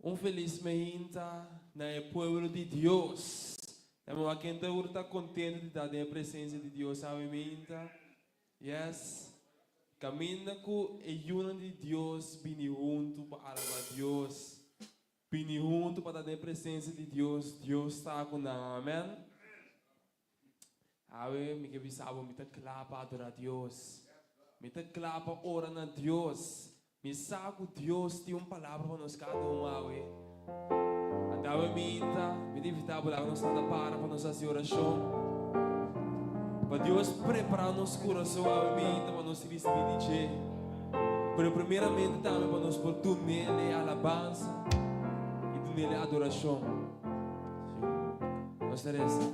Un felis mainta na e pueblo di Dios. Dame ken ta kontentu di ta den presensia di Dios awe mainta. Yes. Kaminda ku e yunan di Dios bini huntu pa alabá Dios. Bini huntu pa ta den presensia di Dios. Dios ta ku nan. Amen. Awe mi ke bisa bo mi ta kla pa adorá Dios. Mi ta kla pa ora na Dios. Mi sa ku Dios tin un palabra pa nos kada un awe. Anto awe mainta mi ta invitá bo laga nos lanta para pa nos hasi orashon. Pa Dios prepará nos kurason awe mainta pa nos risibí di dje. Pero primeramente tambe pa nos por dun'El e alabansa i dun'El e adorashon. Nos ta resa.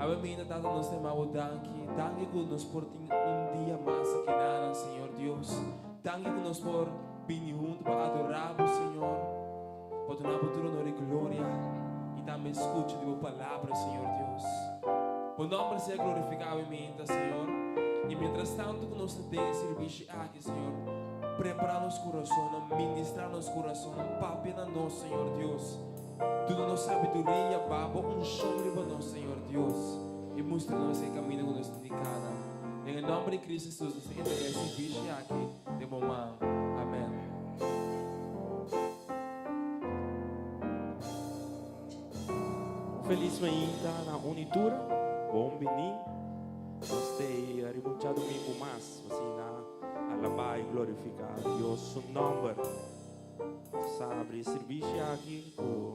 Awe mainta Tata nos ta yama bo danki. Danki ku nos por tin un dia mas aki nanan Señor Dios. Danki ku nos por bini huntu pa adorá bo Señor. Pa duna bo tur honor i gloria i tambe skucha di bo palabra Señor Dios. Bo nòmber sea glorifiká awe mainta Señor. I mientras tantu ku nos ta den e sirbishi aki Señor, prepará nos kurasonnan, ministrá nos kurasonnan, papia na nos Señor Dios. Duna nos sabiduria, ba bo unshon riba nos, Señor Dios, i mustra nos e kaminda ku nos tin di kana. Den e nòmber di Kristu Hesus nos ta entregá e sirbishi aki den bo man. Amèn. Un felis mainta na uni tur. Bon bini. Nos t'ei riba un djadumingu mas pa asina alabá i glorifiká Dios su nòmber. Nos a abri e sirbishi aki ku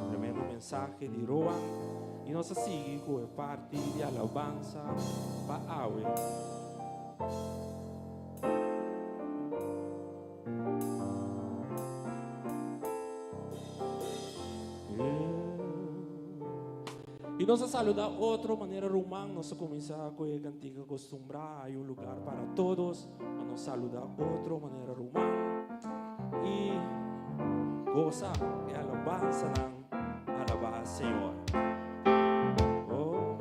tremendo mensahe di Roan i nos a sigui ku e parti di alabansa pa awe. I nos a saluda otro manera ruman, nos a kuminsá ku e kantika kostumbrá, Hay un lugar para todos, pa nos saluda otro manera ruman i gosa e alabansanan, alabá Señor. Oh.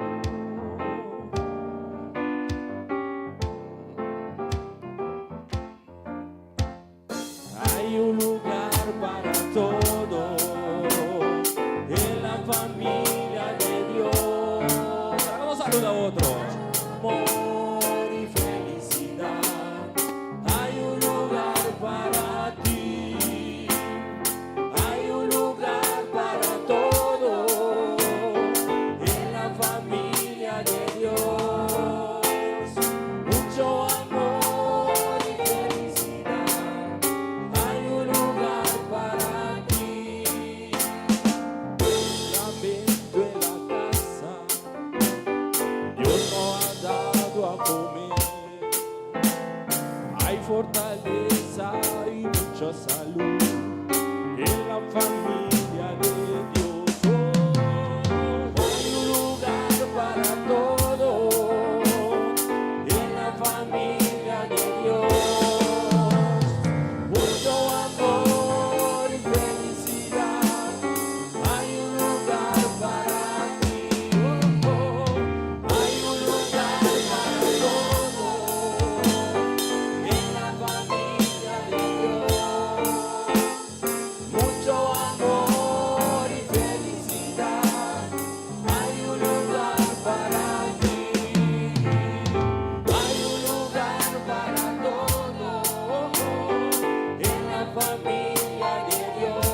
Hay un lugar para todos en la familia de Dios. Ahora nos saluda otro. Amor y felicidad. Hay un lugar para ti. Hay un lugar para todos en la familia de Dios. Mucho amor y felicidad. Hay un lugar para ti. Lamento en la casa. Dios no ha dado a comer. Hay fortaleza y mucha salud en la familia de Dios. Oh, hay un lugar para todos en la familia de Dios. Mucho amor y felicidad. Hay un lugar para ti. Oh, hay un lugar para todos en la familia de Dios. Mucho amor y felicidad. Hay un lugar para ti. Hay un lugar para todos en la familia de Dios.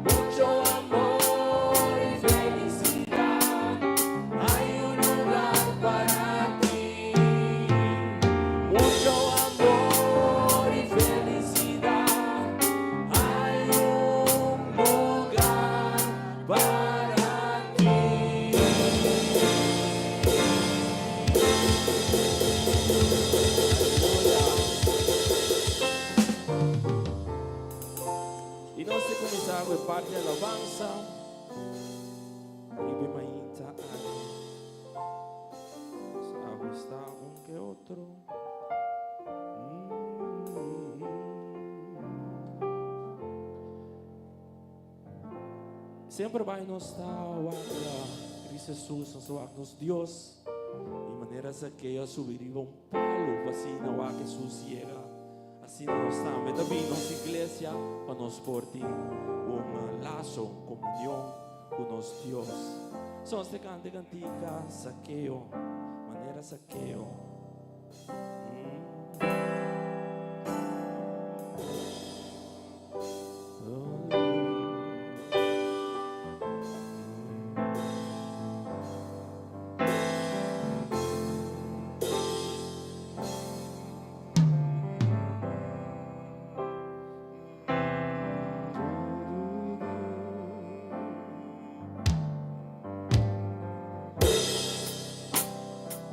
Mucho amor y felicidad. Hay un lugar para ti. Mucho amor y felicidad. Hay un lugar para ti. I nos ta kuminsá ku e parti di alabansa riba e mainta aki. Nos a ajustá un ke otro. Semper bai nos ta wak Cristo Jesus, nos ta wak nos Dios. I manera Zaqueo a subi riba un palu pa asina wak Jesus yega. Asina nos tambe ta bin nos iglesia pa nos por tin un laso, un komunion ku nos Dios. So nos ta kanta e kantika Zaqueo, manera Zaqueo.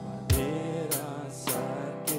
Manera Zaqueo.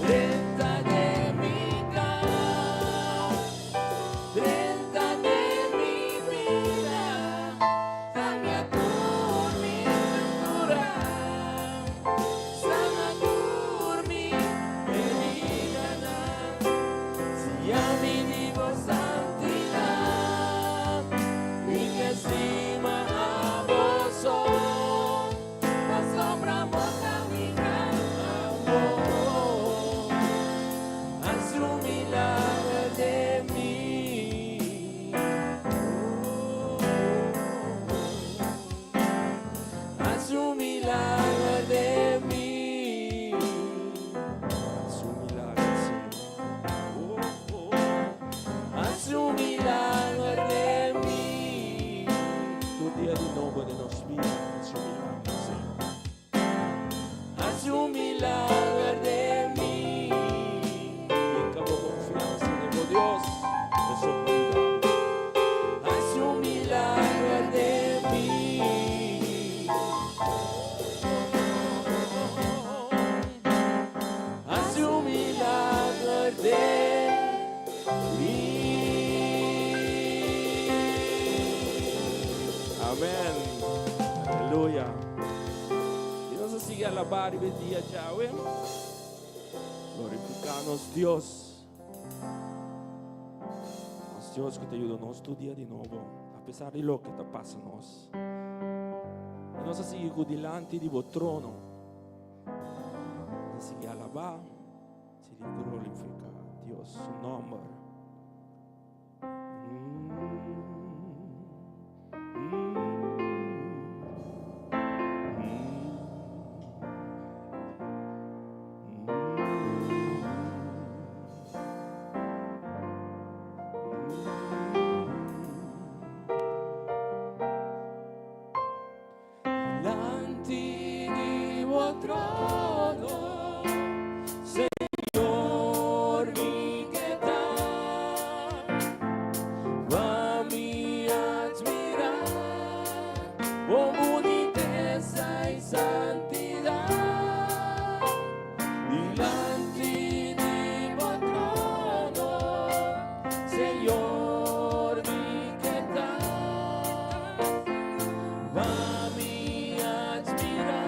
Drenta den mi kas, drenta den mi bida, kambia tur mi struktura, sana tur mi heridanan, siña mi di bo santidat, mi ke stima abo so, pasobra bo ta mi gran amor. Hasi un milager den mi. Oh, hasi un milager den mi. Hasi un milager, Señor. Oh, oh. Hasi un milager den mi. Tur dia di nobo den nos bida. Hasi un milager, Señor. Hasi un milager den mi. Hinka bo konfiansa den bo Dios. E so por yuda. Hasi un milager den mi. Hasi un milager den mi. Amèn. Aleluya. I nos ta sigui alabá e dia djawe. Glorifiká nos Dios. Nos Dios ku ta yuda nos tur dia di nobo, apesar di loke ta pasa nos. I nos ta sigui ku dilanti di bo trono. Nos ta sigui alabá, sigui glorifiká Dios su nòmber. Dilanti di bo trono, Señor, mi ke ta, pa mi atmirá bo bunitesa i santidat. Dilanti di bo trono, Señor, mi ke ta, pa mi atmirá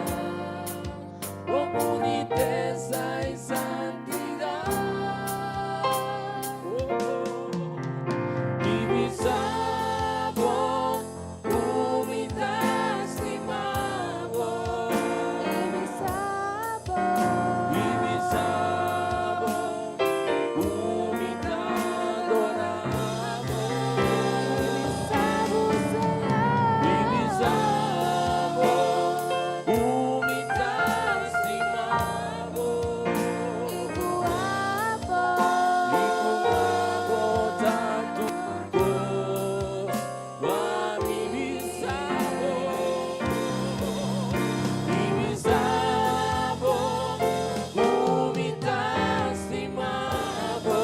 bo bunitesa i santidat. Oh, i bisa bo ku mi ta stima bo. I bisa bo ku mi ta adorá bo. I bisa bo ku mi ta stima bo. I ku abo ta tur kos, pa mi bisa bo. I bisa bo ku mi ta stima bo.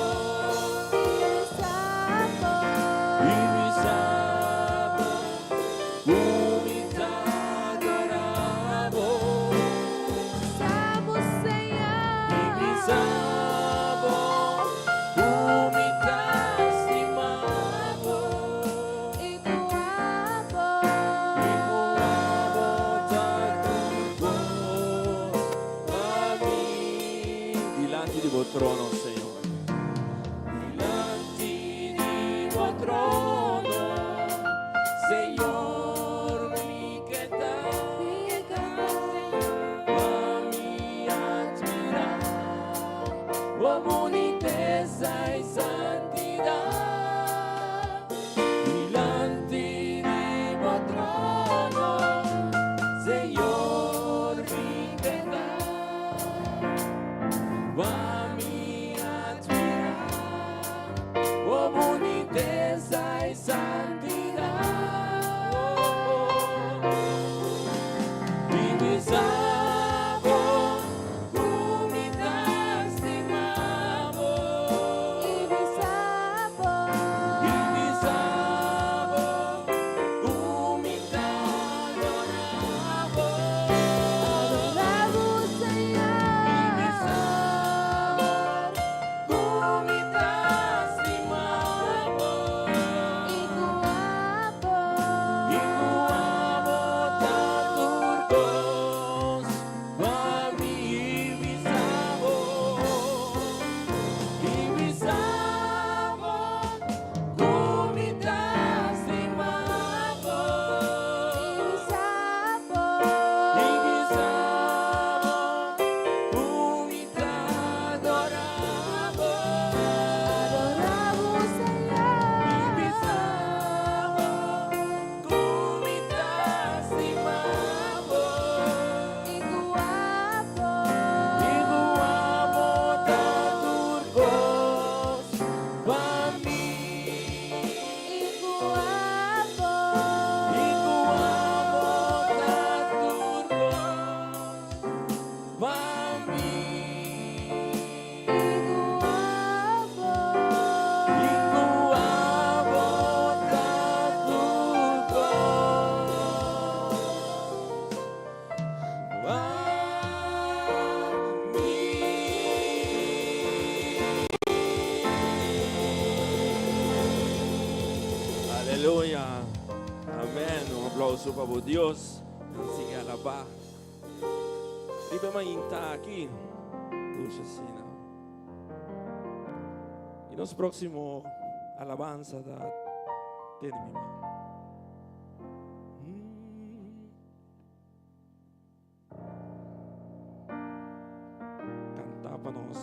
I bisa bo ku mi ta adorá bo. I bisa bo ku mi ta stima bo. I ku abo ta tur kos pa mi. Dilanti di bo trono, Señor. Dilanti di bo trono, Señor, mi ke ta, pa mi atmirá bo bunitesa i santidat. Dilanti di bo trono, Señor, mi ke ta, pa mi atmirá bo bunitesa i santidat. I bisa bo ku mi ta stima bo. I bisa bo ku mi ta adorá bo. I bisa bo Aleluya. Amèn. Un aplauso pa bo Dios. Nos sigui alabá. Riba e mainta aki. Dushi asina. I nos próksimo alabansa ta Tene mi man. Canta pa nos,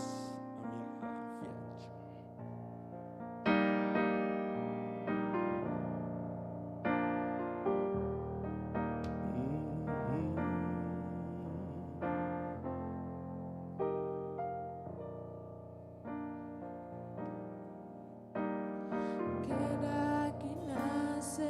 amiga Fiancho. Keda aki na, Señor.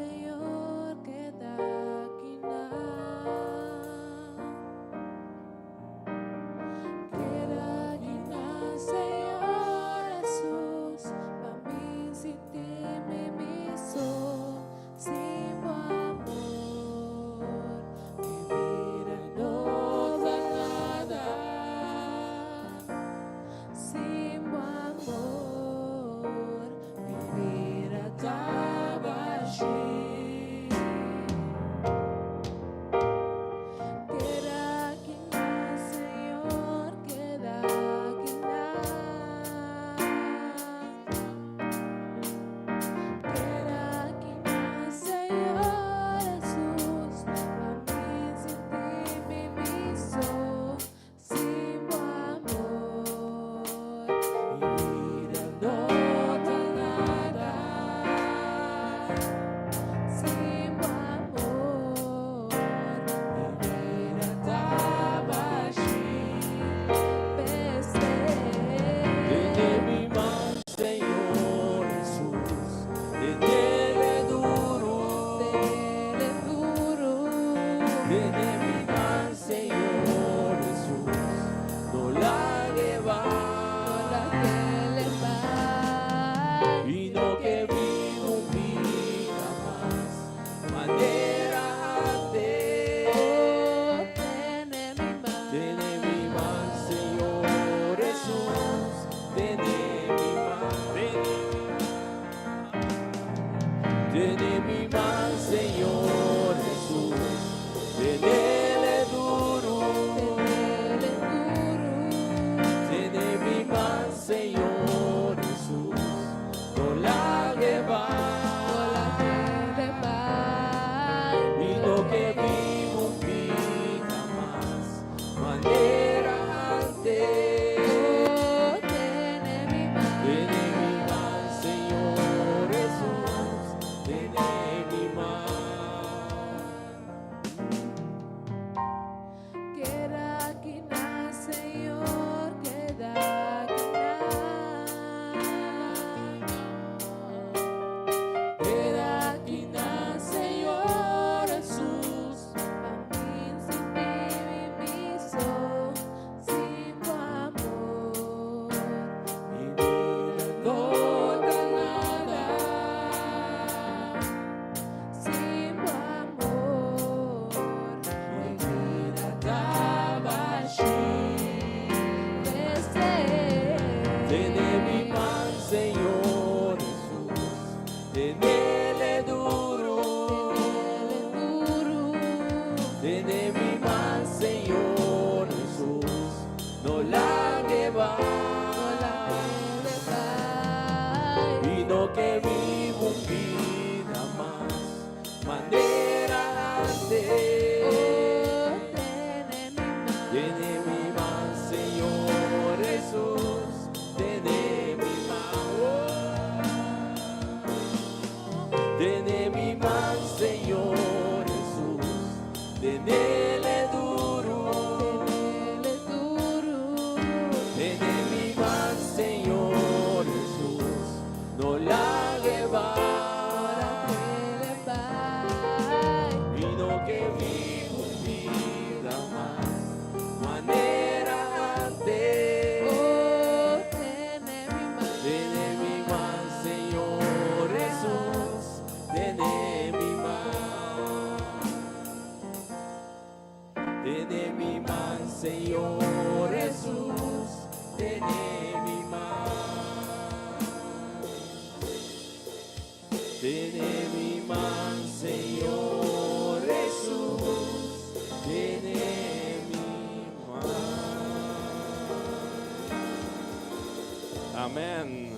Amen.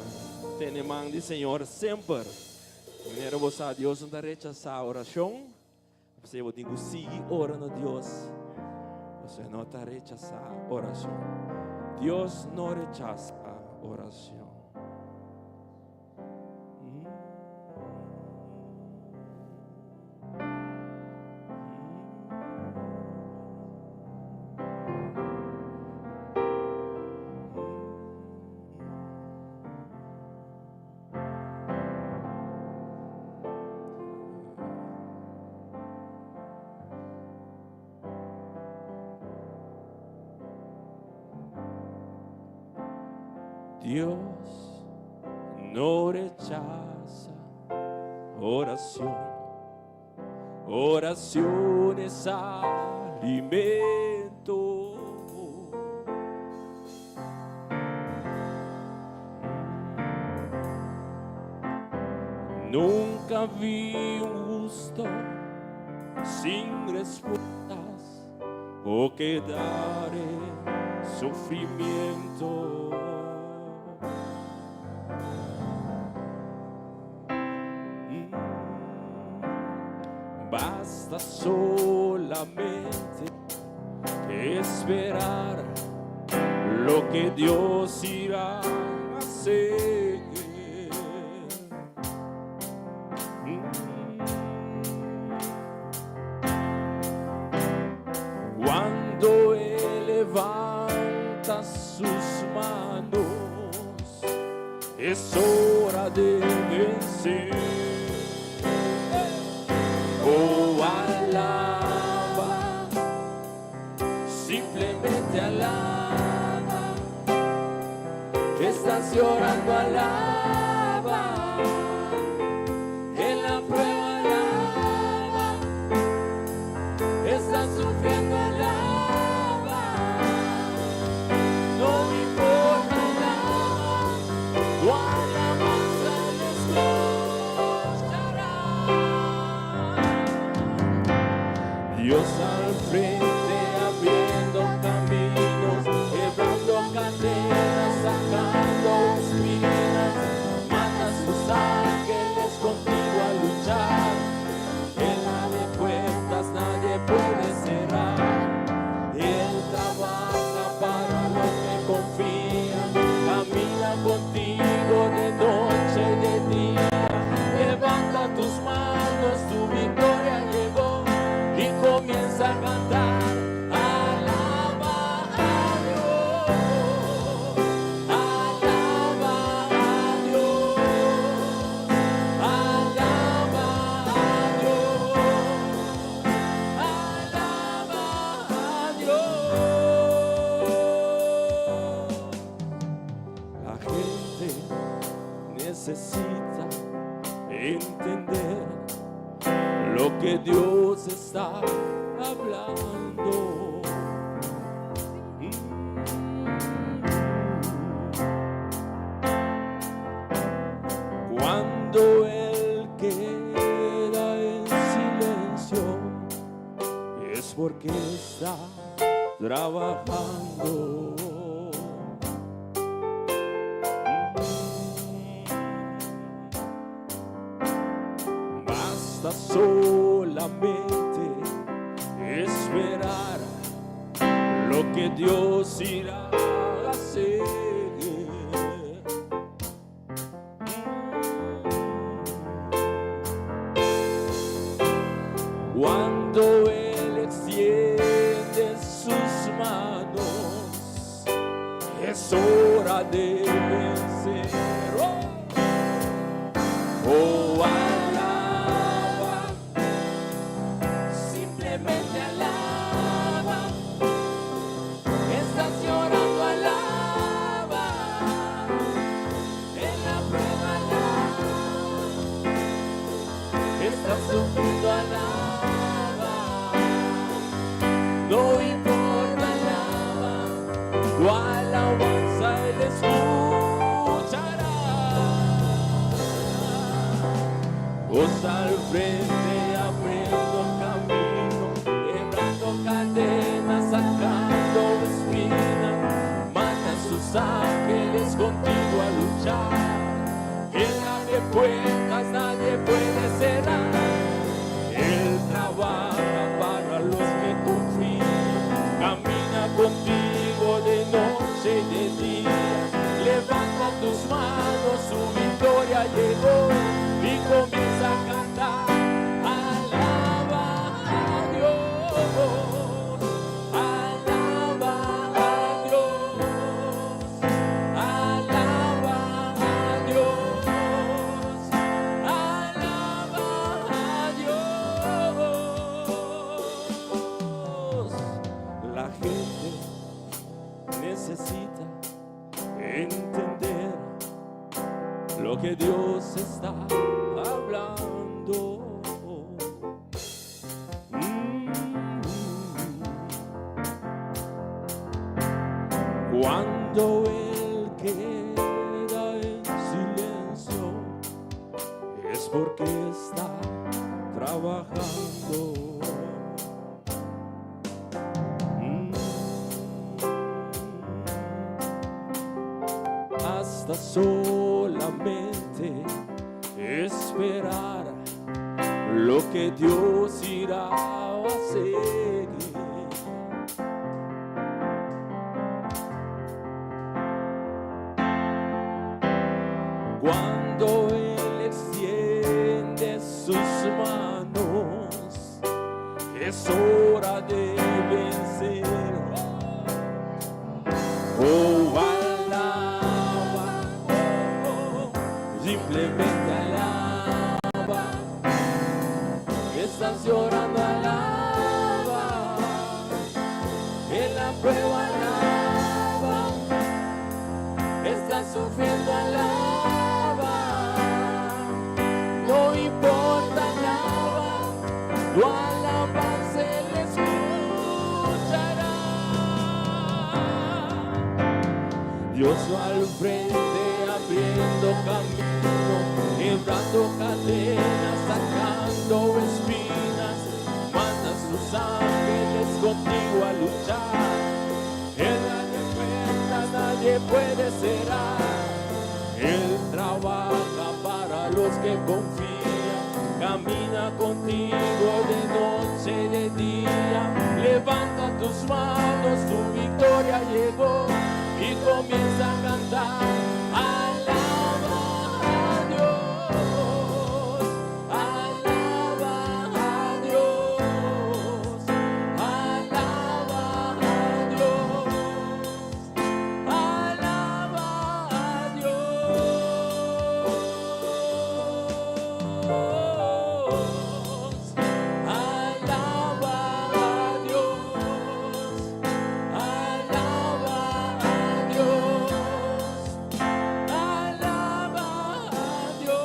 Tene man di Señor semper. Manera bo sa, Dios no ta rechasá orashon. P'esei bo tin ku sigui ora na Dios. Pasobra e no ta rechasá orashon. Dios no rechasa orashon. Dios no rechaza oración. Oración es alimento. Nunca vi un justo sin respuestas o quedar en sufrimiento. Basta solamente esperar lo que Dios irá a hacer. Cuando Él levanta sus manos, es hora de vencer. Oh, alaba, simplemente alaba. Estás llorando, alaba. En la prueba, alaba. Estás sufriendo, alaba. No me importa, alaba. Tu alabanza Él escuchará. Dios al frente abriendo caminos, quebrando cadenas, sacando espinas, manda sus ángeles contigo a luchar. Él abre puertas, nadie puede cerrar. Él trabaja para los que confían, camina contigo de noche y de día. Levanta tus manos, tu victoria llegó y comienza a cantar. Alaba a Dios, alaba a Dios, alaba a Dios, alaba a Dios. La gente necesita entender lo que Dios está hablando. Cuando Él queda en silencio, es porque está trabajando. Basta solamente esperar lo que Dios irá a hacer. Cuando Él extiende sus manos, es hora de vencer. Oh, oh, alaba, simplemente alaba. Estás llorando, alaba. En la prueba, alaba. Estás sufriendo, alaba. No importa, alaba. Tu alabanza Él escuchará. Voz al frente, abriendo camino, quebrando cadenas, sacando espinas, manda sus ángeles contigo a luchar. Él abre puertas, nadie puede cerrar. Él trabaja para los que confían. Camina contigo de noche y de día. Levanta tus manos, su victoria llegó y comienza a cantar. Alaba a Dios, alaba a Dios, alaba a Dios, alaba a Dios. La gente necesita entender lo que Dios está hablando. Cuando Él queda en silencio, es porque está trabajando. Hasta solamente esperar lo que Dios irá a hacer. Cuando Él extiende sus manos, es hora de vencer. Oh, alaba, oh, simplemente alaba. Estás llorando, alaba. En la prueba, alaba. Estás sufriendo, alaba. No importa, alaba. Tu alabanza Él escuchará. Dios va al frente abriendo camino, quebrando cadenas, sacando espinas, manda sus ángeles contigo a luchar. Él abre puertas, nadie puede cerrar. Él trabaja para los que confían, camina contigo de noche y de día. Levanta tus manos, tu victoria llegó y comienza a cantar. Alaba a Dios, alaba a Dios, alaba a Dios, alaba a Dios, alaba a Dios, alaba a Dios, alaba a Dios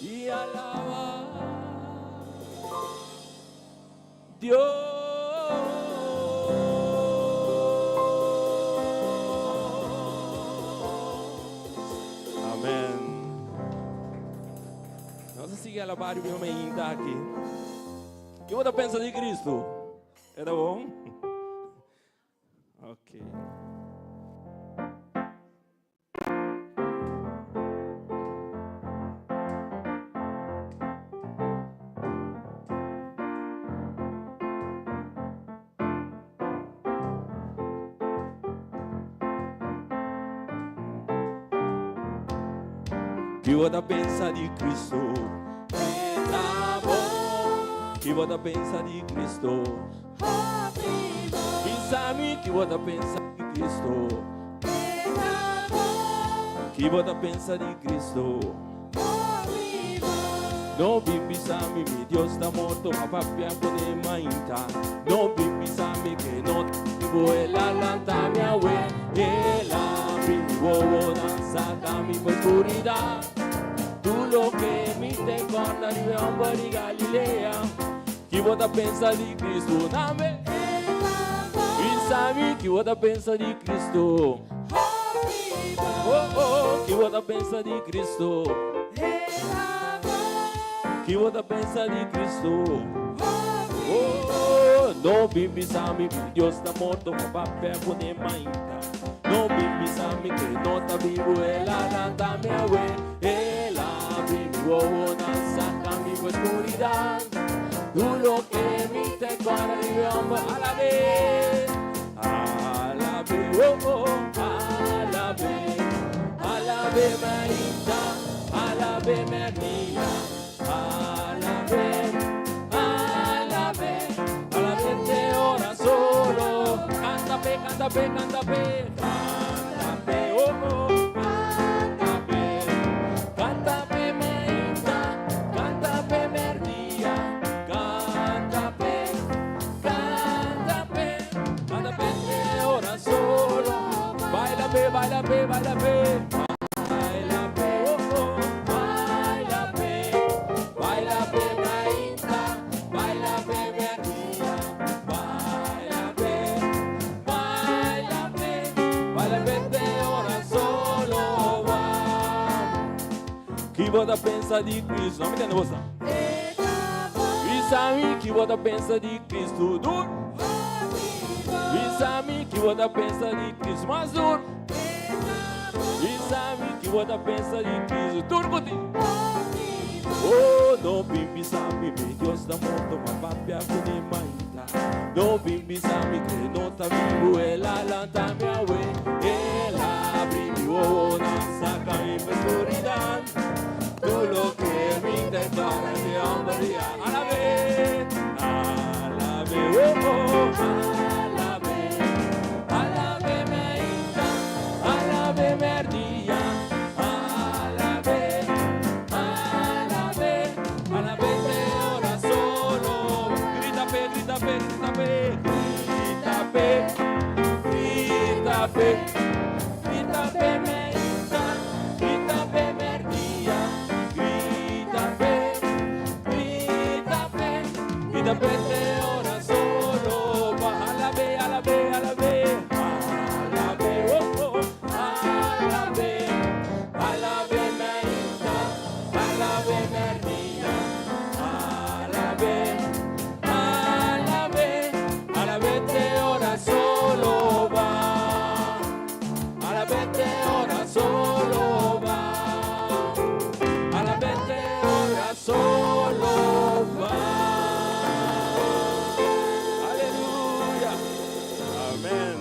y alaba Dios. Amèn. Nos ta sigui alabá mi mainta aki. Kiko bo ta pensa di Kristu? E ta bon? Ok. Kiko bo ta pensa di Kristu? Ta bon. Kiko bo ta pensa di Kristu? Bisa mi kiko bo ta pensa di Kristu? Kiko bo ta pensa di Kristu? No bin bisa mi, mi Dios ta morto, m'a papia kuné mainta. No bin bisa mi ku e no ta bibu, el a lanta mi awe. El a habri mi wowonan, saka mi for skuridat. Tur loke mi ta kòrda riba e hòmber di Galilea. Kiko bo ta pensa di Kristu? Name. Bisa mi kiko bo ta pensa di Kristu? Oh, oh, kiko bo ta pensa di Kristu? Kiko bo ta pensa di Kristu? Oh, oh. No bin bisa mi ku Dios ta morto, ma papia kuné mainta. No bin bisa mi ku e no ta bibu, el a lanta mi awe. El a abri mi wowonan, saka mi ku e skuridat. Tur loke mi ta kòrda riba e hòmber, alab'é, alab'é, oh oh, alab'é, alab'é mainta, alab'é mèrdia. Alab'é, alab'é, alab'é te ora solo. Kanta p'e, kanta p'e, kanta p'e. Kanta p'e, oh oh, kanta p'e. Kanta p'e mainta, kanta p'e mèrdia. Kanta p'e, kanta p'e, kanta p'e te ora solo. Baila p'e, baila p'e, baila p'e. Baila p'e, oh oh, baila p'e, baila p'e mainta, baila p'e mèrdia, baila p'e, baila p'e, baila p'e te ora solo va. Ki bo ta pensa di Cristo? No mi tende bosa. Bisa mi ki bo ta pensa di Cristo dur. Bisa mi ki bo ta pensa di Cristo mas dur. Bisa mi ki bo ta pensa di Cristo tur ku tin. Oh, no bin bisa mi mi Dios ta morto, ma papia ku ni mainta. No bin bisa mi ku e no ta bibu, el a lanta mi awe. El a abri mi wowonan, saka mi pa skuridat. Tur loke mi ta kòrda di hòmber ya. Alab'é, alab'é, oh oh, alab'é. Alab'é mainta, alab'é mèrdia, alab'é, alab'é, alab'é te ora solo. Grita p'e, grita p'e, grita p'e, grita p'e, grita p'e, grita p'e mainta, grita p'e mèrdia, grita p'e, grita p'e, grita p'e te ora solo. Alab'é, alab'é, alab'é, alab'é, oh oh, alab'é, alab'é mainta, alab'é mèrdia, alab'é, alab'é, alab'é te ora solo va. Alab'é te ora solo va. Alab'é te ora solo va. Aleluya. Amèn.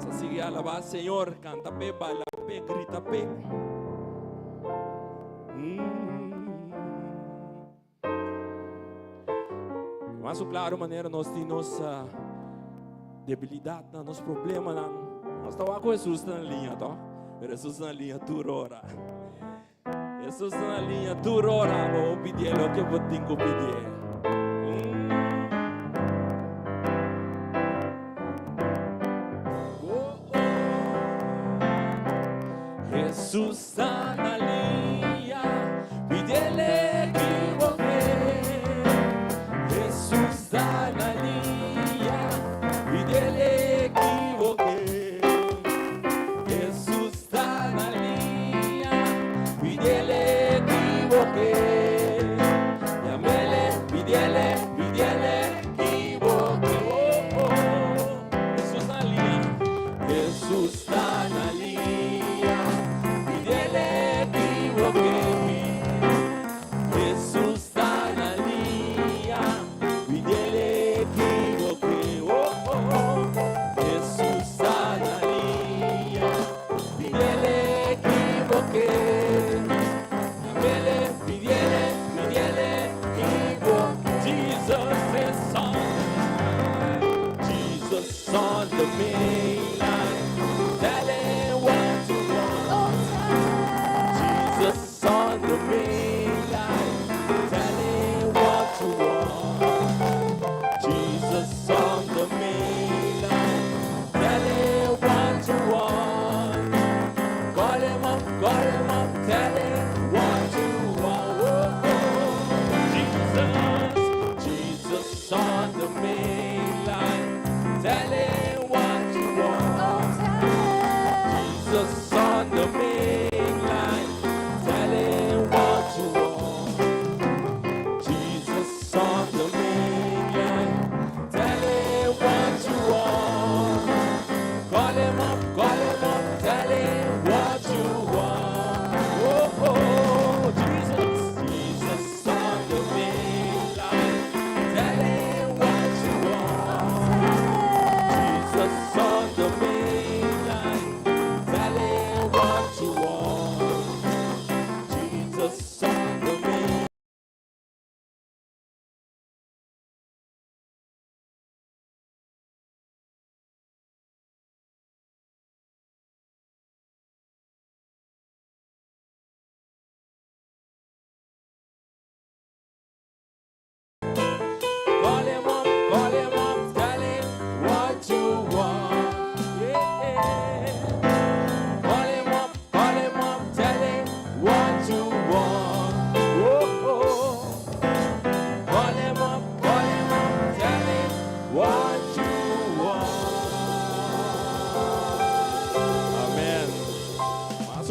Sa sigui alabá Señor, kanta p'e, baila p'e, grita p'e. Mm. Mas klaro manera nos tin nos debilidatnan, nos problemanan. Nos ta wak ku Hesus ta na liña, to? Pero Hesus ta na liña tur ora. Hesus ta na liña tur ora. Bo pidié loke bo tin ku pidié. Oh, oh. Hesus ta na liña, pidié ki bo ke. Hesus ta na liña, pidié ki bo ke. Hesus ta na liña, pidié ki bo ke. Yam'é, pidié, pidié ki bo ke. Oh, oh. Hesus na liña, Hesus ta na liña, pidié ki bo ke. Hesus ta na liña, pidié ki bo ke. Oh, oh, oh. Hesus ta na liña, pidié ki bo ke. Yam'é, pidié, pidié ki bo ke. Jesus is on, Jesus on the main line. Tell him what you want. Jesus on the main line. Tell him what you want. Jesus on the main line. Tell him what you want. Call him up, call him up, tell him what you want. Oh, oh. Jesus, Jesus on the main line. Tell him what you want. Jesus on the main line. Tell him what you want. Jesus on the main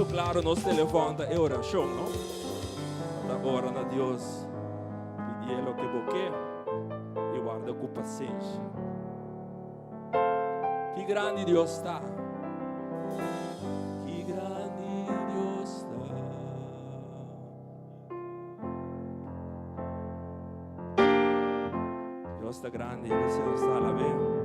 kaso, klaro, nos telefòn ta e orashon, no? Ta ora na Dios, pidié loke bo ke i warda ku pasenshi. Ki grandi Dios ta! Ki grandi Dios ta! Dios ta grandi, nos ta alab'é.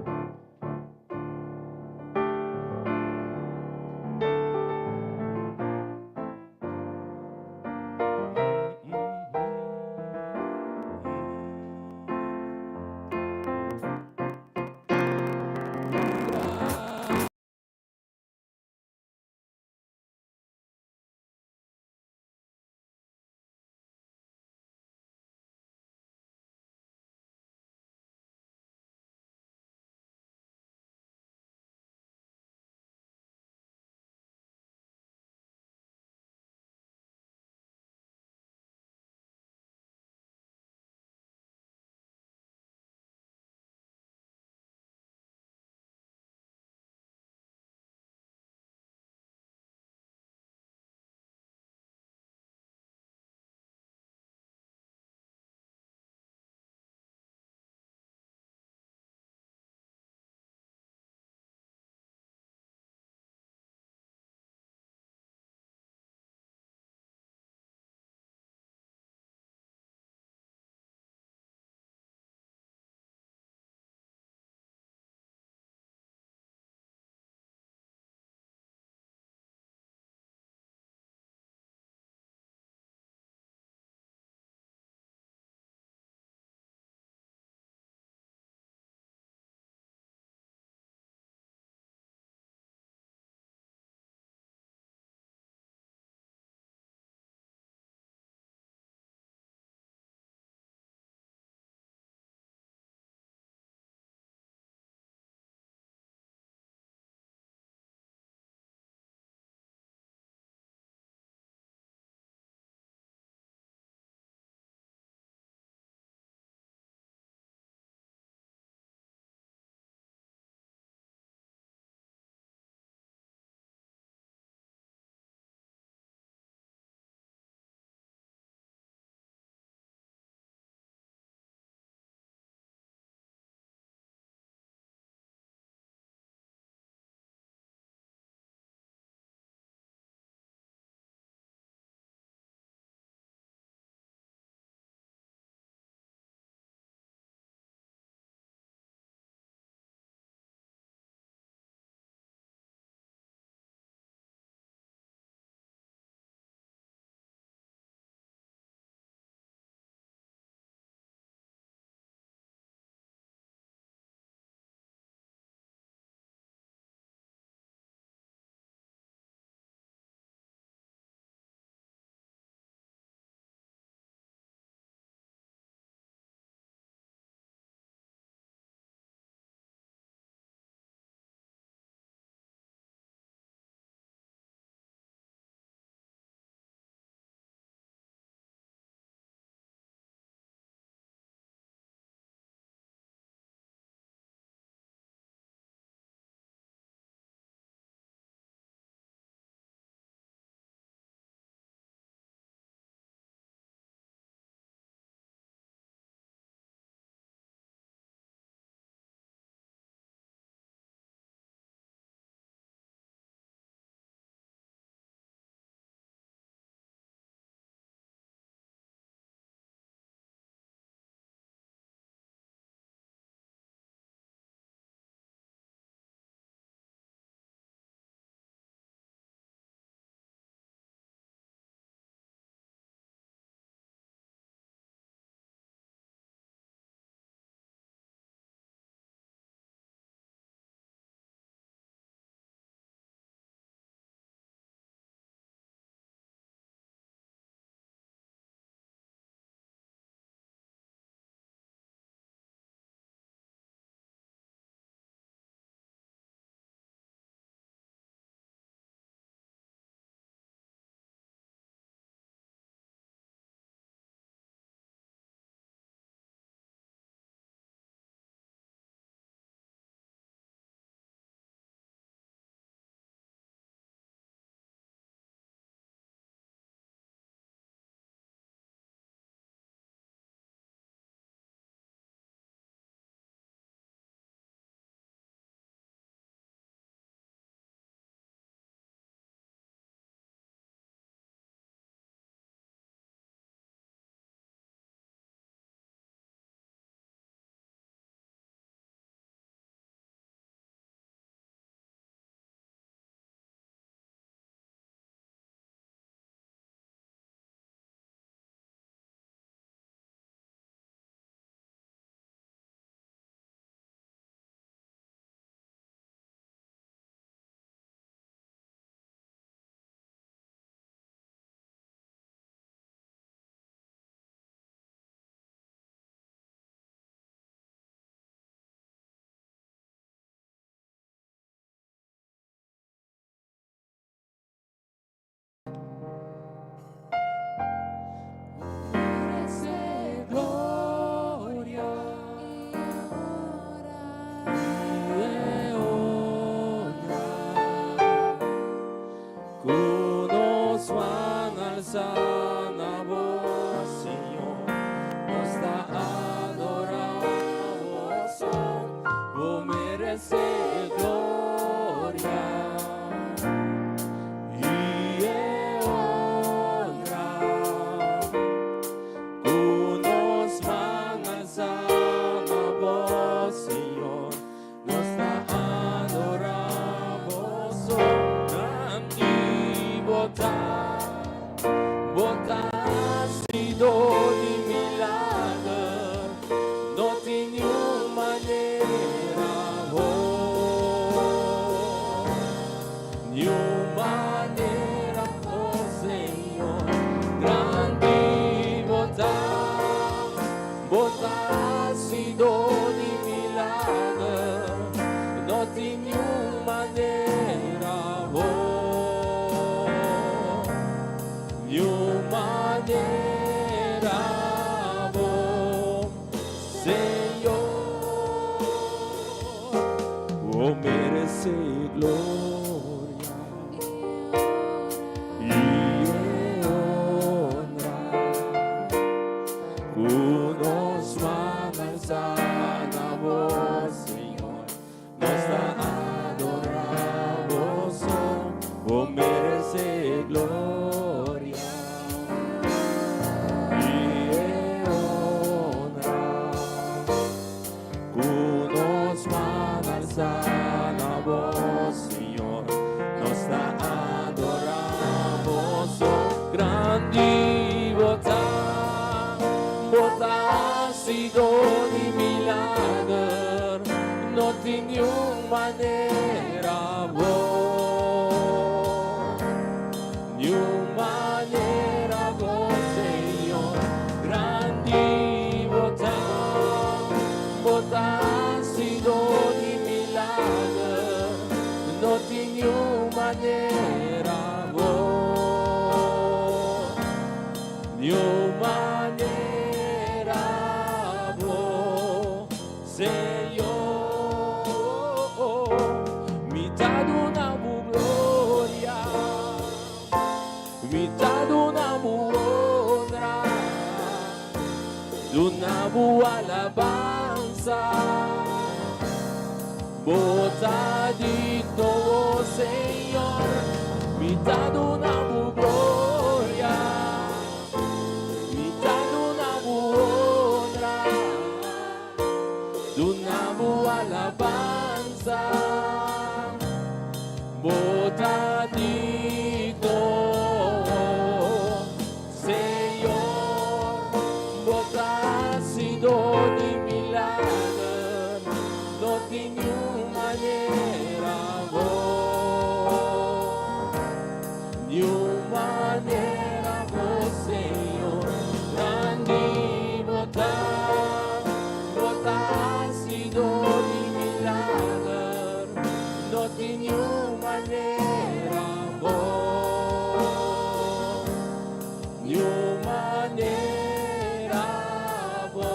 alsa na bo, Señor. Nos ta adorá bo so, bo meresé gloria i honra. Ku nos man alsá na bo, Señor. Nos ta adorá bo so, grandi bo ta, bo ta hasidó di milager, no tin niun manera bo, niun manera, oh Señor, grandi bo ta, bo ta hasidó di milager, no tin niun manera bo, niun manera bo, Señor, bo meresé gloria i honra. Ku nos man alsá na bo, Señor, nos ta adorá bo so, bo meresé gloria i honra. Ku nos man alsá na bo, Señor, nos ta adorá bo so, grandi bo ta, bo ta hasidó di milager, no tin niun manera bo, niun manera bo, Señor, grandi bo ta, bo ta hasidó di milager, no tin niun manera bo, niun manera bo, Señor. Mi ta duna bo gloria, mi ta duna bo honra, duna bo alabansa. Bo ta digno, oh Señor, mi ta duna bo gloria, mi ta duna bo honra, duna bo alabansa. Bo ta digno, Señor, bo ta hasidó di milager, no tin niun manera bo, niun manera bo, Señor, grandi bo ta, bo ta hasidó di milager, no tin niun manera bo, niun manera bo,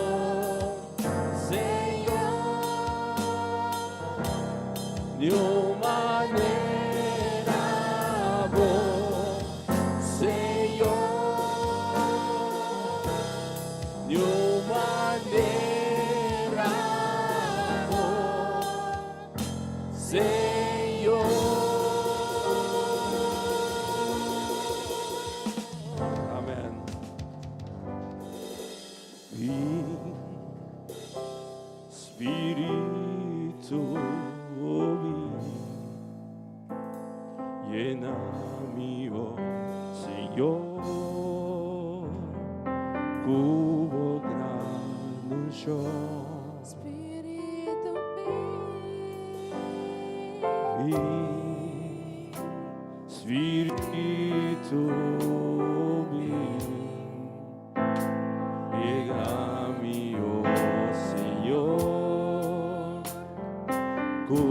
Señor, niun manera bo, Señor, niun manera bo, Señor. Amèn. Bin, Spiritu, bin, yena mi, oh Señor, ku bo gran unshon. Spiritu, Bin, Spiritu, bin, yena mi, oh Señor, ku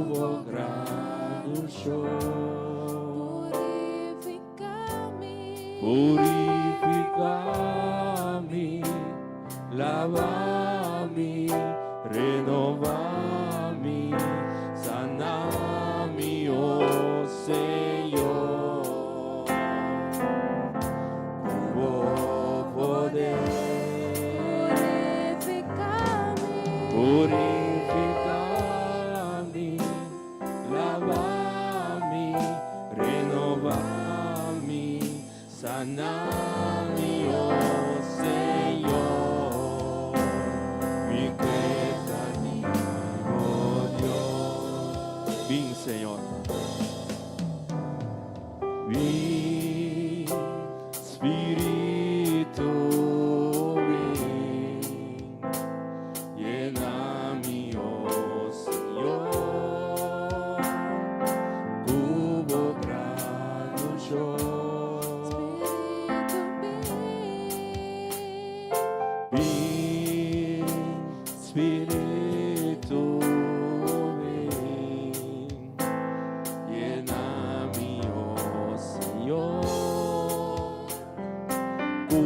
bo gran unshon. Purifiká mi. Purifiká mi, laba mi, renobá mi, sana mi, oh Señor. Sana mi, oh Señor, mi ke ta di bo Dios. Bin, Señor. Bin, Spiritu, bin, yena mi, oh Señor, ku bo gran unshon. Spiritu bin. Bin, Spiritu, bin, yena mi, oh Señor, ku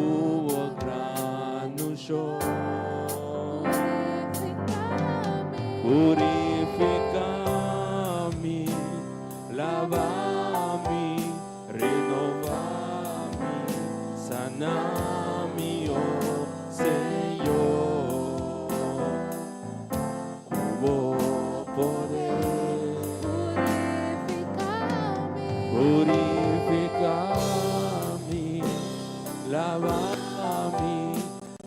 bo gran unshon. Purifiká mi. Purifiká mi, laba mi, renobá mi, sana mi, oh Señor, ku bo poder. Purifiká mi. Purifiká mi, laba mi,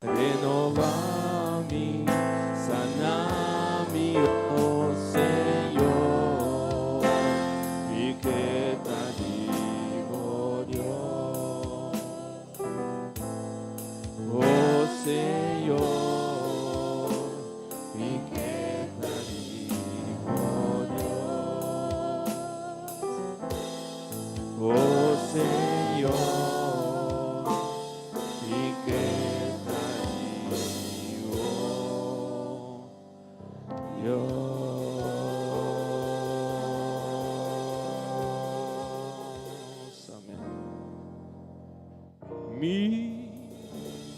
renobá mi, sana mi, oh Señor, mi ke ta di bo Dios. Oh Señor, mi ke ta di bo Dios. Oh Señor, mi ke ta di bo Dios. Amèn. Mi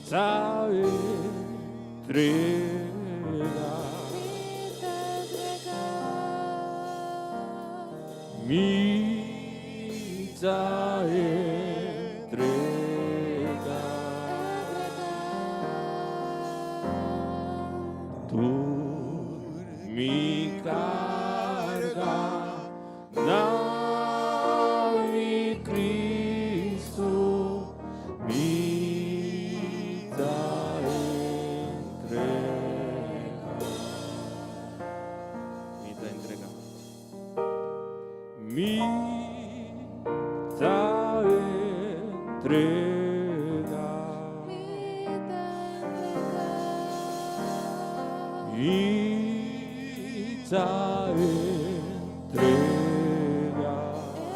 ta entregá. Mi ta entregá. Mi ta entregá. Entregá. Tur mi karga na mi Kristu mi ta entregá. Mi ta entregá. Mi ta entregá. Mi ta entregá. Mi ta entregá.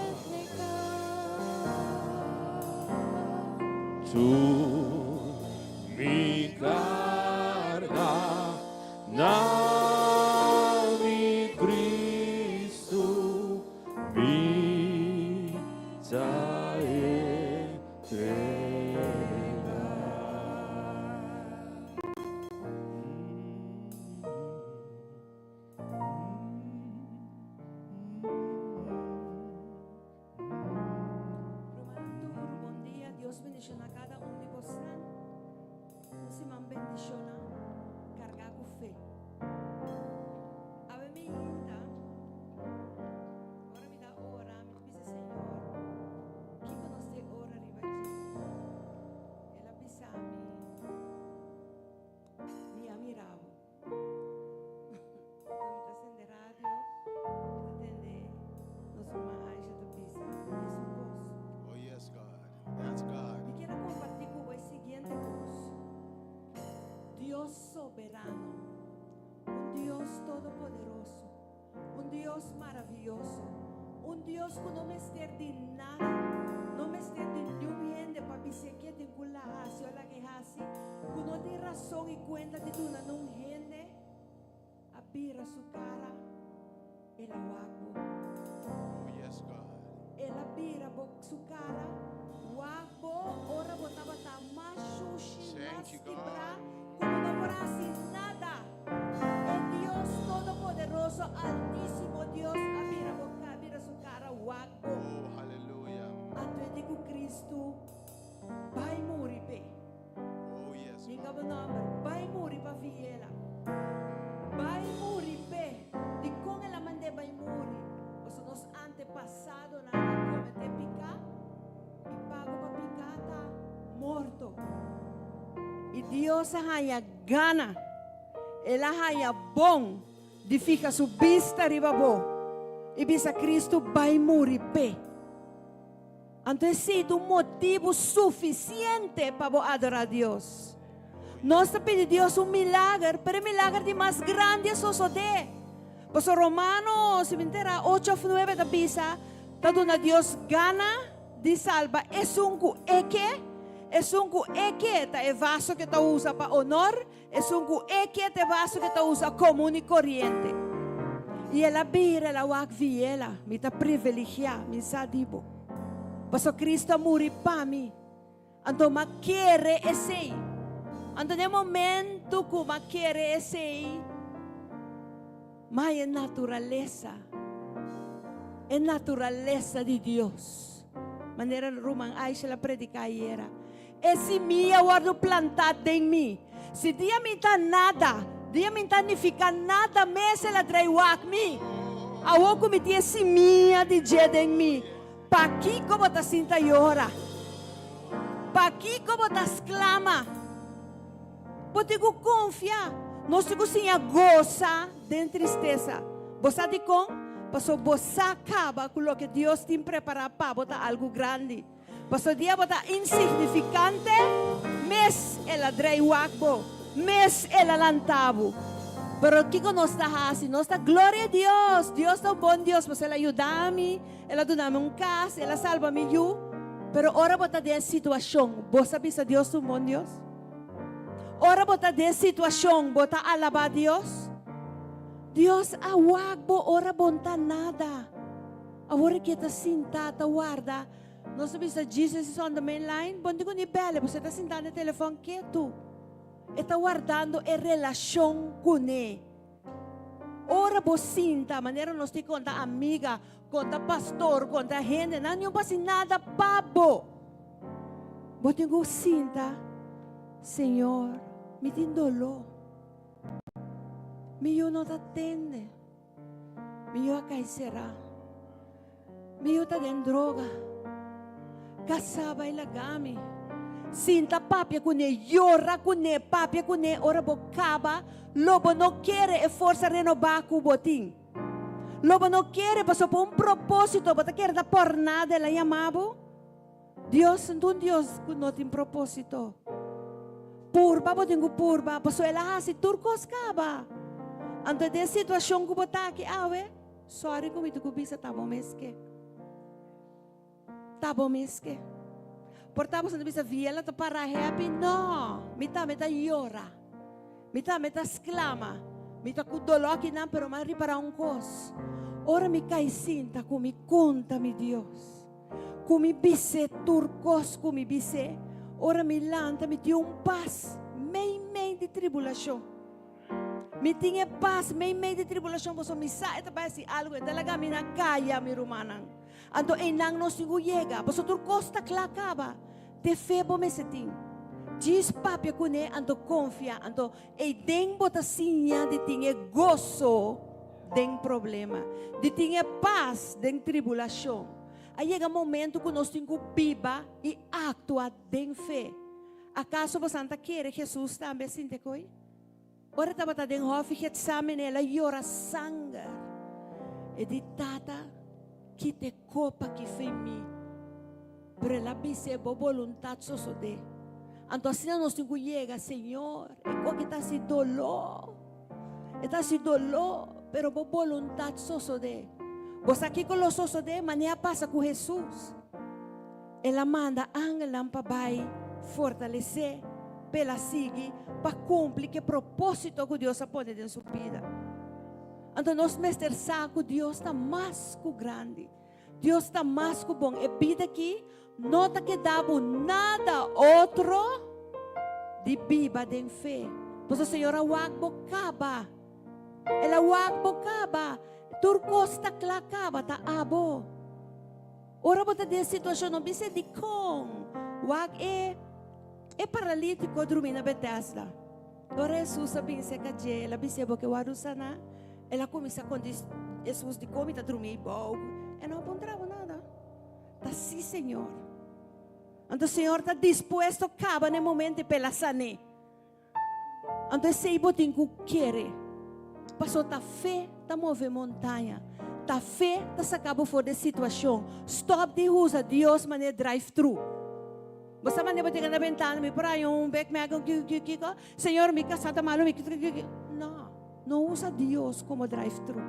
Entregá. Tur mi karga na mi Kristu mi ta entregá. Ruman tur, bon dia. Dios bendishoná kada un di boso. Un siman bendishoná, kargá ku fe. Awe mainta, ora mi ta ora, mi ta bisa Señor, kiko nos ta ora riba dje. El a bisa mi, mi a mira bo. Anto mi ta sende radio, mi ta tende nos ruman Aisha ta bisa, mesun kos. Oh, yes, God. That's God. Mi ke kompartí ku bo e siguiente kos. Dios soberano, un Dios todopoderoso, un Dios maravioso, un Dios ku no mester di nada, no mester di ningun hende pa bisa ku tin ku hasi òf ku hasi, ku no tin rason i kuenta di duna ningun hende, a bira su kara, el a wak bo. Oh, yes, God. El a bira su kara, wak bo, ora bo tabata mas shushi, Thank mas you, God. kibrá, ku no por hasi nada. E Dios Todopoderoso, Altísimo Dios, a bira bo bira su kara, wak bo. Oh, hallelujah. Anto e di ku Kristu, bai muri p'e. Oh, yes, Diga God. bo nòmber, bai muri pa Viela. Bai muri p'e. Di kon el a mand'é bai muri. Pasobra nos antepasadonan a kometé piká. I pago pa piká ta. Dios a haña gana, El a haña bon di fiha su bista riba bo i bisa Kristu bai muri p'e. Anto esei ta un motibu sufisiente pa bo adorá Dios. Nos ta pidi Dios un milager, pero e milager di mas grandi a sosodé. Pasobra Romano, si mi entera, ocho òf nuebe ta bisa, ta duna Dios gana di salba esun ku e ke, esun ku e ke ta e vaso ke ta usa pa onor, Esun ku e ke ta e vaso ke ta usa komun i koriente. I el a bira, el a wak viela, Mi ta priviligiá, mi sa di bo. Pasobra Kristu a muri pa mi. Anto m'a kere esei. Anto den e momentu ku m'a kere esei, m'a haña e naturalesa, e naturalesa di Dios. Manera ruman Aisha a prediká ayera. E simia wòrdu plantá den mi. Si dia mi ta nada, dia mi ta nifiká nada mes el a drei wak mi. Awor ku mi tin e simia di dje den mi, pakiko bo ta sinta yora? Pakiko bo ta sklama? Bo tin ku konfia. Nos tin ku siña gosa den tristesa. Bo sa dikon? Pasobra bo sa kaba ku loke Dios tin prepará pa bo ta algu grandi. Paso dia bo ta insignificante, mes el a drei wak bo, mes el a lanta bo. Pero kico nos ta haci? Nos ta gloria Dios! Dios ta un bon Dios, pasobra el a yuda mi, el a duna mi un cas, el a salba mi yu. Pero ora bo ta den e situacion, bo sa bisa Dios ta un bon Dios? Ora bo ta den e situacion, bo ta alaba Dios? Dios a wak bo ora bo no ta nada. Awor e ke ta sinta ta warda. Nos ta bisa Jesus is on the main line. Bon di ku ni bèl'e, pasobra e ta sintá na e telefòn ketu. E ta wardando e relashon kuné. Ora bo sinta, manera nos tin konta amiga, konta pastor, konta hende, nan no por hasi nada pa bo. Bo tin ku sinta, Señor, mi tin doló. Mi yu no ta tende. Mi yu a kai será. Mi yu ta den droga. Kasá bai laga mi. Sinta papia kuné, yora kuné, papia kuné. Ora bo kaba, lo bo no kere e forsa renobá ku bo tin. Lo bo no kere pasobra pa un propósito bo ta kere ta por nada el a yama bo. Dios no ta un Dios ku no tin propósito. Purba bo tin ku purba, pasobra el a hasi tur kos kaba. Anto den situashon ku bo ta aki awe, sòri ku mi tin ku bisa ta bo mes ke. Ta bo mes ke. Por ta boso ta bisa Viela ta para happy? No, mi tambe ta yora. Mi tambe ta sklama. Mi ta ku doló akinan, pero mi a ripará un kos. Ora mi kai sinta ku mi konta mi Dios. Ku mi bis'é tur kos ku mi bis'é, ora mi lanta mi tin un pas meimei di tribulashon. Mi tin e pas meimei di tribulashon pasobra mi sa e ta bai hasi algu, e ta laga mi na kaya, mi rumannan. Anto einan nos tin ku yega, pasobra tur kos ta kla kaba. Te fe bo mester tin. Djis papia kuné, anto konfia, anto eiden bo ta siña di tin e goso den problema, di tin e pas den tribulashon. A yega momento ku nos tin ku biba i aktua den fe. Akaso bosan ta kere Hesus tambe a sinti akoi? Ora e tabata den hòfi Getsamene, el a yora sanger. E di, Tata, kita e kopa aki fo'i mi. Pero el a bis'é, Bo boluntat sosodé. Anto asina nos tin ku yega, Señor, e koki ta hasi doló. E ta hasi doló, pero bo boluntat sosodé. Bo sa kiko lo sosodé? Manera a pasa ku Hesus. El a manda angelnan pa bai fortalesé, p'el a sigui pa kumpli ku e propósito ku Dios a pone den su bida. Anto nos mester sa ku Dios ta mas ku grandi. Dios ta mas ku bon. E bida aki no ta keda bo nada otro di biba den fe. Pasobra Señor a wak bo kaba. El a wak bo kaba. Tur kos ta kla kaba, ta abo. Ora bo ta den situashon, no bisa dikon. Wak e e paralítiko drumi na Betesda. Ora Hesus a bin serka dje, el a bis'é, Bo ke wòrdu saná? El a kuminsá konta Hesus dikon mi ta drumi ei bou. E no a puntra bo nada. Ta sí, Señor. Anto Señor ta dispuesto kaba na e momento p'el a san'é. Anto esei bo tin ku kere. Paso ta fe ta move montaña. Ta fe ta saka bo for di e situashon. Stòp di usa Dios manera drive-thru. Bo sa manera bo ta yega na bentana, mi por haña un Big Mac, un kiko, kiko, kiko. Señor, mi kasá ta malu, mi kiko, kiko, kiko. No, no usa Dios komo drive-thru.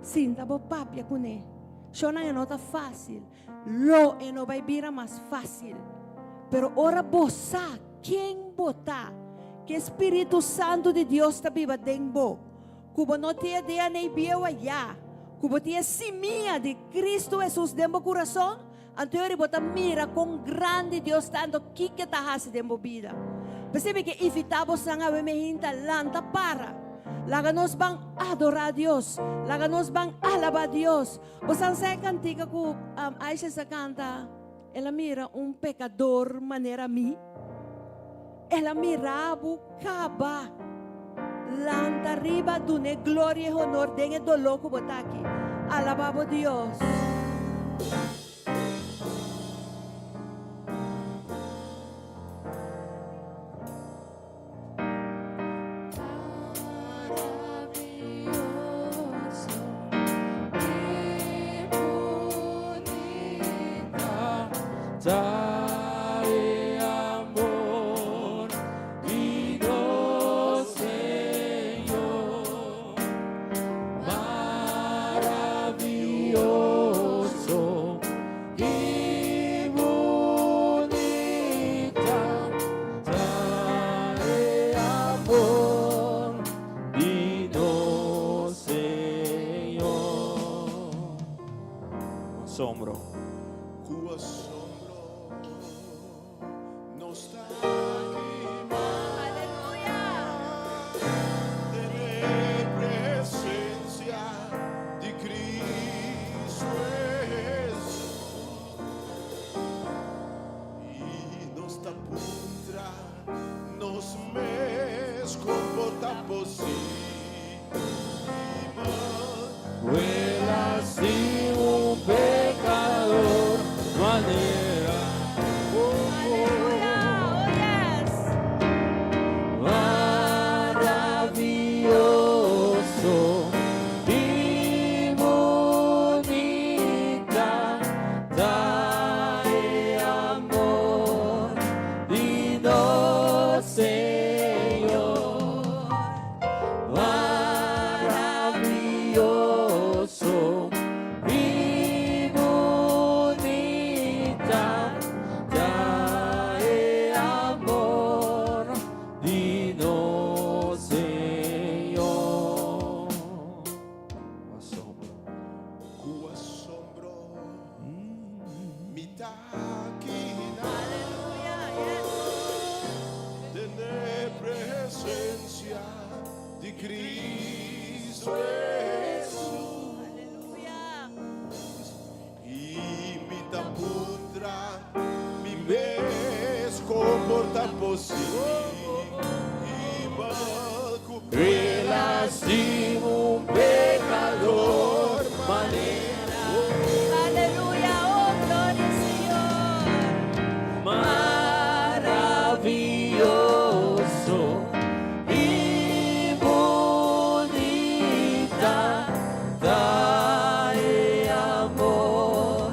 Sinta bo papia kuné. Shonnan e no ta fásil. Lo e no bai bira mas fásil. Pero ora bo sa ken bo ta, ku e spiritu santu di Dios ta biba den bo, ku bo no tin e DNA bieu ayá, ku bo tin e simia di Kristu Hesus den bo kurason, anto yori bo ta mira kon grandi Dios ta anto kiko e ta hasi den bo bida. P'esei mi ke invitá bosan awe mehinta lanta para. Laga nos ban adorá Dios. Laga nos ban alabá Dios. Bosan sa e kantika ku Aisha sa kanta, El a mira un pekador manera mi? El a mira bo kaba. Lanta riba, dun'e gloria i honor den e doló ku bo ta aki. Alabá bo Dios. Asombro. Ku asombro nos ta kima. Den e presencia di Cristo Hesus. I nos ta puntra nos mes kon por ta posibel. Huela si un pecador manera. Aleluya, oh yes. Maravilloso y bunita ta e amor di nos Señor. Maravilloso y bunita ta e amor di nos Señor. Asombro. Ku asombro mi ta kina. Aleluya, yes. Den e presencia di Cristo Hesus. Aleluya. I mi ta puntra mi mes kon por ta posibel ku El a stima un pecador manera. Aleluya, oh gloria Señor. Maravilloso y bunita ta e amor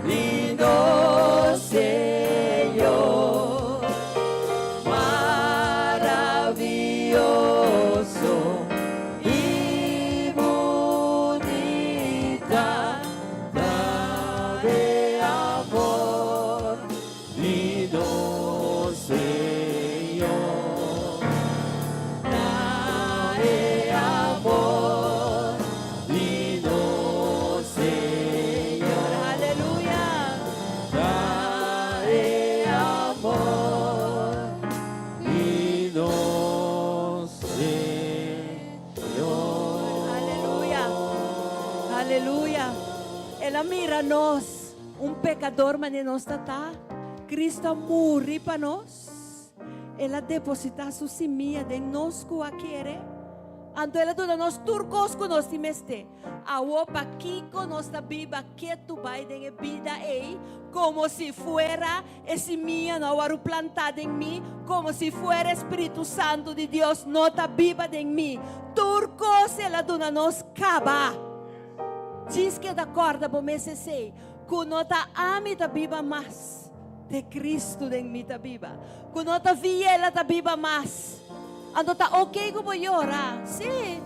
di nos Señor. Maravilloso y bunita ta e amor di nos Señor. Ta e amor di nos Señor. Aleluya. Ta e amor di nos Señor. Aleluya. Aleluya. El a mira nos, un pecador manera nos ta ta. Cristo a muri pa nos. El a deposita su simia den nos cu a kere. Anto el a duna nos tur kos ku nos tin mester. Awor pakiko nos ta biba ketu bai den e bida ei komo si fuera e simia no a wòrdu plantá den mi, komo si fuera e Spiritu Santu di Dios no ta biba den mi? Tur kos el a duna nos kaba. Djis keda kòrda bo mes esei, ku no ta ami ta biba mas, ta e Kristu den mi ta biba. Ku no ta Viela ta biba mas. Anto ta ok ku bo yora. Sí,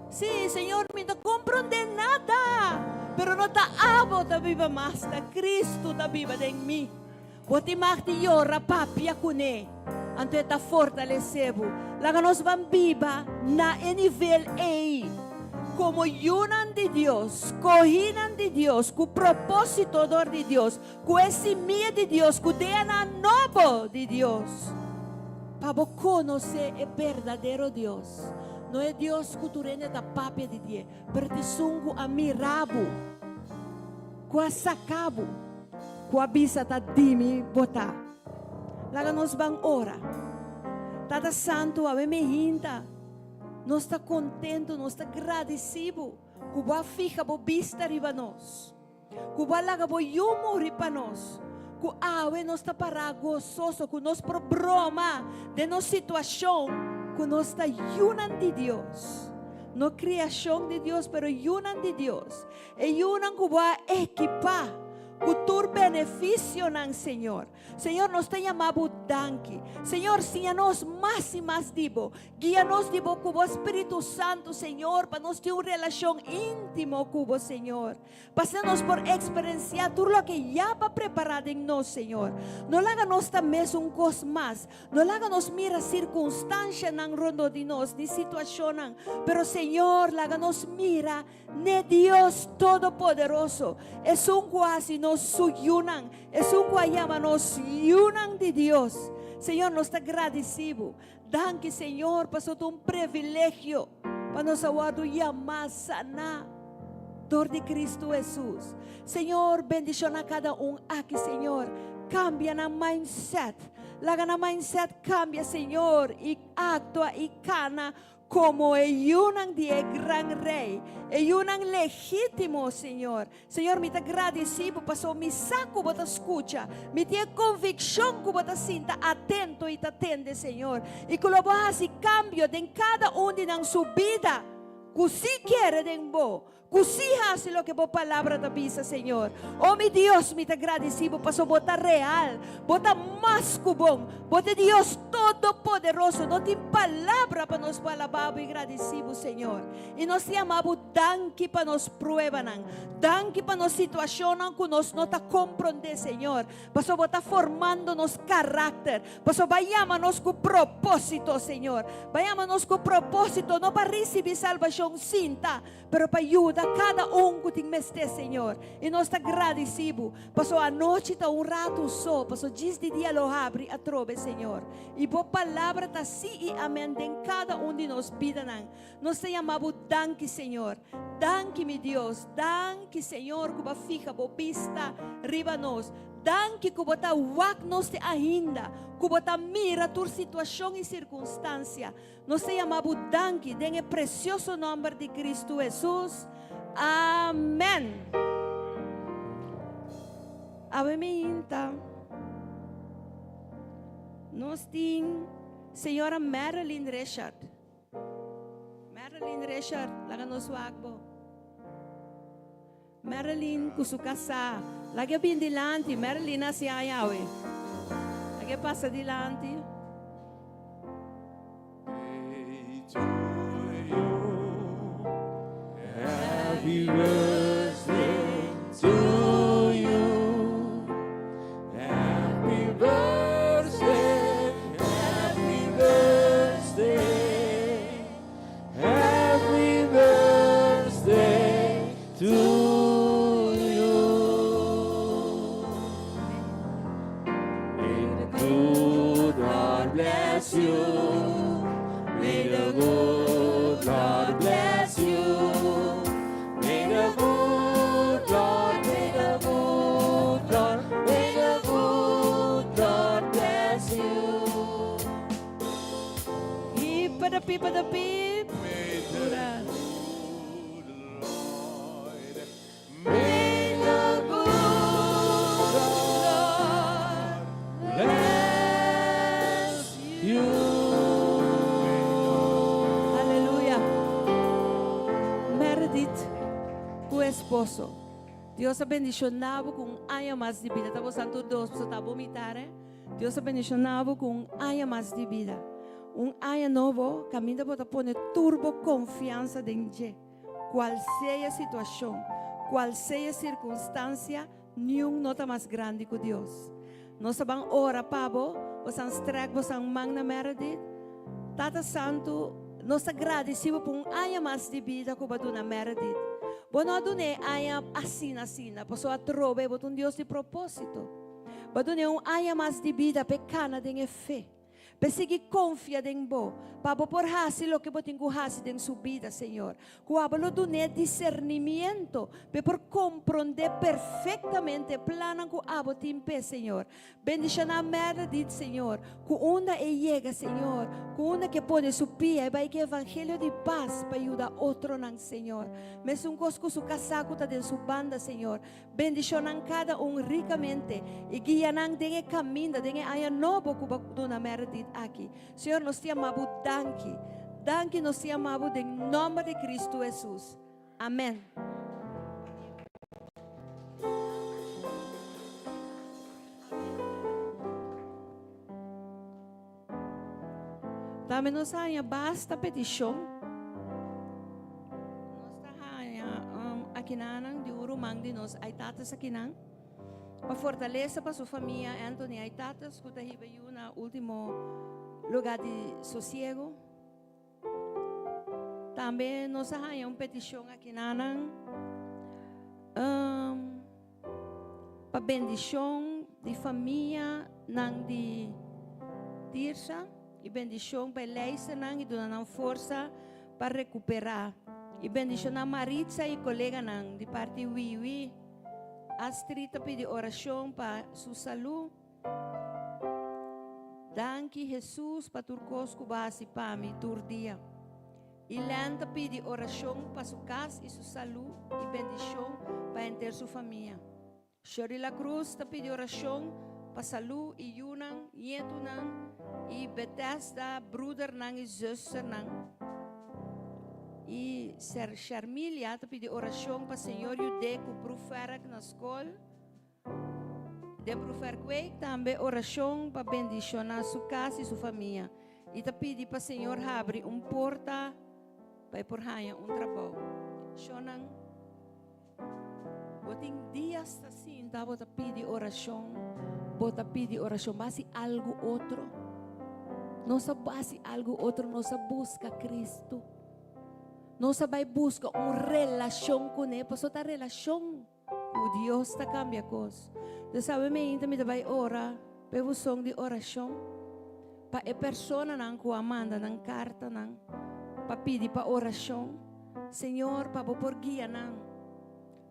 sí, Señor, mi no ta komprondé nada. Pero no ta abo ta biba mas, ta Kristu ta biba den mi. Bo tin mag di yora, papia kuné. Anto e ta fortalesé bo. Laga nos ban biba na e nivel ei. Komo yunan di Dios, skohínan di Dios, ku propósito dor di Dios, Ku e simia di Dios, ku DNA nobo di Dios, pa bo konosé e berdadero Dios, no e Dios ku tur hende ta papia di dje, pero ta esun ku a mira bo, ku a saka bo, ku a bisa ta di mi bo ta. Laga nos ban ora. Tata Santu, awe mi hinta, nos ta kontentu, nos ta gradisí bo ku bo a fiha bo bista riba nos. Ku bo a laga bo yu muri pa nos, ku awe nos ta pará gososo, ku nos por broma den nos situashon, ku nos ta yunan di Dios. No kriashon di Dios, pero yunan di Dios. E yunan ku bo a ekipá ku tur benefisionan, Señor. Señor, nos ta yama bo danki. Señor, siña nos mas i mas di bo. Guia nos di bo ku bo Spiritu Santu, Señor, pa nos tin un relashon íntimo ku bo, Señor. Pa asina nos por eksperensiá tur loke ya bo a prepará den nos, Señor. No laga nos ta mesun kos mas. No laga nos mira sirkunstanshanan rondó di nos, ni situashonnan. Pero, Señor, laga nos mira N'e Dios Todopoderoso, esun ku a hasi nos su yunan, esun ku a yama nos yunan di Dios. Señor, nos ta gradisí bo. Danki, Señor, pasobra ta un privilegio pa nos a wòrdu yamá, saná dor di Kristu Hesus. Señor, bendishoná kada un aki, Señor. Kambia nan mindset. Laga nan mindset kambia, Señor, i aktua i kana Komo e yunan di e gran Rei, e yunan legítimo, Señor. Señor, mi ta gradisí Bo pasobra mi sa ku Bo ta skucha. Mi tin e konvikshon ku Bo ta sinta atento i ta tende, Señor, i ku lo Bo hasi kambio den kada un di nan su bida ku sí kere den Bo, Ku sí hasi loke bo palabra ta bisa, Señor. O mi Dios, mi ta gradisí bo pasobra bo ta real, bo ta mas ku bon, bo ta e Dios Todopoderoso. No tin palabra pa nos por alabá bo i gradisí bo, Señor. I nos ta yama bo danki pa nos pruebanan, danki pa nos situashonnan ku nos no ta komprondé, Señor, pasobra bo ta formando nos karakter, pasobra bo a yama nos ku propósito, Señor. Bo a yama nos ku propósito, no pa risibí salbashon sinta, Pero pa yuda kada un ku tin mester, Señor. I nos ta gradisí Bo, pasobra anochi ta un ratu so, pasobra djis di dia lo habri atrobe, Señor. I Bo palabra ta sí i amèn den kada un di nos bidanan. Nos ta yama Bo danki, Señor. Danki, mi Dios. Danki, Señor, ku Bo a fiha Bo bista riba nos. Danki ku Bo ta wak nos te ainda, ku Bo ta mira tur situashon i sirkunstansia. Nos ta yama bo danki den e precioso nomber di Cristo Jesus. Amen. Awe mi hinta. Nos tin señora Marilyn Richard. Marilyn Richard, laga nos wak bo. Marilyn ku su kasá. Laga e bin dilanti. Marilyn hasi aña awe. Laga e pasa dilanti. Day to you. Happy birthday to you. Happy birthday, happy birthday. Happy birthday to you. May the good Lord bless you. May the good Lord bless you. May the good Lord, may the good Lord, may the good Lord bless you. Hipa da pipa da pip. May Ku esposo. Dios a bendishoná bo ku un aña mas di bida. Ta bosan tur dos pasobra ta bo mitar, eh? Dios a bendishoná bo ku un aña mas di bida. Un aña nobo kaminda bo ta pone tur bo konfiansa den dje. Kual sea situashon, kual sea sirkunstansia, niun no ta mas grandi ku Dios. Nos ta ban ora pa bo, bosan strèk bosan man na Meredith. Tata Santu, nos ta gradisí bo pa un aña mas di bida ku bo a duna Meredith. Bo no a dun'é e aña asina asina, pasobra atrobe bo ta un Dios di propósito. Bo a dun'é un aña mas di bida pa e kana den e fe. P'e sigui konfia den Bo, pa Bo por hasi loke Bo tin ku hasi den su bida, Señor. Ku abo lo dun'é disernimiento p'e por komprondé perfektamente e plannan ku abo tin p'e, Señor. Bendishoná Meredith, Señor, ku unda e yega, Señor, ku unda k'e pone su pia, e bai ku e evangelio di pas pa yuda otronan, Señor. Mesun kos ku su kasá ku ta den su banda, Señor. Bendishonan kada un rikamente i guia nan den e kaminda, den e aña nobo ku bo duna Meredith aki. Señor, nos ta yama bo danki. Danki nos ta yama bo den nomber di Cristo Hesus. Amen. Tambe nos a haña basta petishon. Nos ta haña um, akinanan di un ruman di nos Aitates akinan. Pa fortalesa pa su famia Anthony Aitates ku ta hiba yu na último lugar di sosiego. Tambe nos a haña un petishon akinanan um, pa bendishon di famia nan di Tirsa i bendishon pa e leisternan i duna nan forsa pa rekuperá i bendishoná Maritza i koleganan di parti Wiwi. Astrid ta pidi orashon pa su salú. Danki Hesus pa tur kos ku bo hasi pa mi tur dia. Ilan ta pidi orashon pa su kas i su salú i bendishon pa henter su famia. Shirley La Cruz ta pidi orashon pa salú i yunan, nietunan i Bethesda brudernan i zusternan. I Ser Sharmilia ta pidi orashon pa Señor yud'é ku proefwerk na skol. Den Proefwerkweek tambe orashon pa bendishoná su kas i su famia i ta pidi pa Señor habri un porta pa e por haña un trabou. Shonnan, bo tin dias ta sinta bo ta pidi orashon, bo ta pidi orashon, bo hasi algu otro. Nos a hasi algu otro, nos a buska Cristo. Nos a bai buska un relashon kuné, pasobra ta relashon. Ku Dios ta kambia kos. Dios sabe mi ainda mi ta bai ora p'e buzon di orashon pa e personanan ku a manda nan kartanan pa pidi pa orashon. Señor, pa bo por guia nan,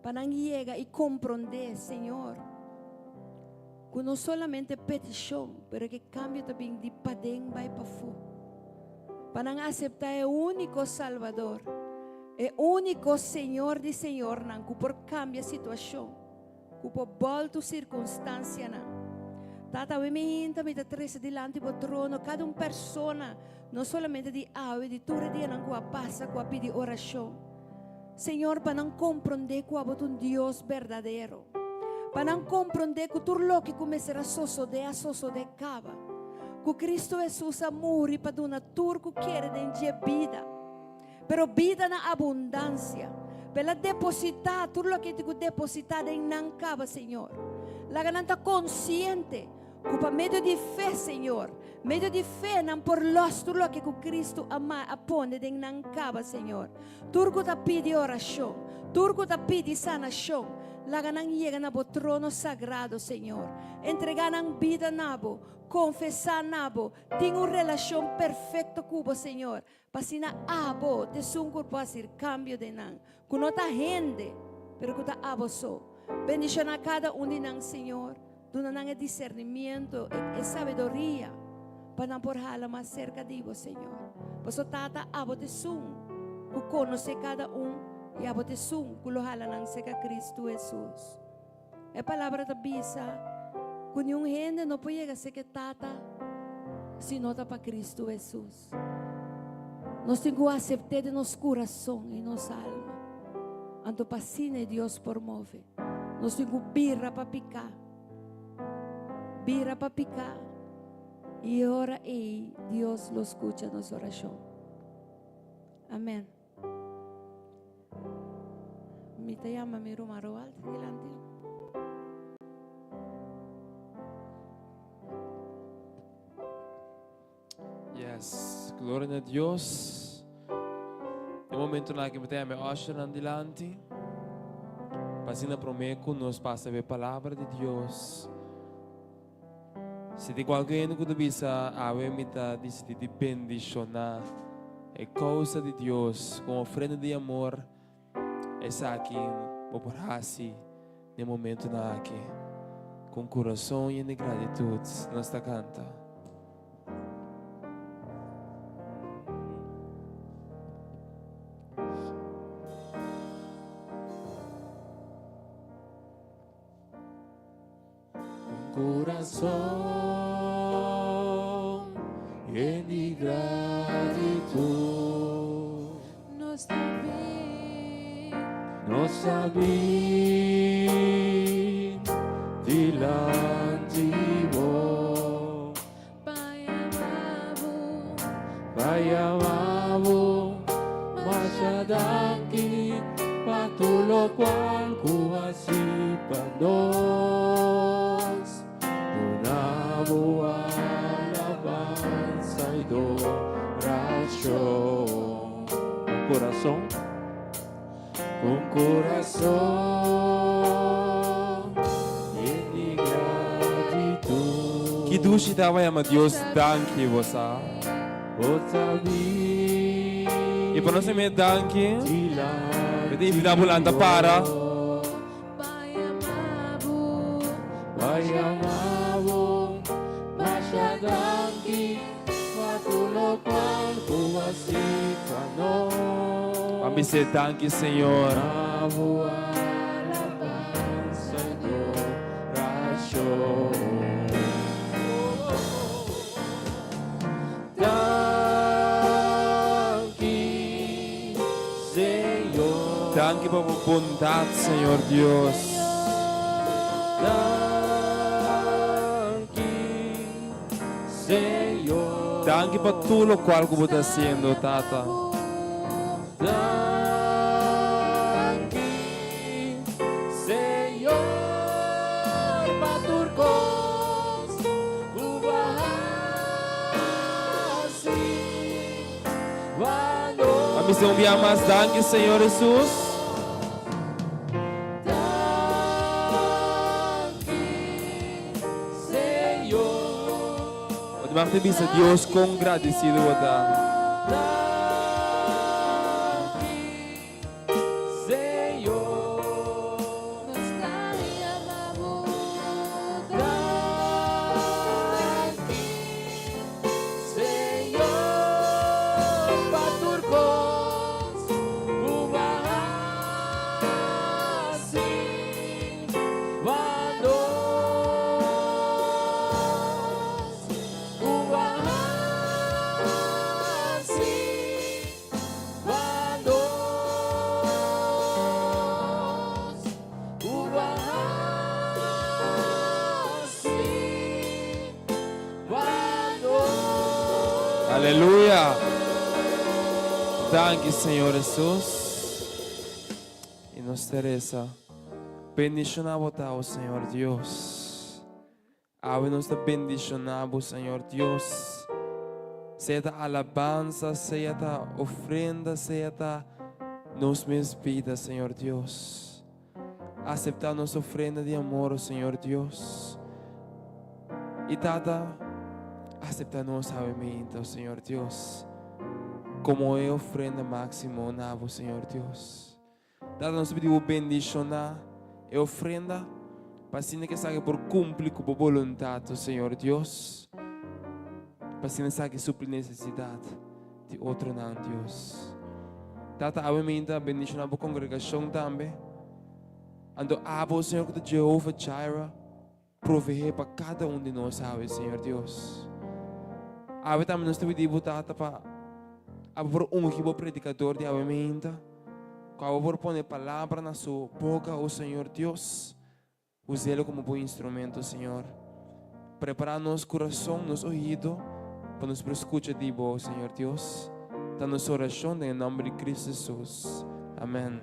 pa nan yega i komprondé, Señor, ku no solamente petishon, pero ku e kambio ta bin di paden bai pafó. Pa nan aseptá e úniko Salbador. E úniko Señor di señornan ku por kambia situashon, ku por bòltu sirkunstansianan. Tata, awe mi hinta mi ta trese dilanti bo trono kada un persona, no solamente di awe, di tur e dianan ku a pasa ku a pidi orashon. Señor, pa nan komprondé ku abo ta un Dios berdadero. Pa nan komprondé ku tur loke ku mester a sosodé a sosodé kaba. Ku Kristu Hesus a muri pa duna tur ku kere den dje bida. Pero bida na abundansia. P'el a depositá tur loke e tin ku depositá den nan kaba, Señor. Laga nan ta konsiente ku pa medio di fe, Señor, medio di fe nan por lòs tur loke ku Kristu a a pone den nan kaba, Señor. Tur ku ta pidi orashon, tur ku ta pidi sanashon, laga nan yega na bo trono sagrado, Señor. Entregá nan bida na bo, konfesá na bo, tin un relashon perfekto ku bo, Señor. Pa asina abo ta esun ku por hasi kambio den nan, ku no ta hende, pero ku ta abo so. Bendishoná kada un di nan, Señor. Duna nan e disernimiento, e sabiduria, pa nan por hala mas serka di bo, Señor. Pasobra, Tata, abo ta esun ku konosé kada un, i abo ta esun ku lo hala nan serka Kristu Hesus. E palabra ta bisa ku niun hende no por yega serka e Tata si no ta pa Kristu Hesus. Nos tin ku asept'é den nos kurason i nos alma. Anto pa asina Dios por move. Nos tin ku bira pa piká. Bira pa piká. I e ora ei Dios lo skucha nos orashon. Amen. Mi ta yama mi ruman Roald dilanti. Yes, gloria na Dios. E momento na que mi ta usher nan dilanti. Pasina prome ku nos pasa be palabra di Dios. Si tin kualke hende ku ta bisa, Awe mi ta disidí di bendishoná e kousa di Dios ku un ofrenda di amor, esaki bo por hasi den momentunan aki. Ku un kurason yen di gratitut nos ta kanta. Un corazón yen di gratitud. Nos ta bin. Nos ta bin dilanti bo. Pa yama bo. Pa yama bo. Masha danki pa tur lokual ku hasi pa nos. Duna bo alabansa i dorashon. Un kurason, un kurason yen di gratitud. Ki dushi ta pa yama Dios danki, bo sa. Bo ta bin. I pa nos him'é danki, mi ta invitá bo lanta para. Pa yama bo. Pa yama bo. Masha danki pa tur lokual ku a hasi pa nos. Pa mi sê danki, Señor. Na bo alabansa i dorashon. Danki, Señor. Danki pa bo bondat, Señor Dios. Danki, Señor. Danki pa tur lokual ku bo ta hasiendo, Tata. Danki, Señor, pa tur kos ku bo a hasi pa nos. A bisa un bia mas, danki, Señor Hesus. Danki, Señor. Bo ta mag ta bisa Dios kon gradisido bo ta. Danki, Señor. Nos ta yama bo. Danki, Señor, pa tur kos ku bo a hasi pa nos. Ku bo a hasi. Pa nos ku a hasi pa nos. Aleluya! Danki Señor Hesus. Y nos ta reza, Bendiciona bo ta, o Señor Dios. Awe nos ta bendiciona bo, Señor Dios. Sea ta alabansa, sea ta ofrenda, sea ta nos mes bida, Señor Dios. Acepta nos ofrenda di amor, Señor Dios. Y Tata, acepta nos awe meinta, Señor Dios, como e ofrenda máximo na bo, Señor Dios. Tata nos ta pidi bo bendiciona e ofrenda pa asina ke esaki por cumpli cu bo boluntad, o Señor Dios, pa asina esaki supli necesidad di otronan, Dios. Tata, awe minta bendiciona bo congregacion tambe. Anto abo, Señor, cu ta Jehovah Jireh, Proveé pa kada un di nos awe, Señor Dios. Awe tambe nos ta pidi Bo, Tata, pa Abo por ungi Bo predikador di awe meinta. Ku abo por pone palabra na su boka, o Señor Dios. Us'é komo bo instrumento, Señor. Prepará nos kurason, nos oido, pa nos por skucha di bo, Señor Dios. Ta nos orashon den e nòmber di Cristo Jesus. Amèn.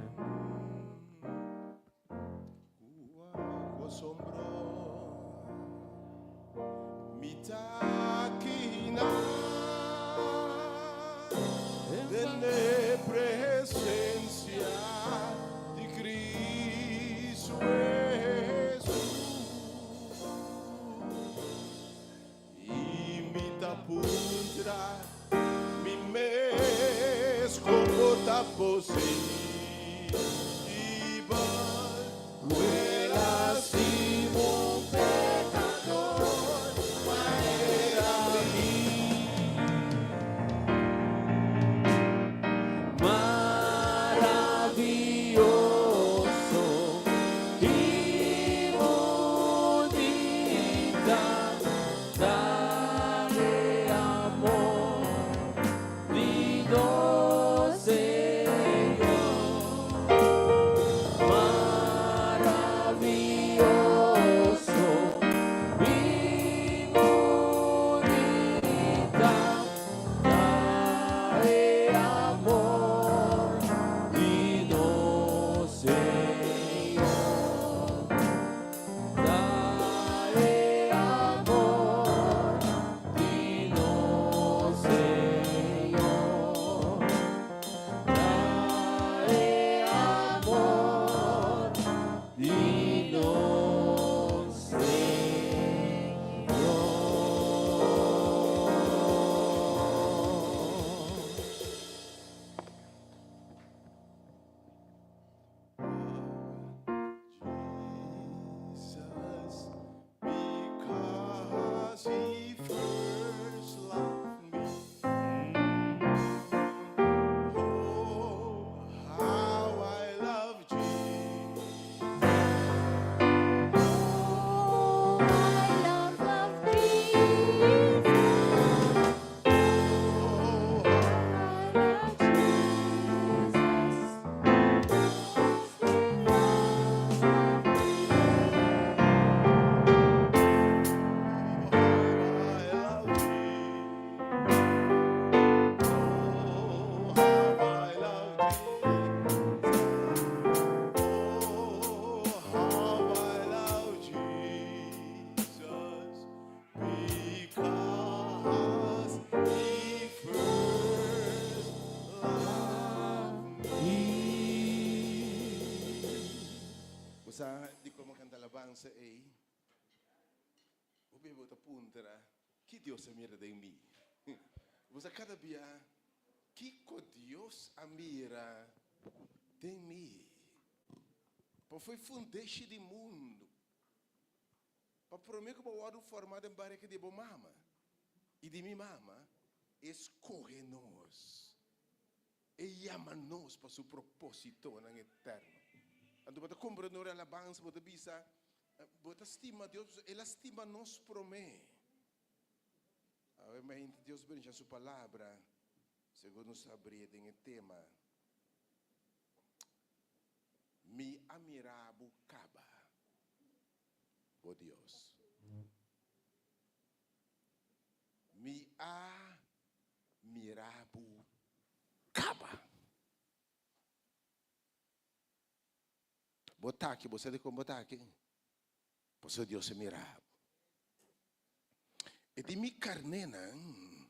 Maravioso i bunita ta e amor di nos Señor. Maravioso i bunita ta e amor di nos Señor. Ta e amor di nos Señor. Ta e amor di nos Señor. Jesus, because he first loved me. Oh, how I love Jesus. Oh, I love, love Jesus. Oh, I love Jesus. how I love Jesus. Oh, how I love Jesus. Oh, how I love Jesus. Because he first loved me. Bosa di kon kanta alabansa ei. Hopi bo ta puntra ki Dios a mira den mi. Bosa kada bia kiko Dios a mira den mi. Pa for di fundeshi di mundu. Pa promé ku bo a wòrdu formá den barika di bo mama i di mi mama, e skohe nos. E yama nos pa su propósitonan eterno. Anto bo ta komprendé ora alabansa bo ta bisa, bo ta stima Dios, El a stima nos promé. Awe mainta Dios brincha su palabra, segun nos a abri den e tema, Mi a mira bo kaba, bo Dios. Mi a mira bo kaba. Bo ta aki, bo sa di kon bo ta aki? Pasobra Dios a mira bo. E di mi karnénan,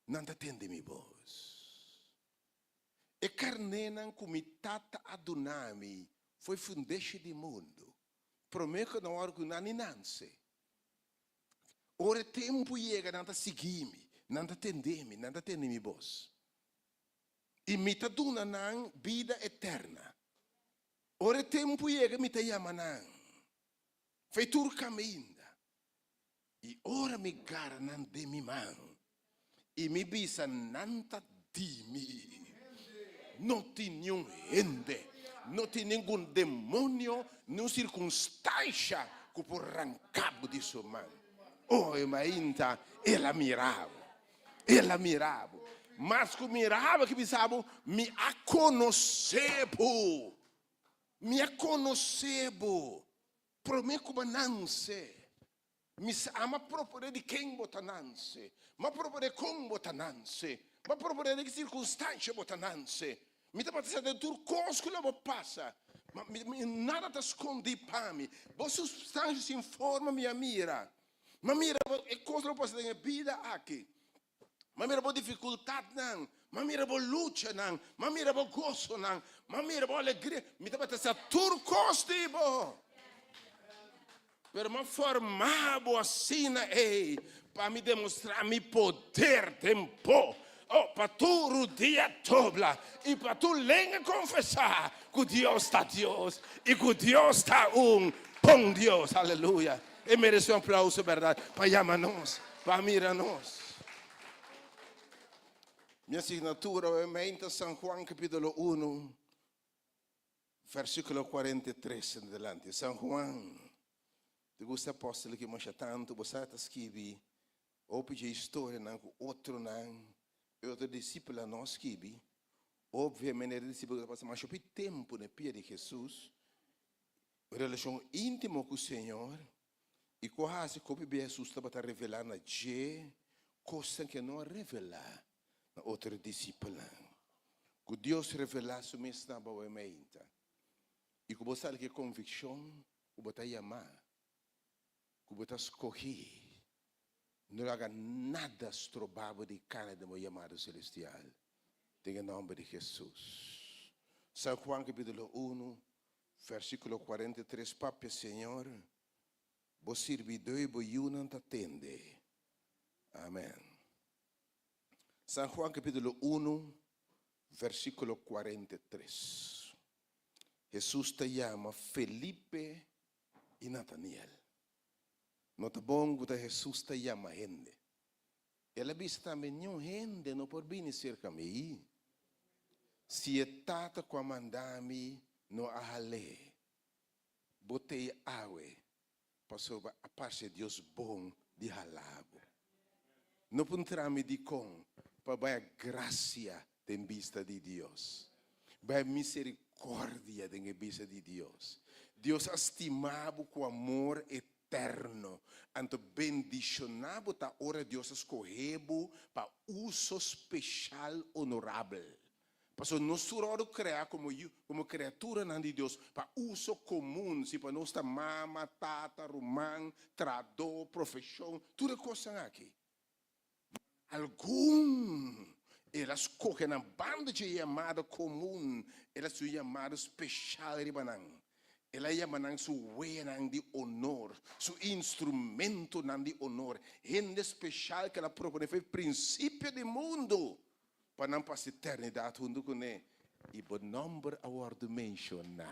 nan ta tende mi bos. E karnénan ku mi Tata a duna mi for e fundeshi di mundu, promé ku nan wòrdu ku nan ni nanse. Ora e tempu yega nan ta sigui mi, nan ta tende mi, nan ta tende mi bos. I mi ta duna nan bida eterna. Ora e tempu yega mi ta yama nan fei tur kaminda. I ora mi gara nan den mi man i mi bisa nan ta di mi, no tin niun hende, no tin ningun demonio, niun sirkunstansha ku por ranka bo di su man. Oh, e mainta, el a mira bo. El a mira bo. Mas ku mi raba ki bisa bo, mi a konosé bo. Mi a konosé bo promé ku bo a nanse. Mi sa ama proponé di ken bo ta nanse. Mi a proponé kon bo ta nanse. Mi a proponé den ki sirkunstansha bo ta nanse. Mi tabata sa den tur kos ku lo bo pasa. Ma mi nada ta skondí pa mi. Bo supstansha sin forma mi a mira. Mi a mira e kos lo pasa den e bida aki. Mi a mira bo difikultatnan. Mi a mira bo luchanan. Mi a mira bo gosonan. Mi a mira bo alegria. Mi tabata sa tur kos di bo. Pero mi a forma bo asina ei pa mi demostrá mi poder den bo. Oh, pa tur rudia dobla i pa tur lenga konfesá ku Dios ta Dios i ku Dios ta un bon Dios. Aleluya! E merese un aplauso, bèrdat? Pa yama nos, pa mira nos. Mi asignatura obviamente ta San Juan capítulo 1, versículo 43 en adelante. San Juan, te gusta apóstol ki masha tanto, bo sa ta skibi hopi dje historianan ku otronan, e otro disípulonan no a skibi. Obviamente e disípulo ta pasa masha hopi tempu na e pia di Hesus, Un relashon íntimo ku Señor i ku a hasi ku hopi bia Hesus tabata revelá na dje kosnan ku e no a revelá na otro disipelnan. Ku Dios revelá Su mes na bo e meinta i ku bo sali ku e konvikshon ku bo ta yamá, ku bo ta skohí, no laga nada stroba bo di kana den bo yamado selestial. Den e nòmber di Hesus. San Juan kapítulo unu Versíkulo 43 Papia, Señor, bo sirbidó i bo yunan ta tende. Amèn. San Juan kapítulo unu, versíkulo 43. Hesus ta yama Felipe i Nataniel. No ta bon ku ta Hesus ta yama hende. El a bisa tambe, Niun hende no por bini serka mi, si e Tata ku a manda mi no a hal'é. Bo t'ei awe pasobra a parse Dios bon di hala bo. No puntra mi dikon, pa bai a grasia den bista di Dios, bai a miserikordia den e bista di Dios. Dios a stima bo ku amor eterno. Anto bendishoná bo ta ora Dios a skohe bo pa uso speshal onorabel. Pasobra nos tur a wòrdu kreá komo yu, komo kreaturanan di Dios pa uso komun, si pa nos ta mama, tata, ruman, trahadó, profeshon, tur e kosnan aki. Ma algun el a skohe nan banda dje yamada komun, el a hasi un yamada speshal riba nan. El a yama nan su weanan di onor, su instrumentonan di onor, hende speshal ku el a proponé for e prinsipio di mundu pa nan pasa eternidat huntu kuné. I bo nòmber a wòrdu menshoná.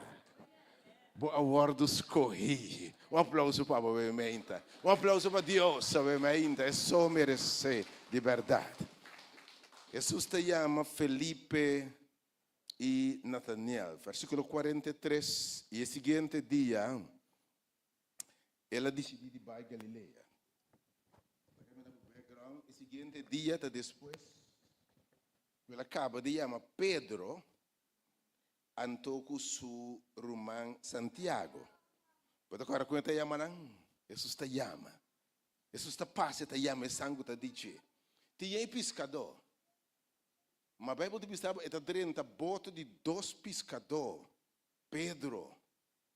Bo a wòrdu skohí. Un aplauso pa bo, Bemeinta. Un aplauso pa Dios, Bemeinta. E so meresé di bèrdat. Hesus ta yama Felipe i Nataniel. Versíkulo 43, I e siguiente dia el a disidí di bai Galilea. E siguiente dia ta despues ku el a kaba di yama Pedro anto ku su ruman Santiago. Bo ta kòrda kon e ta yama nan? Hesus ta yama. Hesus ta pasa e ta yama esan ku ta di dje. Tin e piskadó. Ma Bijbel ta bisa bo e ta drenta boto di dos piskadó, Pedro.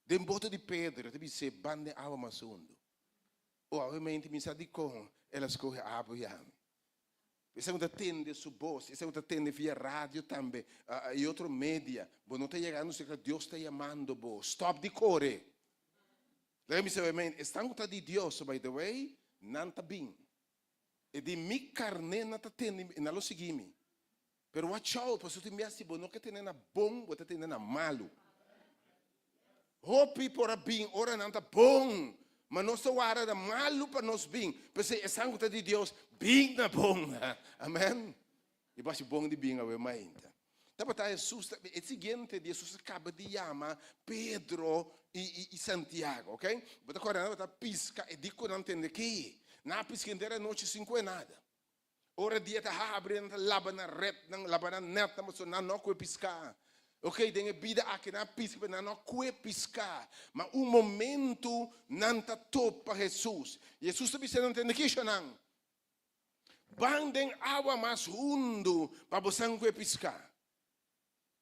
Den boto di Pedro e ta bis'é ban den awa mas hundu. Obviamente mi sa dikon el a skohe abo i ami. Esei ku ta tende su bos, esei ku ta tende via radio tambe i otro media, bo no ta yegando serka Dios ta yamando bo. Stòp di kore. Laga mi bisa bo, esnan ku ta di Dios, by the way, nan ta bin. E di mi karné nan ta tende mi, nan lo sigui mi. Pero watch out, pasobra tin biaha si bo no ke tende na bon, bo ta tende na malu. Hopi por a bin ora nan ta bon, ma nos ta warda na malu pa nos bin. P'esei esan ku ta di Dios, bin na bon. Amen. I bo hasi bon di bin awe mainta. Tabata Hesus ta, e siguiente dia Hesus a kaba di yama Pedro i i Santiago, ok? Bo ta kòrda nan tabata piska, e di ku nan tende ki, nan a piska henter anochi sin kue nada. Ora dia ta habri nan ta laba nan retnan, laba nan netnan pasobra nan no a kue piská. Ok, den e bida aki nan a piska pero nan no a kue piská. Ma un momentu nan ta topa Hesus. Hesus ta bisa nan, Tende kisha nan? Ban den awa mas hundu pa bosan kue piská.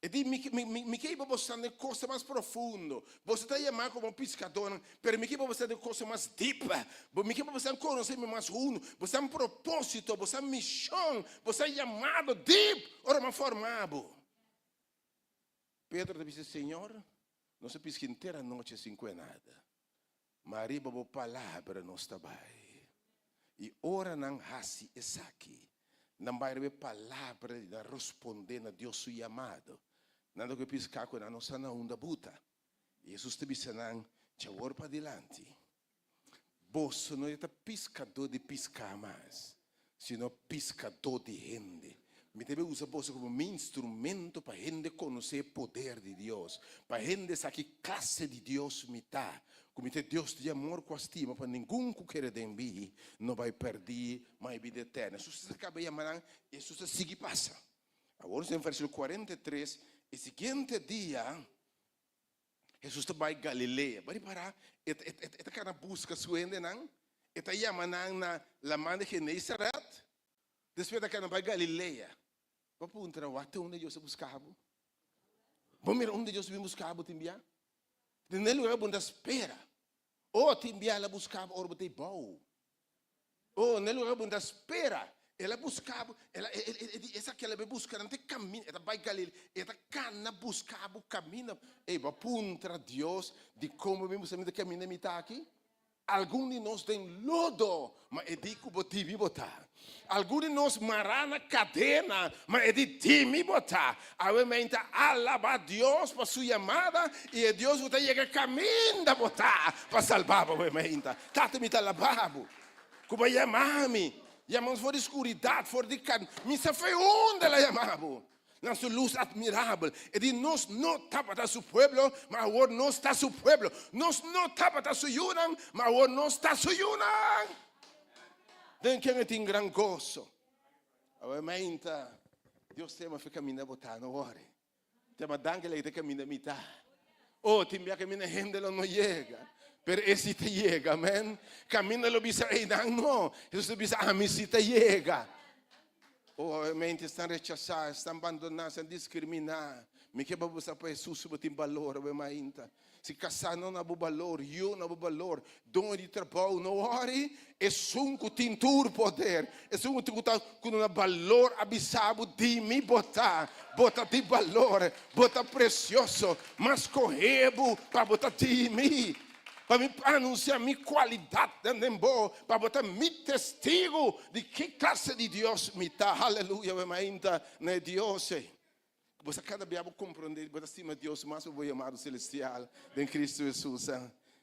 E di, Mi, mi, mi, mi ke hiba bosan den kosa mas profundo. Boso ta yamá komo piskadónan, pero mi ke hiba bosan den kosa mas dip. Bo, mi ke pa bosan konosé mi mas hundu, bosan propósito, bosan mishon, bosan yamado dip ora mi a forma bo. Pedro ta bisa, Señor, nos a piska henter anochi sin kue nada, ma riba bo palabra nos ta bai. I ora nan hasi esaki, nan bai riba e palabra di nan rospondé na Dios su yamado. Nan ta kue piská ku nan no sa na unda buta. I Hesus ta bisa nan, Djawor padilanti, boso no ta piskadó di piská mas, sino piskadó di hende. Mi ta usa boso komo mi instrumento pa hende konosé e poder di Dios, pa hende sa ki klase di Dios mi ta, ku mi ta e Dios di amor ku a stima pa ningun ku kere den mi no bai pèrdí, ma e bida eterno. Hesus a kaba yama nan i Hesus a sigui pasa. Awor nos den versíkulo 43, e siguiente dia Hesus ta bai Galilea. Bo a ripará? E ta kana buska su hendenan. E ta yama nan na laman di Genesaret. Despues e ta kana bai Galilea. Bo a puntra, Wak te unda Dios a buska bo? Bo mira unda Dios a bin buska bo tin bia? Den e lugar bo ta spera. Oh, tin bia el a buska bo ora bo ta ei bou. Oh, na e lugar bo no ta spera. El a buska bo, el a, e di esaki el a bai buska nan te kaminda, e ta bai Galilea, e ta kana buska bo kaminda. Ey, bo a puntra Dios dikon bo bin buska mi te kaminda mi ta aki? Algun di nos den lodo, ma e di ku bo dibi bo ta. Algun di nos mará na kadena, ma e di dimi bo ta. Awe men ta alabá Dios pa su yamada i e Dios ku ta yega kaminda bo ta pa salbá bo. Awe men ta. Tata mi ta alabá bo ku bo a yama mi, yama nos for di skuridat, for di kan, mi sa fe unda el a yama bo, na su lus atmirabel. E di nos no tabata su pueblo, ma awor nos ta su pueblo. Nos no tabata su yunan, ma awor nos ta su yunan. Den ken e tin gran goso. Awe mainta, Dios ta yama fe kaminda bo ta, no wòri. Ta yama danki lei ta kaminda mi ta. Oh, tin bia kaminda hende lo no yega, pero e si ta yega, amen. Kaminda lo bisa einan no, Jesus ta bisa ami si ta yega. Oh, awe mainta esnan rechasá, esnan bandoná, esnan diskriminá. Mi ke pa bo sa pa Jesus bo tin balor awe mainta. Si kasá no na bo balor, yu na bo balor, doño di trabou no wòri, esun ku tin tur poder, esun ku ta ku duna balor a bisa bo di mi bo ta, bo ta di balor, bo ta presioso, m'a skohe bo pa bo ta di mi, pa mi anunsiá mi kualidatnan den bo, pa bo ta mi testigu di ki klase di Dios mi ta. Haleluya, we mainta na e Dios ei. Bo sa kada bia bo komprondé bo ta stima Dios mas pa bo yamado selestial den Kristu Hesus.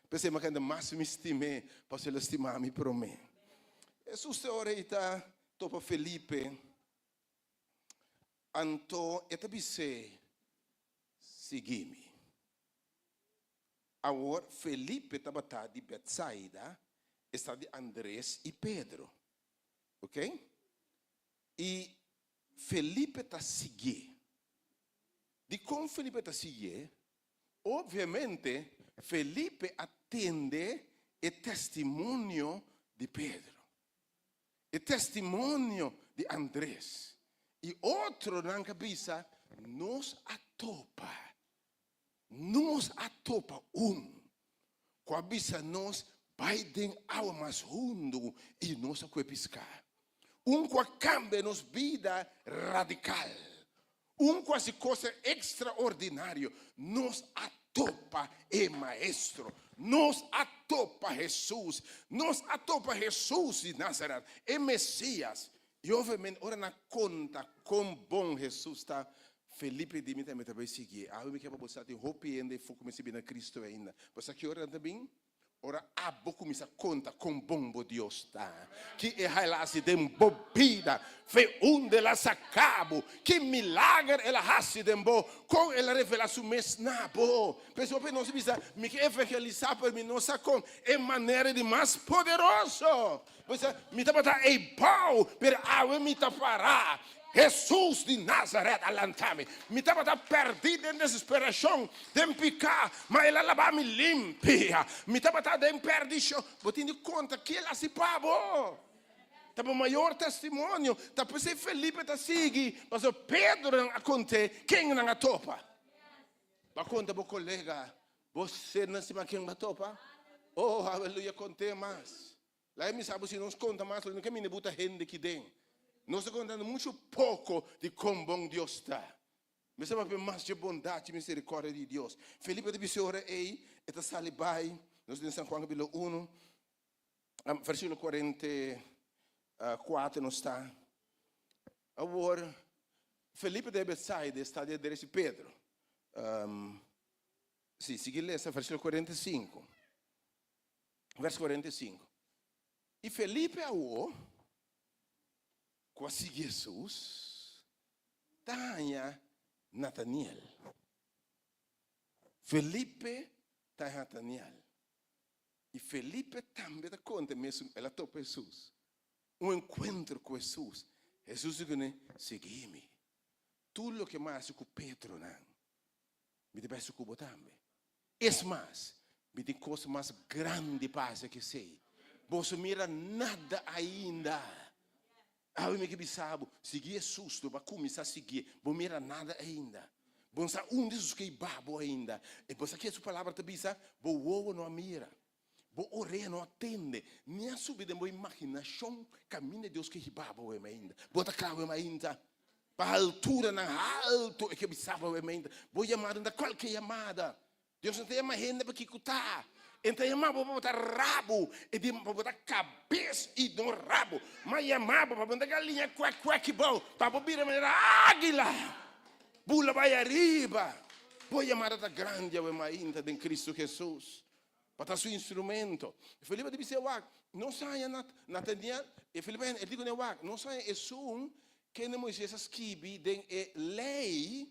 P'esei mi a kende mas mi stim'é pasobra el a stima mi promé. Hesus te ora ei ta topa Felipe, anto e ta bis'é, Sigui mi. Awor Felipe tabata di Betsaida, esta di Andres i Pedro. Oké? I Felipe ta siguié. Dikon Felipe ta siguié? Obviamente, Felipe a tende e testimonio di Pedro, e testimonio di Andres i otronan ku a bisa, Nos a topa, nos a topa un ku a bisa nos bai den awa mas hundu i nos a kue piská. Un ku a kambia nos bida radikal. Un ku hasi kosnan ekstraordinario. Nos a topa e Maestro. Nos a topa Hesus. Nos a topa Hesus di Nazaret, e Mesias. I obviamente ora nan a konta kon bon Hesus ta, Felipe di, Mi tambe ta bai siguié. Awe mi ke pa bo sa tin hopi hende for kuminsá bini na Kristu ainda. Bo sa ki ora nan ta bin? Ora abo kuminsá konta kon bon bo Dios ta, ki e el a hasi den bo bida, fe unda el a saka bo, ki milager el a hasi den bo, kon el a revelá su mes na bo. P'esei hopi nos bisa, Mi ke evangelisá, pero mi no sa kon. E manera di mas poderoso. Bo bisa, Mi tabata ei bou, pero awe mi ta pará. Hesus di Nazaret a lanta mi. Mi tabata pèrdí den desesperashon, den piká, ma el a laba mi limpi. Mi tabata den pèrdishon. Bo tin di konta ki el hasi pa bo. Ta bo mayor testimonio. Ta p'esei Felipe ta sigui, pasobra Pedronan a kont'é ken nan a topa. Bo a konta bo kolega, bo sernan sima ken bo a topa? Oh, aleluya, kont'é mas. Laga mi sa bo si nos konta mas lo no ke mini buta hende ki den. Nos ta kontando muchu poko di kon bon Dios ta. Mi sa papia mas dje bondat i miserikòrdia di Dios. Felipe ta bisa e ora ei, e ta sali bai, nos den San Juan kapitulo unu, versikulo 44 nos ta. Awor, Felipe ta e Betsaida, e sta di aderecha di Pedro. Si, sigui lesa versikulo 45. Vers 45. I Felipe awor, ku a sigui Hesus, ta haña Nataniel. Felipe ta haña Nataniel. I Felipe tambe ta konta e mesun, el a topa Hesus. Un enkuentro ku Hesus. Hesus di kuné, Sigui mi. Tur loke mi a hasi ku Pedronan, mi ta bai hasi ku bo tambe. Es mas, mi tin kos mas grandi pa hasi ke esei. Boso mira nada ainda. Awe mi ke bisa bo, sigui Hesus, lo bo a kuminsá siguié. Bo mira nada ainda. Bo no sa unda Hesus ke hiba bo ainda. E bo sa ke su palabra ta bisa? Bo wowo no a mira, bo orea no a tende, ni a subi den bo imaginashon kaminda Dios ke hiba bo ainda. Bo ta kla awe mainta? Pa alturanan haltu e ke bisa bo awe. Bo yamada no ta kualke yamada. Dios no ta yama hende pa kiko ta. E ta yama bo pa bo ta rabu. E di pa bo ta kabes i no rabu. Ma yama bo pa bo no ta galiña kuek kuek bou, pa bo bira manera águila, bula bai ariba. Bo yamada ta grandi awe mainta den Kristu Hesus. Pa ta su instrumento. Felipe ta bis'é, Wak, nos haña Nataniel. E Felipe e di kuné, Wak, nos haña esun kende Moises a skibi den e lei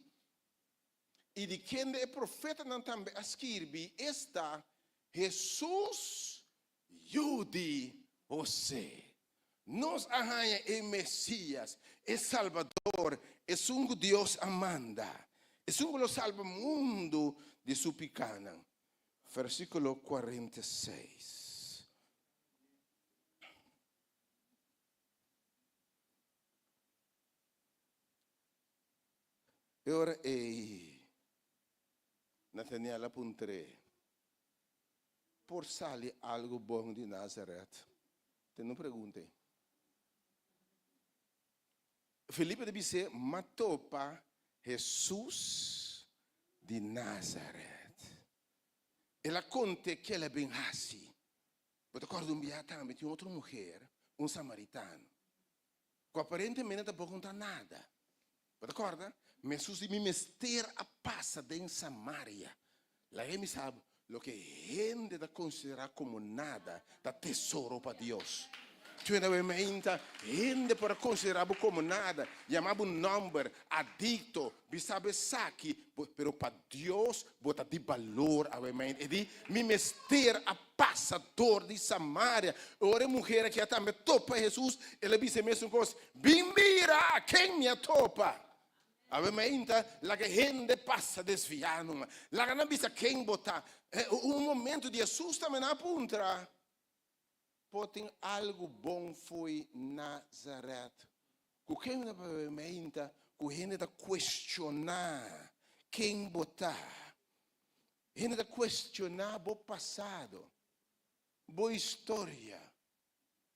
i di kende e profetanan tambe a skirbi, esta, Hesus, yu di Hosé. Nos a haña e Mesías, e Salbador, esun ku Dios a manda, esun ku lo salba mundu di su pikánan. Versíkulo 46. E ora ei, Nataniel a puntr'é, Por sali algu bon di Nazaret? Tende un pregunta ei. Felipe ta bis'é, M'a topa Hesus di Nazaret. El a kont'é ke el a bin hasi. Bo ta kòrda un biaha tambe tin otro muher, un samaritano, ku aparentemente tampoko no ta nada. Bo ta kòrda? Ma Hesus di, Mi mester a pasa den Samaria. Laga mi sa bo, loke hende ta konsiderá komo nada ta tesoro pa Dios. Tjue na meinta, hende por a konsiderá bo komo nada, yama bo nòmber, adikto, bisa bo esaki, pero pa Dios bo ta di balor awe meinta. E di, Mi mester a pasa dor di Samaria. Ora e muher aki a tambe topa Hesus, el a bisa e mesun kos, Bin mira ken mi a topa! Awe mainta laga hende pasa desviá numa. Laga nan bisa ken bo ta. Un momento di Hesus tambe nan a puntra, Por tin algu bon fo'i Nazaret? Ku ken nan papia awe mainta ku hende ta kuestioná ken bo ta? Hende ta kuestioná bo pasado, bo historia,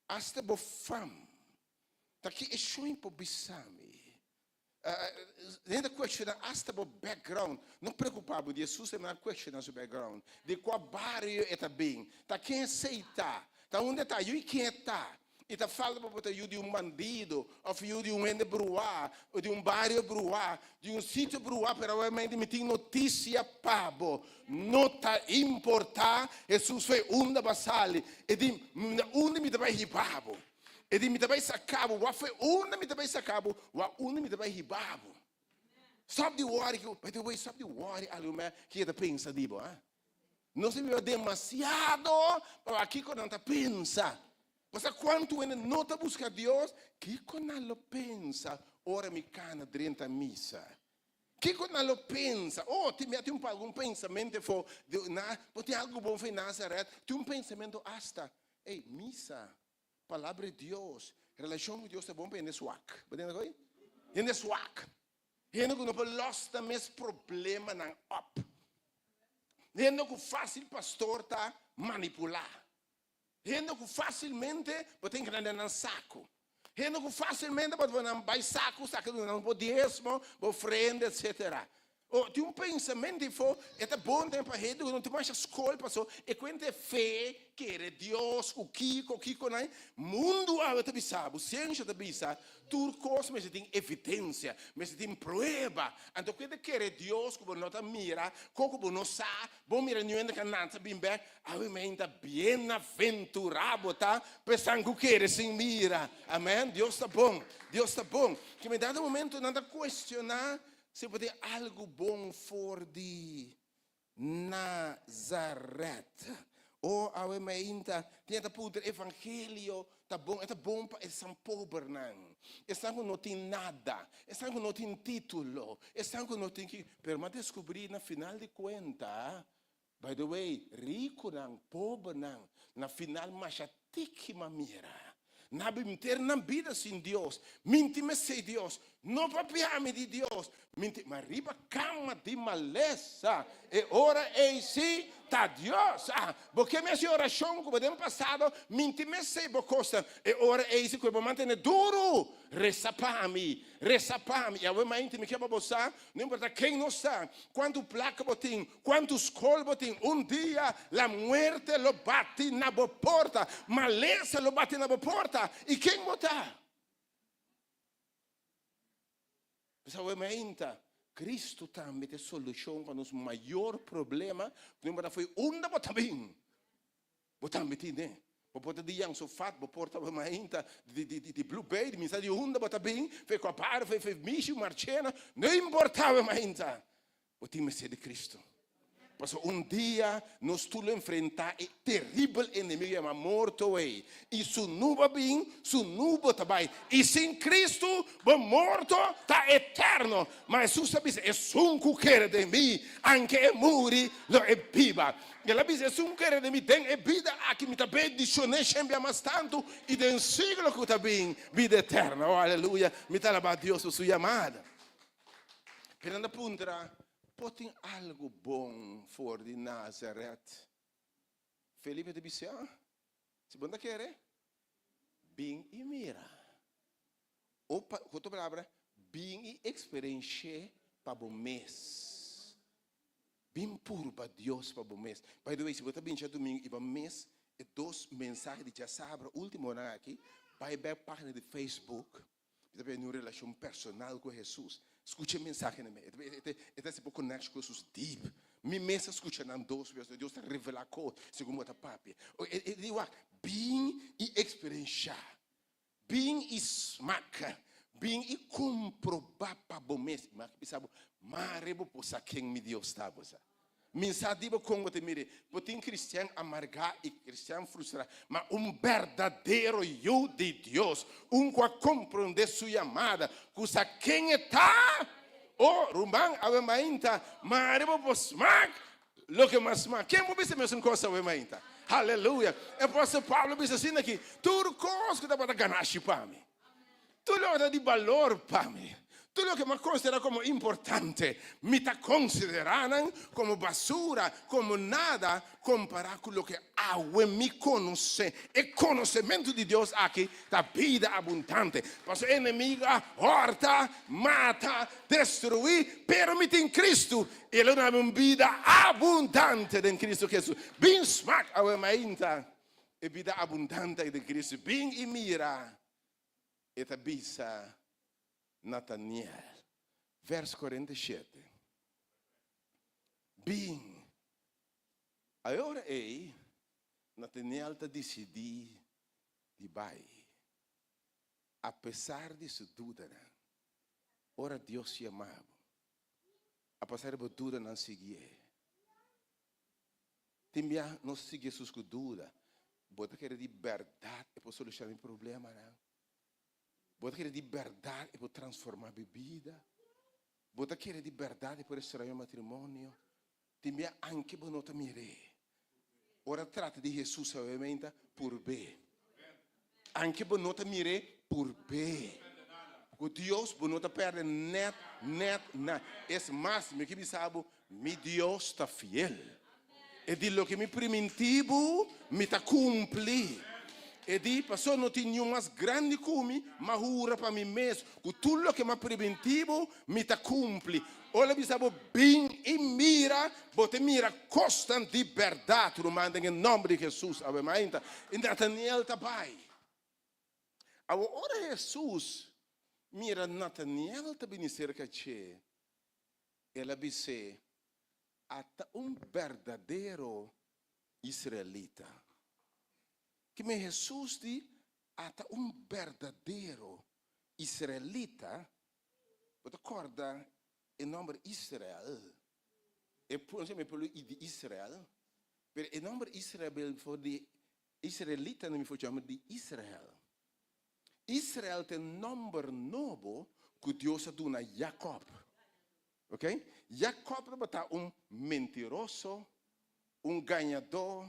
Hasta bo fam ta ki e shuin por bisa mi. Hende ta cuestiona hasta bo background. No preocupa bo, di Jesus tambe a cuestiona su background. Di cua bario e ta bin, ta ken esey ta, ta unda e ta, yu y ken e ta. I ta falta pa bo ta yu di un bandido, òf yu di un hende bruá, o di un bario bruá, di un sitio bruá, pero awe mi tin notisia pa bo, no ta importá Hesus fo'i unda bo a sali, e di, na unda mi ta bai hiba bo? E di, mi ta bai saka bo, wak fo'i unda mi ta bai saka bo, wak unda mi ta bai hiba bo. Stòp di wòri, by the way, stòp di wòri algu mei ke ta pensa di bo, ah. Nos a biba demasiado pa wak kiko nan ta pensa. Pasobra kuantu hende no ta buska Dios, kiko nan lo pensa ora mi kana drenta misa? Kiko nan lo pensa? Oh, tin mi tin algun pensamentu afó di na, bo tin algu bon for Nazaret? Tin un pensamentu asta, ey, misa, palabra di Dios, relashon ku Dios ta bon pa hende swak. Bo tende koe? Hende swak. Hende ku no por lòs nan mes problemanan òp. Hende ku fásil pastor ta manipulá. Hende ku fásilmente bo tin keda den nan saku. Hende ku fásilmente bo ta pone nan bai saku, saka duna nan bo diesmo, bo ofrenda, etsetera. O tin un pensamentu afó, e ta bon tambe pa hende ku no tin masha skol paso e kuenta e fe, kere Dios ku kiko, kiko nan. Mundu awe ta bisa bo, siensha ta bisa, Tur kos mester tin evidensia, mester tin prueba. Anto ku e ta kere Dios ku bo no ta mira, kon ku bo no sa, bo mira niun hende ka nansa bin bek, awe meinta bienaventurá bo ta pa esnan ku kere sin mira. Amen. Dios ta bon. Dios ta bon. Ke mi dado momento nan ta kuestioná si por tin algu bon for di Nazaret. O awe mainta tin e ta puntra evangelio ta bon e ta bon pa esnan pobernan, esnan ku no tin nada, esnan ku no tin titulo, esnan ku no tin ki, pero mi a deskubrí na final di kuenta, by the way, rikunan, pobernan, na final masha tiki mi a mira. Nan a mter nan bida sin Dios. Minti mesey Dios. No papia mi di Dios. Minti, ma riba cama di malesa. E ora ey si ta Dios. Ah, bo ke mi haci oracion cu bo den pasado, minti mesey bo cosnan. E ora ey si cu bo mantene duro. Resa pa mi, resa pa mi. Y awe mainti mi ke pa bo sa, no importa ken nos ta, cuantu placa bo tin, Cuantu scol bo tin? Un dia la muerte lo bati na bo porta, malesa lo bati na bo porta, y ken bo ta? Bisa awe mainta, Cristo tambe ta e solucion pa nos mayor problema, no importa fo'i unda bo ta bin, bo tambe tine. Bo por ta di Jan Sofat, bo por ta mainta di di di Blue Bay, di mi sa di unda bo ta bin, fo'i Cuapar, fo'i fo'i Mishi, Marchena, no importa awe mainta. Bo tin mester di Cristo. Pasobra un dia nos tur lo enfrenta e teribel enemigo yama morto ei. I su nubo a bin, su nubo ta bai. I sin Cristo bo morto ta eterno. Ma Jesus a bisa, Esun ku kere den mi, anke e muri, lo e biba. El a bisa, Esun ku kere den mi, den e bida aki mi ta bendicion'é shembia mas tantu, i den siglo ku ta bin, bida eterno. Oh, aleluya! Mi ta alabá Dios pa su yamada. Pero nan ta puntra, Por tin algu bon for di Nazaret? Felipe ta bisa, Si bo no ta kere, bin i mira. O pa, ku otro palabra, bin i eksperensh'é pa bo mes. Bin purba Dios pa bo mes. By the way, si bo ta bin djadumingu i bo mes e dos mensahe di djasabra ultimonan aki, bai bek pagina di Facebook. Mi ta bini un relashon personal ku Hesus. Skucha e mensahe na mi. E ta hasi bo connection ku Hesus deep. Mi mes a skucha nan dos bes. Dios ta revelá kos segun bo ta papia. E di wak, bin i eksperenshá. Bin i smaka. Bin i komprobá pa bo mes. Mi a bisa bo, mare bo por sa ken mi Dios ta, bo sa. Mi sa di bo kon bo ta mira. Bo tin kristian amargá i kristian frustrá, ma un berdadero yu di Dios, un ku a komprondé su yamada, ku sa ken e ta, o, ruman, awe mainta, mare bo por smak loke mas smak. Ken por bisa mesun kos awe mainta? Haleluya! E apòstel Pablo bisa asina aki, Tur kos ku tabata ganashi pa mi, Tur loke ta di balor pa mi, tur loke mi a konsiderá komo importante, mi ta konsiderá nan komo basura, komo nada kompará ku loke awe mi konosé. E konosementu di Dios aki ta bida abundante. Pasobra e enemigu a hòrta, mata, destruí, pero mi tin Kristu i el a duna mi un bida abundante den Kristu Hesus. Bin smak awe mainta. e bida abundante aki den Cristo. Bin i mira, e ta bisa Nataniel. Vers 47. Bin. A e ora ei, Nataniel ta disidí di bai, apesar di su dudanan. Ora Dios yama bo, apesar di bo dudanan, siguié. Tin bia nos sigui Jesus ku duda. Bo ta kere di bèrdat e por solushoná mi problemanan? Bo ta kere di bèrdat e por transformá mi bida? Bo ta kere di bèrdat e por restorá mi matrimonio? Tin bia anke bo no ta mir'é. Ora trata di Jesus obviamente purb'é. Anke bo no ta mir'é, purb'é. Ku Dios bo no ta pèrdè nèt nèt na. Es mas, mi ke bisa bo, mi Dios ta fiel. E di loke mi primintí bo, mi ta kumpli. E di, Pasobra no tin niun mas grandi ku mi, m'a hura pa mi mes ku tur loke m'a primintí bo, mi ta kumpli. Ora bisa bo, Bin i mira, bo ta mira kosnan di bèrdat, ruman, den e nòmber di Hesus. Awe mainta, i Nataniel ta bai. Awor, ora Hesus mira Nataniel ta bini serka dje, el a bis'é, Ata un berdadero israelita. Kime Hesus di, Ata un berdadero israelita? Bo ta kòrda e nòmber Israel? E pueblo se yama e pueblo di Israel, pero e nòmber Israel bel for di israelitanan mi for yama di Israel. Israel ta e nòmber nobo ku Dios a duna Jakòb. Ok? Jakòb tabata un mentiroso, un gañadó,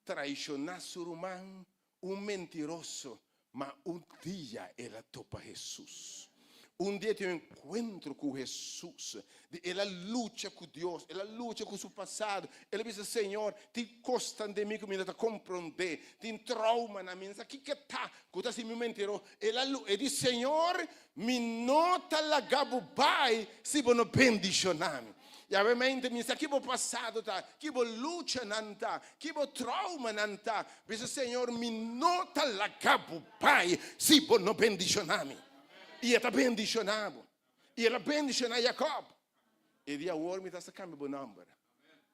traishoná su ruman, un mentiroso, ma un dia el a topa Hesus. Un dia e tin un enkuentro ku Hesus, di el a lucha ku Dios, el a lucha ku su pasado, el a bisa, Señor, tin kosnan den mi ku mi no ta komprondé, tin troumanan, mi no sa kiko ta ku ta hasi mi un mentiroso. El a e di, Señor, mi no ta laga bo bai si bo no bendishoná mi. Yahweh mente mi sa ki bo pasado ta, ki bo luchanan ta, ki bo traumanan ta. Bisa, Señor, mi no ta laga bo bai si bo no bendishoná mi. I e ta bendishoná bo. I el a bendishoná Jacob. E di awor mi ta hasta kambia bo nòmber.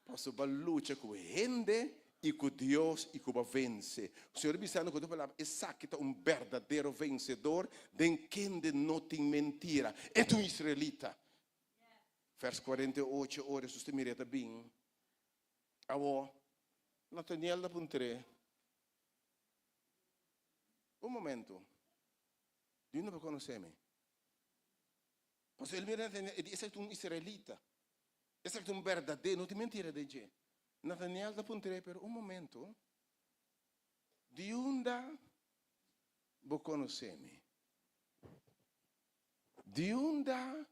Pasobra bo a lucha ku hende i ku Dios i ku bo a vense. Señor a bisa nan ku otro palabra, esaki ta un berdadero vensedor den kende no tin mentira. E ta un israelita. Vers 48, Ora Hesus ta mira e ta bin. Awor, Nataniel ta puntr'é, Un momento, di unda bo konosé mi? Pasobra el mira Nataniel, e di, Esaki ta un israelita. Esaki ta un berdadero, no tin mentira den dje. Nataniel ta puntr'é, Pero un momento, di unda bo konosé mi? Di unda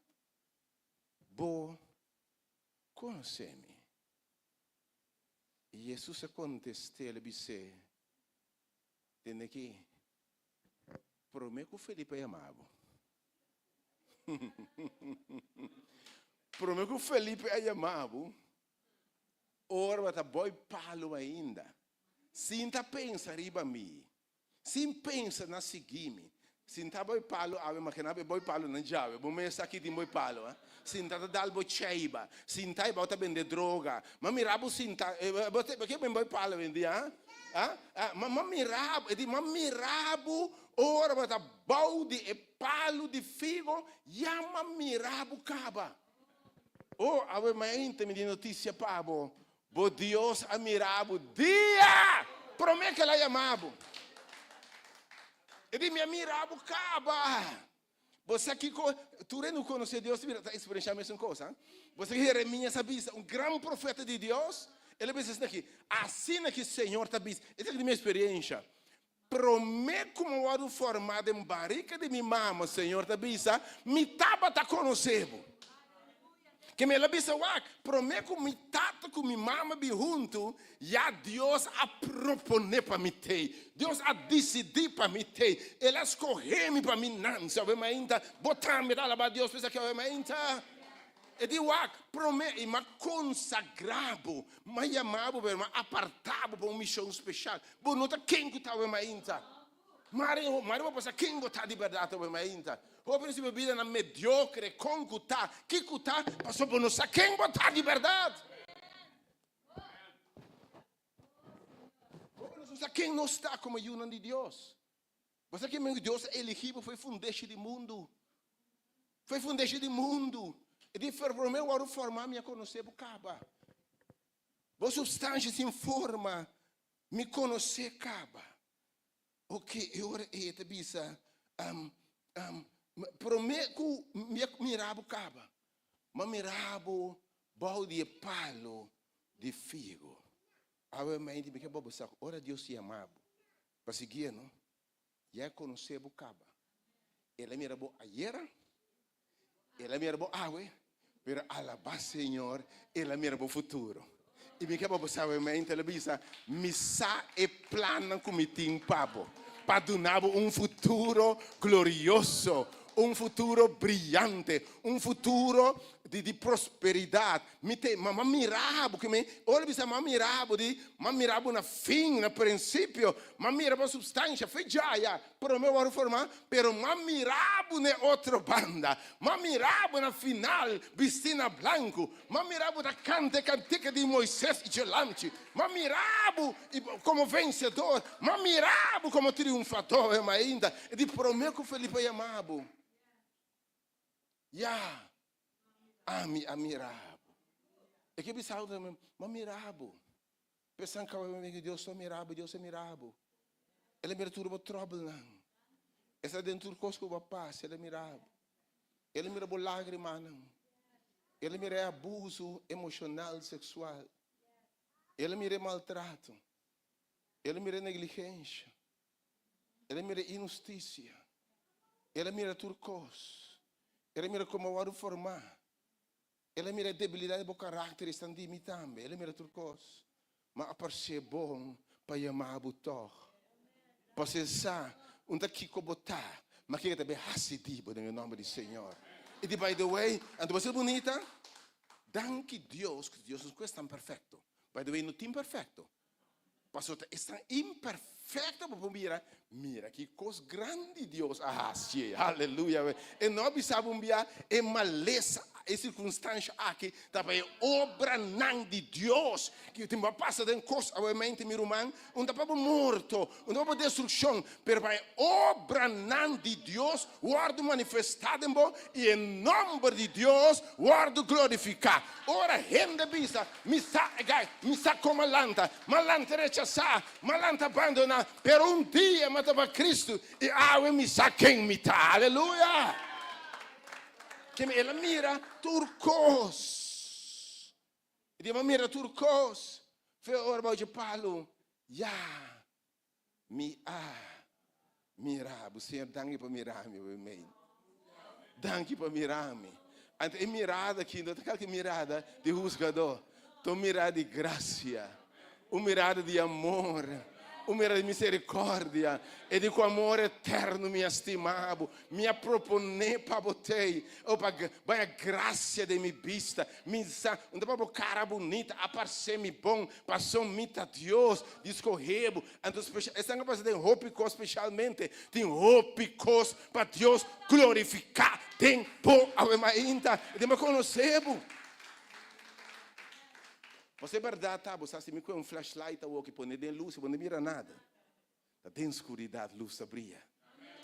bo konosé mi? I Hesus a kontest'é, el a bis'é, Tende aki, promé ku Felipe a yama bo. Promé ku Felipe a yama bo, ora bo ta boi palu ainda, sin ta pensa riba mi, Sin pensa na sigui mi. Sinta bo e palo awe, imagina bo e bo e palo nan djawe. Bo mes aki tin bo e palo, ha. Sinta ta dal bo cheiba. Sinta e bo ta bende droga. Ma mira bo sinta, bo ta, ke bo e palo awendia, ha? Ha? Ha? Ma, ma mira bo, e di, ma mira bo ora bo ta bou di e palo di figo, ya ma mira bo kaba. Oh, awe mainta mi di notisia pa bo. Bo Dios a mira bo dia prome ke el a yama bo. E di, Mi a mira bo kaba. Bo sa kiko? Tur hende ku konosé Dios ta bira ta eksperenshá mesun kos. Bo sa ki Jeremias a bisa, un gran profeta di Dios? El a bisa asina aki, Asina ki Señor ta bisa. Esaki ta mi eksperensha. Prome ku mi a wòrdu formá den barika di mi mama, Señor ta bisa, mi tabata konosé bo. Keme el a bisa wak, prome ku mi tata ku mi mama bin huntu, ya Dios a proponé pa mi tei. Dios a disidí pa mi tei. El a skohé mi pa mi nanse. Awe mainta, bo tambe ta alabá Dios pa esaki awe mainta? E di wak, promé i m'a konsagrá bo, m'a yamá bo, pero m'a apartá bo pa un mishon speshal. Bo no ta ken ku ta awe mainta. Mari, mari bo por sa ken bo ta di bèrdat awe mainta. Hopi nos biba bidanan mediokre, kon ku ta, ki ku ta, pasobra bo no sa ken bo ta di bèrdat. Hopi nos no sa ken nos ta komo yunan di Dios. Bo sa kimen ku Dios a eligí bo for e fundeshi di mundu? For e fundeshi di mundu. E di for promé wòrdu formá mi a konosé bo kaba. Bo supstansha sin forma mi konosé kaba. Oke, e ora ei e ta bisa, Promé ku mi a mira bo kaba, mi a mira bo bou di e palu di figu. Awe mainti mi ke bo sa ku ora Dios yama bo, Pa siguié no, ya e konosé bo kaba. El a mira bo ayera, el a mira bo awe, pero alabá Señor, el a mira bo futuro. I mi ke pa bo sabe mente, el a bisa, Mi sa e plannan ku mi tin pa bo, pa duna bo un futuro glorioso, un futuro briyante, un futuro di di prosperidat. Mi te, ma m'a mira bo, ke mi, ora bisa m'a mira bo di, m'a mira bo na fin, na prinsipio, m'a mira bo supstansha, fe djaya, prome wòrdu formá, pero m'a mira bo n'e otro banda, m'a mira bo na final, bistí na blanku, m'a mira bo ta kanta e kantika di Moises i djelamchi, m'a mira bo i komo vensedor, m'a mira bo komo triunfador, e mainta di prome ku Felipe a yama bo. Ya, ami a mira bo. E ke bisa bo tambe, M'a mira bo. Pensa kaba mi ku Dios a mira bo, Dios a mira bo. El a mira tur bo tròbelnan. E sa den tur kos ku bo a pasa, el a mira bo. El a mira bo lágrimanan. El a mira e abuso emoshonal, seksual. El a mira e maltrato. El a mira e negligensha. El a mira inhustisia. El a mira tur kos. El a mira komo a wòrdu formá. El a mira e debilidat di bo karakter, esnan di mi tambe. El a mira tur kos. Ma a parsé bon pa yama bo tòg. Pasobra el sa un ta kiko bo ta, ma kiko ta bai hasi di bo den e nòmber di Señor. I di by the way, anto bo ser bunita? Danki Dios ku Dios no ku es tan perfekto. By the way, no tin perfekto. Pasobra ta esnan imperfecto bo por mira, mira ki cos grandi Dios a haci. Aleluya. E no a bisa bo un bia e malesa, e circunstancia aki ta pa e obranan di Dios. Ki tin bo a pasa den cos awe mente mi ruman, un ta pa bo morto, un ta pa bo destruccion, pero pa e obranan di Dios wordo manifesta den bo y e nomber di Dios wordo glorifica. Ora hende bisa, Mi sa, guy, mi sa kon m'a lanta, m'a lanta rechasá, m'a lanta abandoná, pero un dia m'a topa Cristo i awe mi sa ken mi ta. Aleluya! Keme el a mira tur kos. E di, M'a mira tur kos. Fe ora bou dje palu, ya mi a mira bo. Señor, danki pa mira mi, amen. Danki pa mira mi. Anto e mirada aki no ta kalke mirada di husgadó, ta un mirada di grasia, un mirada di amor, un mirada di misericordia. E di ku amor eterno mi a stima bo, mi a proponé pa bo tei, o pa baña grasia den mi bista. Mi sa, un ta pa bo kara bunita, a parsé mi bon, Paso mi ta Dios di skohe bo. Anto spesha, esnan a pasa den hopi kos speshalmente tin hopi kos pa Dios glorifiká den bo awe mainta. E tin pa konosé bo. Paso e bèrdat ta, bo sa si mi kohe un flashlight awoki pone den lus, bo no mira nada. Ta den skuridat lus ta bria.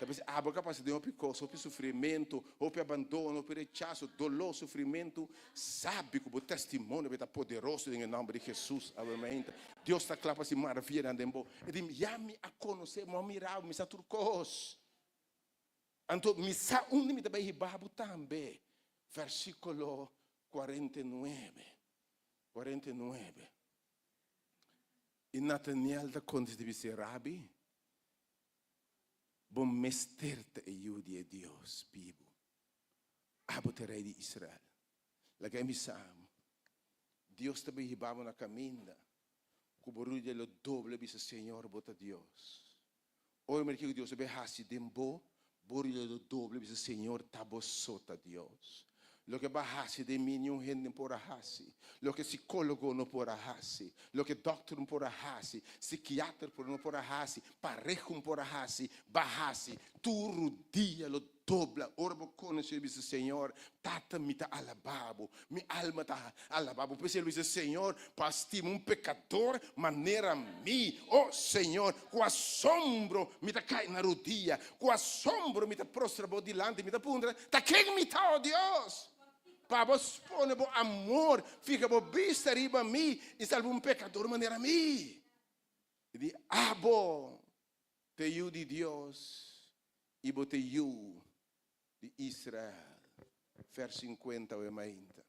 Ta bisa abo ka pasa den hopi kos, hopi sufrimentu, hopi abandono, hopi rechaso, doló, sufrimentu. Sabi ku bo testimonio ta poderoso den e nòmber di Hesus. Awe mainta Dios ta kla pa hasi maravianan den bo. E di, Ya mi a konosé, mi a mira bo, mi sa tur kos. Anto mi sa unda mi ta bai hiba bo tambe. Versíkulo 49. 49. I Nataniel ta kontest'é i bis'é, Rabi, bo mester ta e Yu di e Dios bibu. Abo ta e Rei di Israel. Laga e bisa bo, Dios ta bin hiba bo na kaminda ku bo rudia lo dobla i bisa, Señor, bo ta Dios. Ora mira kiko Dios a bin hasi den bo, bo rudia lo dobla i bisa, Señor, ta bo so ta Dios. Loke bo a hasi den mi niun hende por a hasi. Loke sikólogo no por a hasi. Loke dòkter no por a hasi. Sikiater por no por a hasi. Pareho no por a hasi. Bo a hasi. Tur rudia lo dobla ora bo konosé i bisa, Señor, Tata, mi ta alabá bo. Mi alma ta alabá bo. P'esei lo bisa, Señor, pa stima un pekador manera mi. O Señor, ku asombro mi ta kai na rudia, ku asombro mi ta prostra bo dilanti, mi ta puntra, Ta ken mi ta, o Dios? Pa bo spone bo amor, fiha bo bista riba mi i salba un pekador manera mi. I di, Abo ta e Yu di Dios i bo ta e Yu di Israel. Vers 50 awe mainta.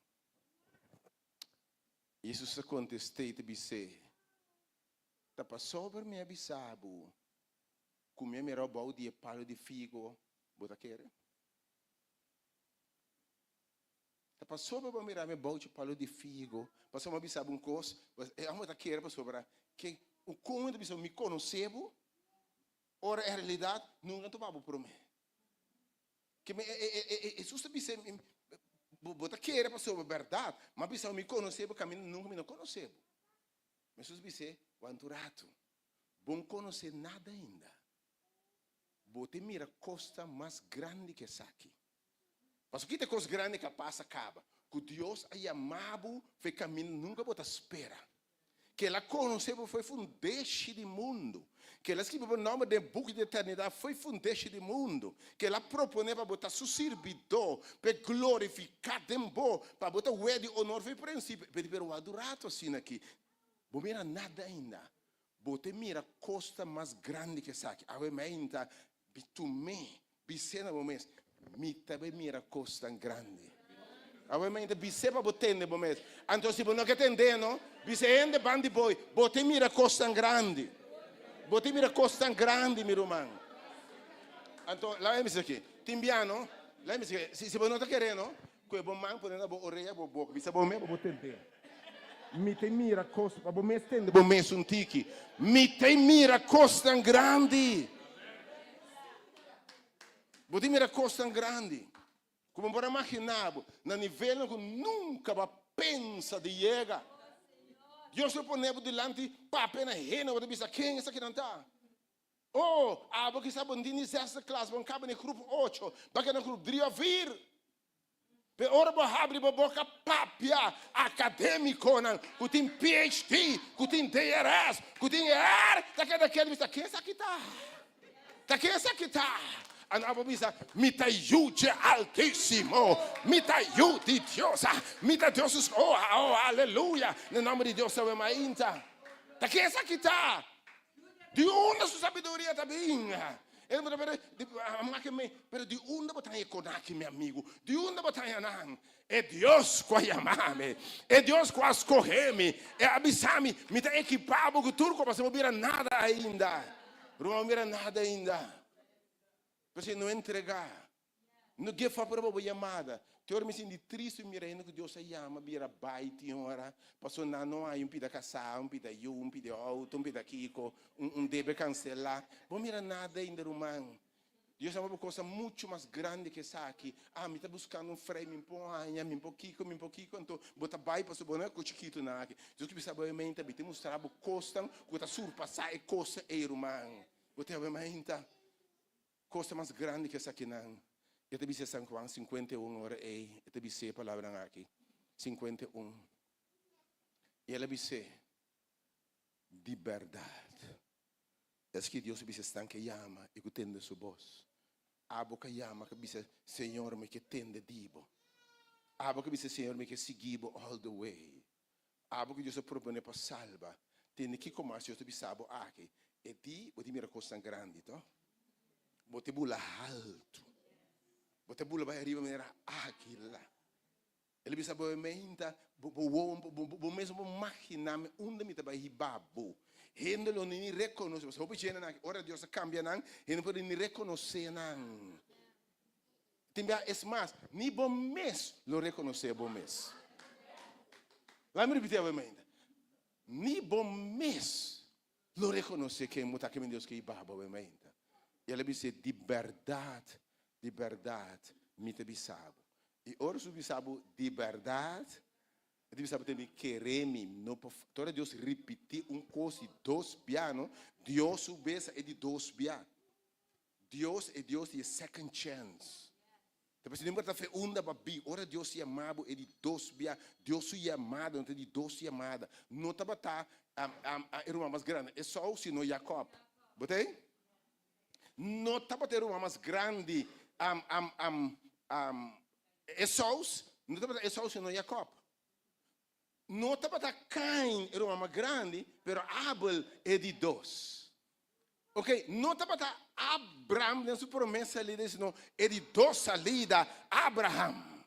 Jesus a kontest'é i ta bis'é, Ta pasobra mi a bisa bo ku mi a mira bou di e palu di figo, bo ta kere? Ta pasobra bo a mira mi bou dje palu di figo, pasobra mi a bisa bo un kos, e amo ta kere pasobra ke un kon ta bisa bo mi konosé bo, ora en realidat nunka a topa bo promé. Ke mi Hesus ta bisa bo ta kere pasobra bèrdat, mi a bisa bo mi konosé bo kaminda nunka mi no konosé bo. Hesus bis'é, Wanta un ratu, bo no konosé nada ainda. Bo te mira kosnan mas grandi ku esaki. Pasobra ki ta e kos grandi ku a pasa kaba? Ku Dios a yama bo for e kaminda nunka bo ta spera. Ku el a konosé bo for e fundeshi di mundu. Ku el a skribi bo nòmber den e buki di eternidat for e fundeshi di mundu. Ku el a proponé pa bo ta su sirbidó, pa e glorifiká den bo, pa bo ta wea di onor for e prinsipio. Pero wak un ratu asina aki, bo mira nada ainda. Bo te mira kosnan mas grandi ku esaki. Awe meinta bitumé, bis'é na bo mes, Mi ta bai mira kosnan grandi. Awe meinta bis'é pa bo tende bo mes. Anto si bo no ke tendé no, bis'é hende ban di boi, Bo te mira kosnan grandi. Bo te mira kosnan grandi, mi ruman. Anto, laga mi bisa aki, tin bia no, laga mi bisa aki, si bo no ta kere no, Ku e bo man pone na bo orea, bo boka, bisa bo mes pa bo tende. Mi ta mira kos, pa bo mes tende bo mes un tiki. Mi ta mira kosnan grandi. Bo ta mira kosnan grandi ku bo por a maginá bo na nivelnan ku nunka bo a pensa di yega. Dios lo pone bo dilanti papia na hende, bo ta bisa ken esakinan ta. Oh, abo kisa bo ntindi zesde klas, bo nkaba den grup ocho, bo a keda na grup dri of vier. Pe ora bo habri bo boka papia akademikonan ku tin PhD, ku tin DRS, ku tin ER, ta keda keda bisa ken esaki ta? Ta ken esaki ta? Anto abo bisa, Mi ta yu dje Altísimo, mi ta yu di Dios, mi ta Dios su, oh, oh, aleluya, na nomber di Dios awe mainta. Ta ken esaki ta? Di unda su sabiduria ta bin? E bo ta pero amake me, pero di unda bo ta haña e konaki, mi amigu? Di unda bo ta haña nan? E Dios ku a yama mi, e Dios ku a skohe mi, e a bisa mi, mi ta ekipá bo ku tur kos, pasobra bo bira nada ainda. Ruman, bo bira nada ainda. P'esei no entregá. No give up riba bo yamada. Te ora mi sinti tristu mi mira hende ku Dios a yama bira bai tin ora pasobra nan no hay un pida kasá, un pida yu, un pida outo, un pida kiko, un un debe kanselá. Bo mira nada ainda ruman. Dios yama bo kosa muchu mas grandi ke esaki. Ah mi ta buskando un frei mi por haña, mi por kiko, mi por kiko, anto bo ta bai pasobra bo no e ku chikitunan aki. Dios ke bisa bo e menta mi ta mustra bo kosnan ku ta surpasá e kosnan ei ruman. Bo ta yama e menta. Kos ta mas grandi ku esakinan. E ta bisa San Juan 51 ora ei e ta bis'é e palabranan aki. 51. I el a bis'é, Di bèrdat, eski Dios a bisa esnan ke yama i ku tende su bos. Abo ka yama ka bisa, Señor, mi ke tende di bo. Abo ka bisa, Señor, mi ke sigui bo all the way. Abo ku Dios a proponé pa salba, tende kiko mas Dios ta bisa bo aki. E di, bo tin mira kosnan grandi, to? Bo ta bula haltu. Bo ta bula bai ariba manera águila. El a bisa bo e meinta, bo bo wowo, bo bo mes no por maginá mi unda mi ta bai hiba bo. Hende lo ni rekonosé bo. Hopi dje nan aki, ora Dios a kambia nan, hende no por ni rekonosé nan. Tin bia es mas, ni bo mes lo rekonosé bo mes. Laat mi ripití awe mainta. Ni bo mes lo rekonosé ken bo ta, ken Dios ke hiba bo awe mainta. I el a bis'é, Di bèrdat, di bèrdat mi ta bisa bo. I ora su bisa bo di bèrdat, e ta bisa bo tambe kere mi. No por ora Dios ripití un kos di dos bia, no? Dios su bes e di dos bia. Dios e Dios di e second chance. Ta p'esei no importa fe unda bo a bin, ora Dios yama bo e di dos bia, Dios su yamada no ta di dos yamada. No tabata e ruman mas grandi Esau sino Jacob. Bo ta ei? No tabata e ruman mas grandi Esau, no tabata Esau sino Jacob. No tabata Kain e ruman mas grandi, pero Abel e di dos. Ok, no tabata Abram den su promé salida, sino e di dos salida, Abraham.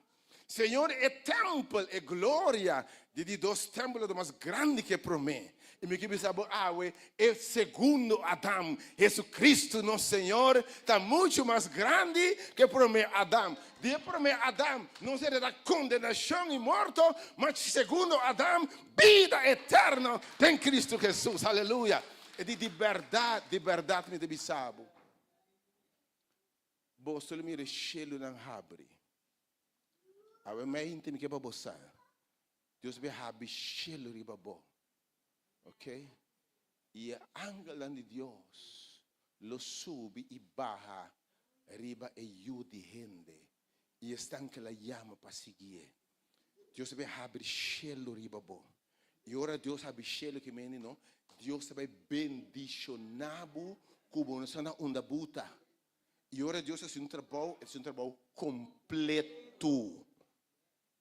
Señor, e tèmpel, e gloria di di dos tèmpel lo ta mas grandi ku e promé. I mi ke bisa bo awe, e segundo Adam, Jesucristo nos Señor, ta muchu mas grandi ku e promé Adam. Di e promé Adam nos hereda kondenashon i morto, ma segundo Adam, bida eterno den Cristo Jesus. Aleluya! E di, Di bèrdat, di bèrdat mi ta bisa bo, boso lo mira e shelunan habri. Awe mainta mi ke pa bo sa, Dios bai habri shelu riba bo. Ok? I e angelnan di Dios lo subi i baha riba e Yu di hende i esnan ku el a yama pa siguié. Dios ta bai habri shelu riba bo. I ora Dios habri shelu ki mende no, Dios ta bai bendishoná bo ku bo no sa na unda bo ta. I ora Dios hasi un trabou, e ta hasi un trabou kompletu.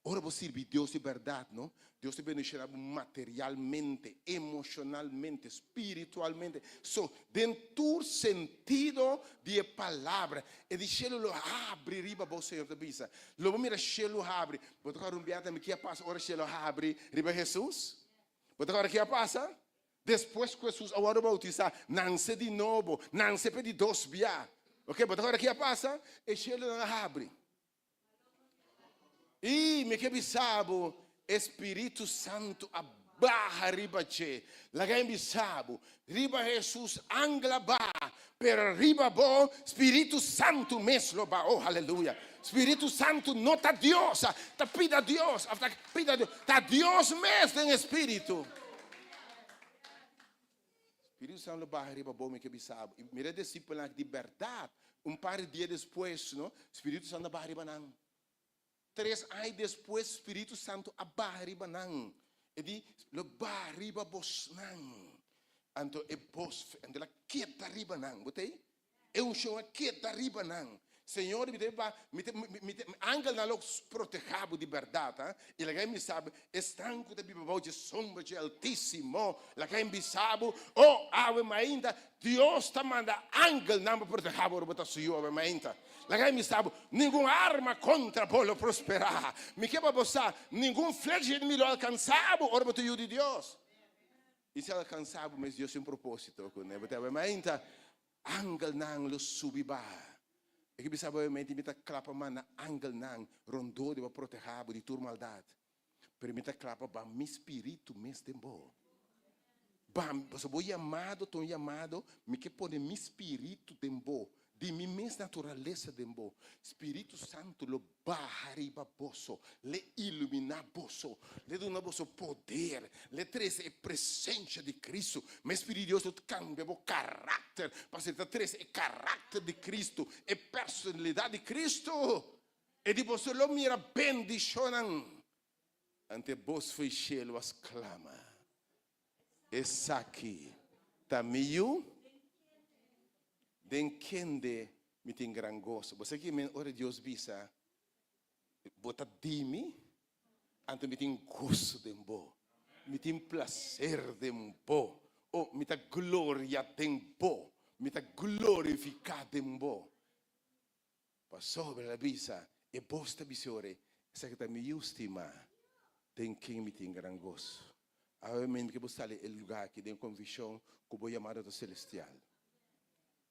Ora bo sirbi Dios di bèrdat, no, Dios ta bendishoná bo materialmente, emoshonalmente, spiritualmente, so den tur sentido di e palabra. E di shelu lo habri riba bo, Señor ta bisa. Lo bo mira shelu habri. Bo ta kòrda un biaha tambe ki a pasa ora shelu a habri riba Hesus? Bo ta kòrda ki a pasa? Despues ku Hesus a wòrdu boutisá, nanse di nobo, nanse pa e di dos bia. Oke, bo ta kòrda ki a pasa? E shelunan a habri. I mi ke bisa bo, e Spiritu Santu a baha riba dje. Laga mi bisa bo, riba Hesus angel a baha, pero riba bo Spiritu Santu mes lo baha. Oh, haleluya! Spiritu Santu no ta Dios, ta pida Dios, of ta pida Dios, ta Dios mes den e Spiritu. Spiritu Santu lo baha riba bo, mi ke bisa bo. I mira e disipelnan aki, di bèrdat, un par di dia despues, no, Spiritu Santu a baha riba nan. Tres aña despues, Spiritu Santu a baha riba nan. E di, Lo baha riba bosnan. Anto e bos, anto el a keda riba nan. Bo ta ei? E unshon a keda riba nan. Señor, mi ta ba, mi ta, mi ta, angelnan lo proteha bo di bèrdat, ha. I laga e bisa bo, esnan ku ta biba bou dje sombra dje Altísimo, laga e bisa bo, oh, awe mainta, Dios ta manda angelnan pa proteha bo ora bo ta su yu awe mainta. Laga e bisa bo, ningun arma kontra bo lo prosperá. Mi ke pa bo sa, ningun flecha di enemigu lo alkansá bo ora bo ta yu di Dios. I si alkansá bo mes Dios tin un propósito ku ne. Bo ta mainta, angelnan lo subi baha. E ke bisa bo obviamente mi ta kla pa manda angelnan rondó di bo protehá bo di tur maldat. Pero mi ta kla pa ba mi spiritu mes den bo. Ba, pasobra bo yamado ta un yamado, mi ke pone mi spiritu den bo. Di mi mes naturalesa den bo. Spiritu Santu lo baha riba boso, le iluminá boso, le duna boso poder, le trese e presensia di Cristo. Ma e Spiritu di Dios lo kambia bo karakter, pasobra e ta trese e karakter di Cristo, e personalidat di Cristo. E di boso lo mira bendishonnan. Anto e bos fo'i shelu a sklama, Esaki ta mi Yu, den kende mi tin gran goso. Bo sa ki men ora Dios bisa, Bo ta di mi, anto mi tin goso den bo, mi tin plaser den bo, o mi ta gloria den bo, mi ta glorifiká den bo. Pasobra el a bisa, E bos ta bisa ora, Esaki ta mi Yu stimá, den ken mi tin gran goso. Awe mi ke bo sali e lugá aki den konvikshon ku bo yamado ta selestial.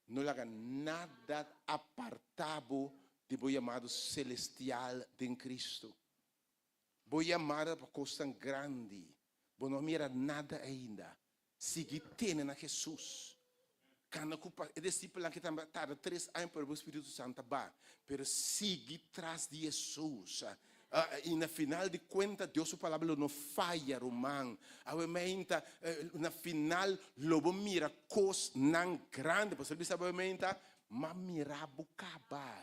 No laga nada apartá bo di bo yamado selestial den Kristu. Bo yamada pa kosnan grandi. Bo no a mira nada ainda. Sigui tene na Hesus. Kana ku pas. E disipelnan ki tambe a tarda tres aña pero bo Spiritu Santu a ba. Pero sigui tras di Hesus. I na final di kuenta Dios su palabra lo no faya, ruman. Awe meinta, na final lo bo mira kosnan grandi. Pasobra bisa awe meinta, M'a mira bo kaba.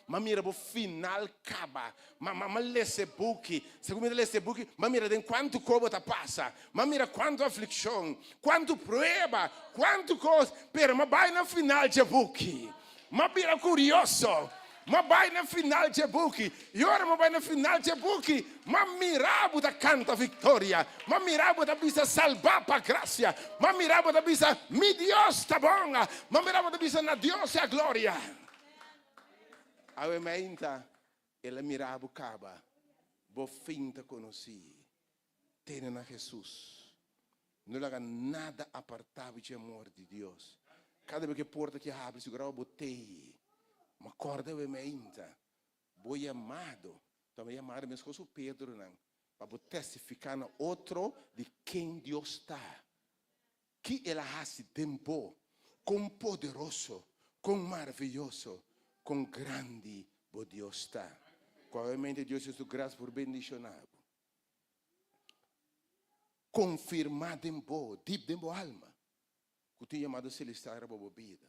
M'a mira bo final kaba. M'a m'a lesa e buki. Segun mi ta lesa e buki, m'a mira den kuantu kos bo ta pasa. M'a mira kuantu aflikshon, kuantu prueba, kuantu kos. Pero m'a bai na final dje buki. M'a bira kurioso. M'a bai na final dje buki. I ora m'a bai na final dje buki, m'a mira bo ta kanta viktoria. M'a mira bo ta bisa salbá pa grasia. M'a mira bo ta bisa mi Dios ta bon. M'a mira bo ta bisa na Dios sea gloria. Awe mainta el a mira bo kaba. Bo fin ta konosí. Tene na Hesus. No laga nada apartá bo dje amor di Dios. Kada bes ku e porta ki habri, sigurá bo tei. Ma kòrda awe mainta, bo yamado ta un yamado meskos ku Pedronan, pa bo testifiká na otro di ken Dios ta, ki El a hasi den bo, kon poderoso, kon maravioso, kon grandi bo Dios ta. Ku awe mainta Dios den su gras por bendishoná bo. Konfirmá den bo, dip den bo alma, ku tin yamado selestial riba bo bida.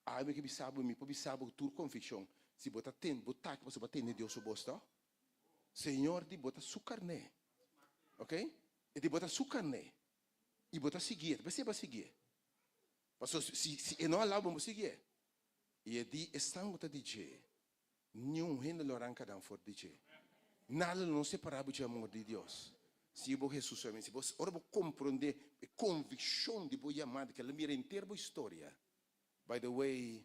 Awe mi ke bisa bo, mi por bisa bo ku tur konvikshon, si bo ta tende, bo ta aki pasobra bo a tende Dios su bos, to? Señor di bo ta su karné, ok? E di bo ta su karné i bo ta siguié, ta p'esei bo a siguié. Pasobra si si e no alaba bo, bo siguié. I e di esnan ku ta di dje, Niun hende lo ranka nan for di dje. Nada lo no separá bo dje amor di Dios. Si bo Hesus solamente, si bo, ora bo komprondé e konvikshon di bo yamada, ke el a mira henter bo historia. By the way,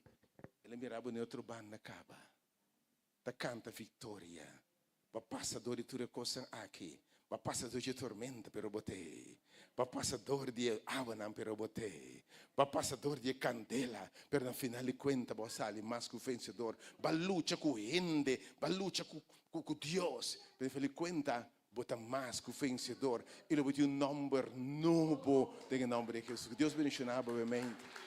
el a mira bo na e otro banda kaba, ta kanta viktoria. Bo a pasa dor di tur e kosnan aki. Bo a pasa dor dje tormenta, pero bo t'ei. Bo a pasa dor di e awanan, pero bo t'ei. Bo a pasa dor di e kandela, pero na final di kuenta bo a sali mas ku vensedor. Bo a lucha ku hende, bo a lucha ku ku Dios, pero na final di kuenta bo ta mas ku vensedor i lo bo tin un nòmber nobo den e nòmber di Hesus. Ku Dios bendishoná bo obviamente.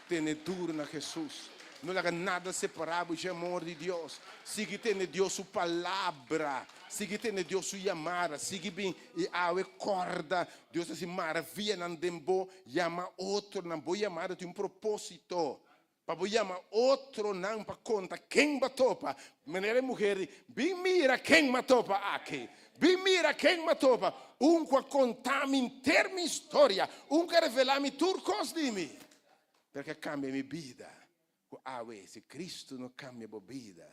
Tene duru na Hesus. No laga nada separá bo dje amor di Dios. Sigui tene Dios su palabra. Sigui tene Dios su yamada. Sigui bin i awe kòrda Dios ta hasi maravianan den bo. Yama otronan. Bo yamada tin un propósito. Pa bo yama otronan pa konta ken bo a topa. Manera e muher di, Bin mira ken mi a topa aki. Bin mira ken mi a topa. Un ku a konta mi henter mi historia. Un ku a revelá mi tur kos di mi. Pero ke a kambia mi bida. Ku awe, si Kristu no kambia bo bida,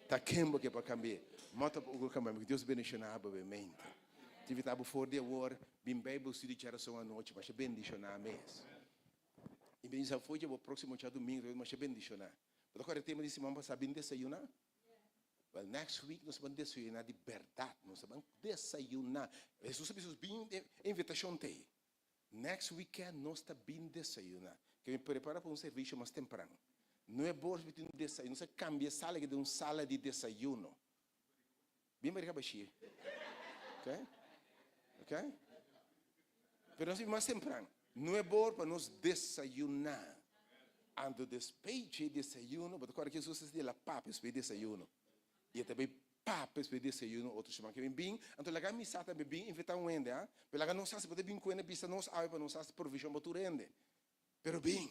ta ken bo ke pa kambi'é? Mo ta por kambia mi. Ku Dios bendishoná bo mente. Ti invitá bo for di awor, bin Bijbel Studio djarason anochi. Masha bendishoná mes. I mi bisa fo'i dje bo próksimo djadumingu ta masha bendishoná. Bo ta kòrda e tema di siman pasá, bin desayuná? Well, next week nos ta ban desayuná di bèrdat. Nos ta ban desayuná. Hesus a bisa nos bin, e invitashon ta ei. Next weekend nos ta bin desayuná. Ke mi prepará pa un servisio mas tempran. Nuebe ora mi tin un desayuno. Nos a kambia e sala aki den un sala di desayuno. Bin bariga bashí. Ok? Ok? Pero nos bin mas tempran. Nuebe or pa nos desayuná. Anto despues dje desayuno, bo ta kòrda ke Jesus a di el a papia despues di desayuno. I e ta bai papia despues di desayuno otro siman ke bin bin. Anto laga mi sa tambe bin invitá un hende, ha? Pero laga nos hasi, bo ta bin ku hende bisa nos awe pa nos hasi provishon pa tur hende. Pero bin.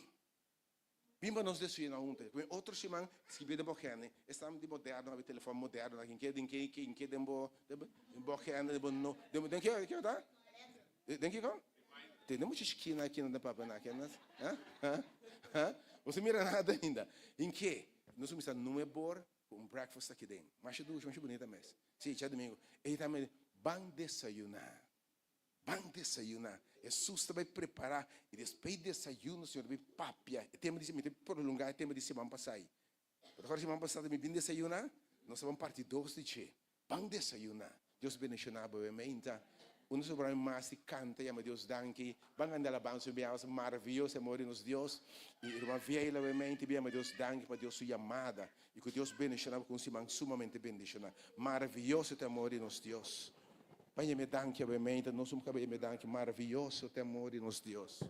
Bin pa nos desayuná huntu. Ku e otro siman skibí den bo agenda. Esnan di moderno abi telefòn moderno na kin ke den ke kin ke den bo den bo agenda den bo no den bo den ke ke ta? Den kiko? Tene mucha skina aki na den papia na aki na ha ha ha bo sa mira nada ainda. In ke? Nos kuminsá nuebor ku un breakfast aki den. Masha dushi masha bunita mes. Si djadumingu. Ei tambe ban desayuná. Ban desayuná. Hesus ta bai prepará i despues di desayuno Señor ta bai papia. E tema di mi ta prolongá e tema di siman pasá ei. Bo ta kòrda siman pasá ta mi bin desayuná? Nos ta ban parti dos di dje. Ban desayuná. Dios bendishoná bo meinta. Unda sobra mi mas di kanta yama Dios danki. Ban kanta alabansa mi biaha maravioso e amor di nos Dios. I ruman Vieila bo meinta bi yama Dios danki pa Dios su yamada. I ku Dios bendishoná bo ku un siman sumamente bendishoná. Maravioso ta e amor di nos Dios. Pa yam'é danki awe meinta, nos un kaba yam'é danki. Maravioso ta e amor di nos Dios.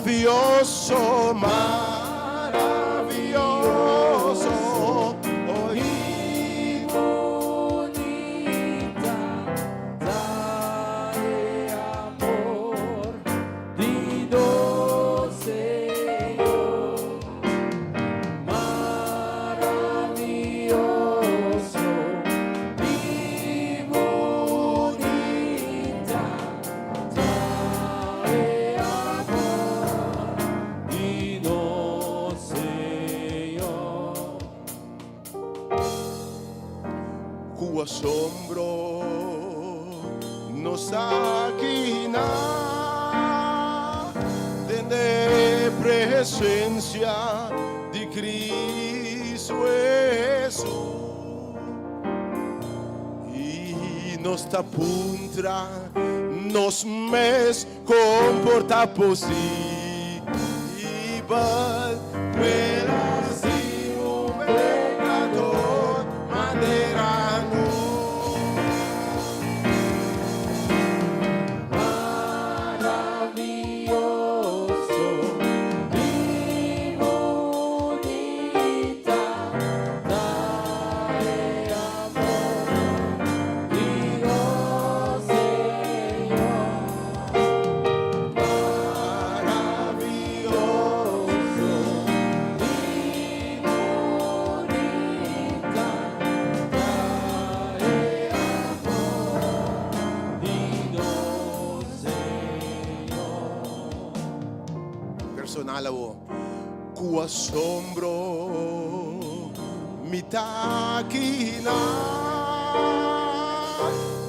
Maravioso, maravioso, oh, I bunita ta e amor di nos Señor. Maravioso i bunita ta e amor di nos Señor. Ku asombro nos ta akinan den e presensia di Kristu Hesus i nos ta puntra nos mes kon por ta posibel ku el a stima un pekador manera nos. Maravioso i bunita ta e amor di nos Señor. Maravioso I bunita ta e amor di nos Señor. Personal awo. Ku asombro mi ta akinan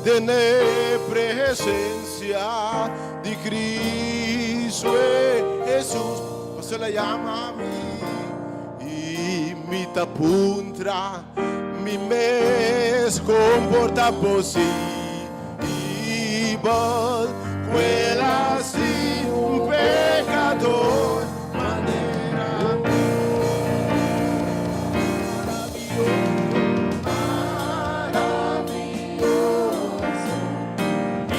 den e presensia di Kristu Hesus. Paso el a yama mi i mi ta puntra mi mes kon por ta posibel ku el a stima un pekador manera Maravioso i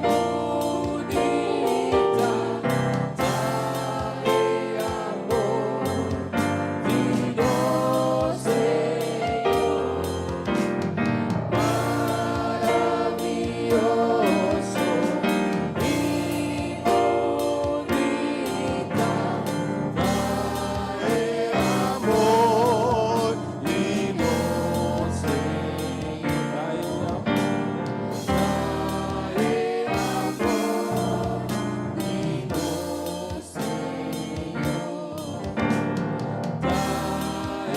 bunita ta e amor di nos Señor. Maravioso i bunita ta e amor di nos Señor. Ta e amor di nos Señor. Ta e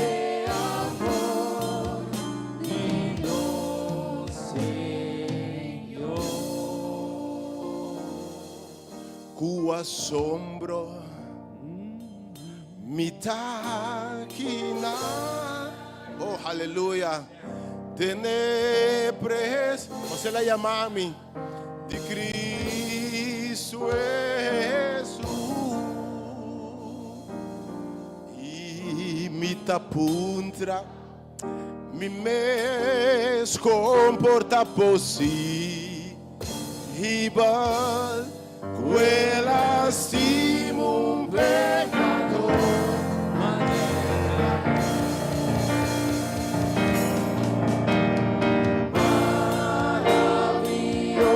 amor di nos Señor. Ku asombro mi ta akinan. Oh, aleluya. Den e pres, paso el a yama mi di Kristu Hesus. I mi ta puntra mi mes kon por ta posibel ku el a stima un pekador manera.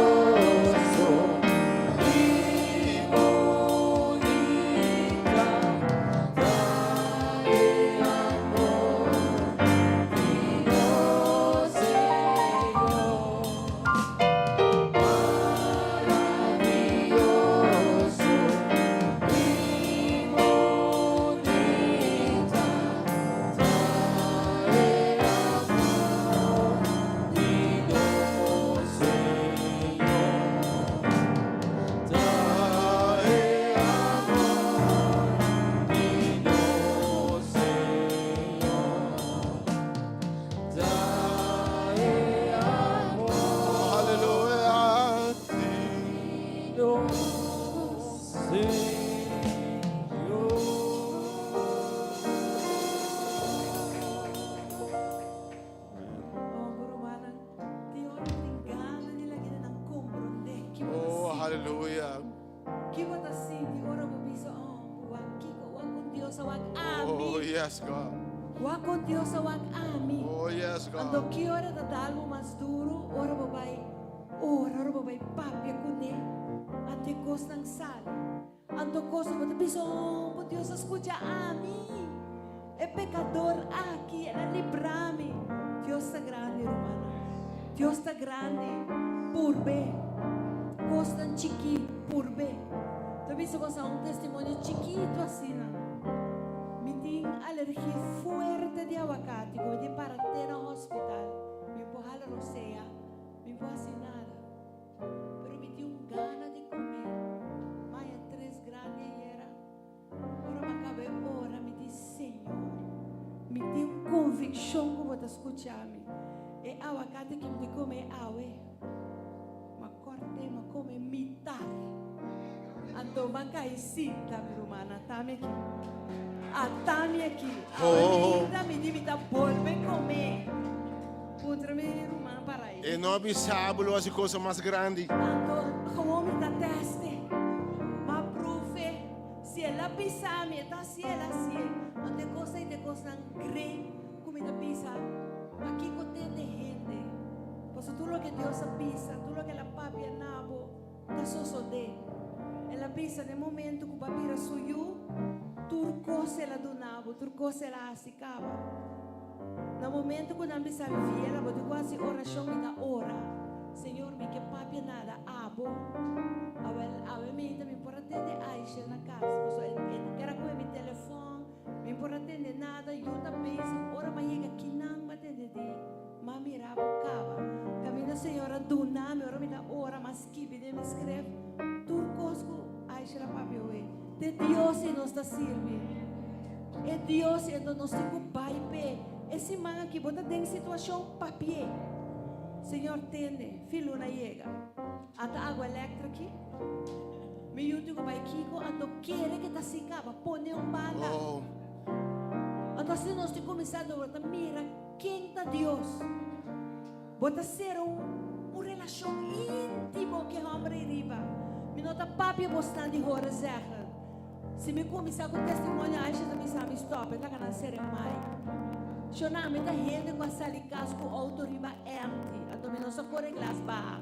Maravioso i bunita ta e amor di nos Señor. Maravioso i bunita ta e amor di nos Señor. Ta e amor di nos Señor. Ta e amor Aleluya. di nos Señor. Oh, rumannan, tin ora tin gana di laga nan komprondé ki Oh, aleluya. Ki bo ta sinti ora bo yes, God. Wak kon Dios a wak ami. Oh, yes, Anto God. ki ora ta dal bo mas duru? Ora bo bai ora, ora bo bai papia kuné. Anto e kosnan sali. Anto kosnan bo ta bisa, oh, bo Dios a skucha ami. E pekador aki, el a libra mi. Dios ta grandi, rumannan. Dios ta grandi. Purbe. Kosnan chikí, purbe. Ta bisa bo sa un testimonio chikitu asina. Mi tin alergia fuerte di awakati ku mi tin para te na hospital. Mi por hala rosea, mi por hasi nada. Pero mi tin un gana di kome. Maya tres grandi ayera. Ora mi a kaba e ora, mi di, Señor, mi tin un konvikshon ku bo ta skucha mi. E awakati ku mi tin kome awe, mi a kòrt'é, mi a kome mitar. Anto mi a kai sinta, mi rumannan, ata mi aki. Ata mi aki. Awe mi hinta, mi di mi ta bolbe kome. Puntra mi ruman para ei. E no a bisa bo lo hasi cosa mas grandi. Anto gewoon mi ta teste. Ma profe, si el a bisa mi, e ta hasié, el a hasié. Anto e kos ei ta e kosnan great ku mi ta bisa, pakiko tende hende? Pasobra tur loke Dios a bisa, tur loke el a papia na bo, ta sosodé. El a bisa den momento ku bo a bira su yu, tur kos el a duna bo, tur kos el a hasi kaba. Na momento ku nan bisa fiel, abo tin ku hasi orashon i ta ora, Señor, mi ke papia nada abo. Awel, awe meinta mi por a tende Aisha na kas, pasobra e e ta kere kohe mi telefòn, mi por a tende nada, yu ta bezig, ora mi a yega kinan mi a tende di, mi a mira bo kaba. Kaminda Señor a duna mi, ora mi ta ora, mi a skibi den mi skref tur kos ku Aisha a papia awe. Te Dios i nos ta sirbi. E Dios i enton nos tin ku bai p'e. E siman aki bo ta den situashon papi'é. Señor tende, fin luna yega. Ata agua electra aki. Mi yu tin ku bai kiko anto kere ke ta sin kaba pone un banda. Anto asina nos tin kuminsá dor ta mira ken ta Dios. Bo ta sera un un relashon íntimo ku e hòmber ei riba. Mi no ta papia bosnan di horen zeggen. Si mi kuminsá ku testimonio Aisha ta bisa mi stòp, e ta gana sera e mai. Shona, mi ta hende ku a sali kas ku outo riba èmti, anto mi no sa kore glas baha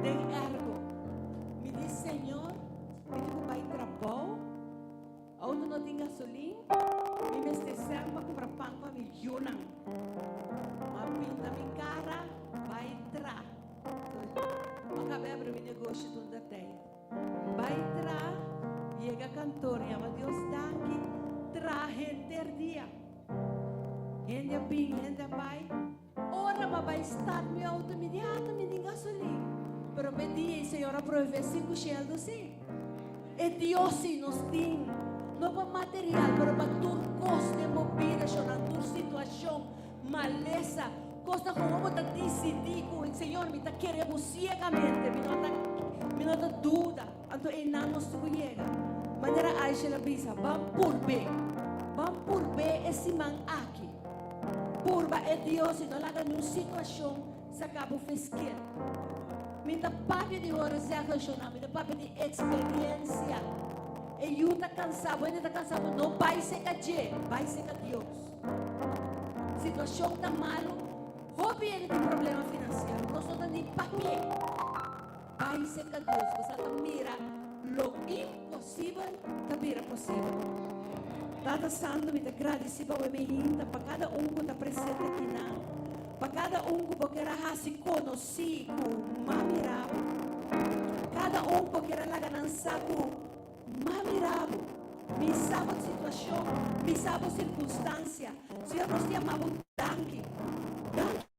den èrko. Mi di, Señor, mi tin ku bai trabou. Auto no tin gasolin, mi mester sèn pa kumpra pan pa mi yunan. M'a pinta mi kara bai tra. M'a kaba abri mi negoshi tun ta tei. Bai tra, yega kantor, yama Dios danki, tra henter dia. Hende a bin, hende a bai. Ora m'a bai start mi auto, mi di, Ah, ta mi tin gasolin. Pero p'e dia ei Señor a provee sinku sheldo sí. E Dios sí nos tin, no pa material, pero pa tur kos den bo bida, shonnan, tur situashon, malesa, kosnan komo bo ta disidí ku, Señor, mi ta kere bo siegamente, mi no ta, mi no ta duda. Anto einan nos tin ku yega. Manera Aisha a bisa, Ban purb'é, ban purb'é e siman aki. Purba e Dios i no laga niun situashon saka bo feskil. Mi ta papia di horen zeggen, shona, mi ta papia di eksperiensia. E yu ta kansa bo, hende ta kansa bo, no bai seka dje, bai seka Dios. Situashon ta malu, hopi hende tin problema finansiero, nos no ta ni papi'é. Bai seka Dios, bo sa ta mira lo imposibel ta bira posibel. Tata Santu, mi ta gradisí pa bo e mehinta, pa kada un ku ta presente akinan, pa kada un ku bo ker a hasi konosí ku m'a mira bo, kada un ku bo ker a laga nan sa ku m'a mira bo. Mi sa bo situashon, mi sa bo sirkunstansia. Señor, nos ta yama bo danki. Danki.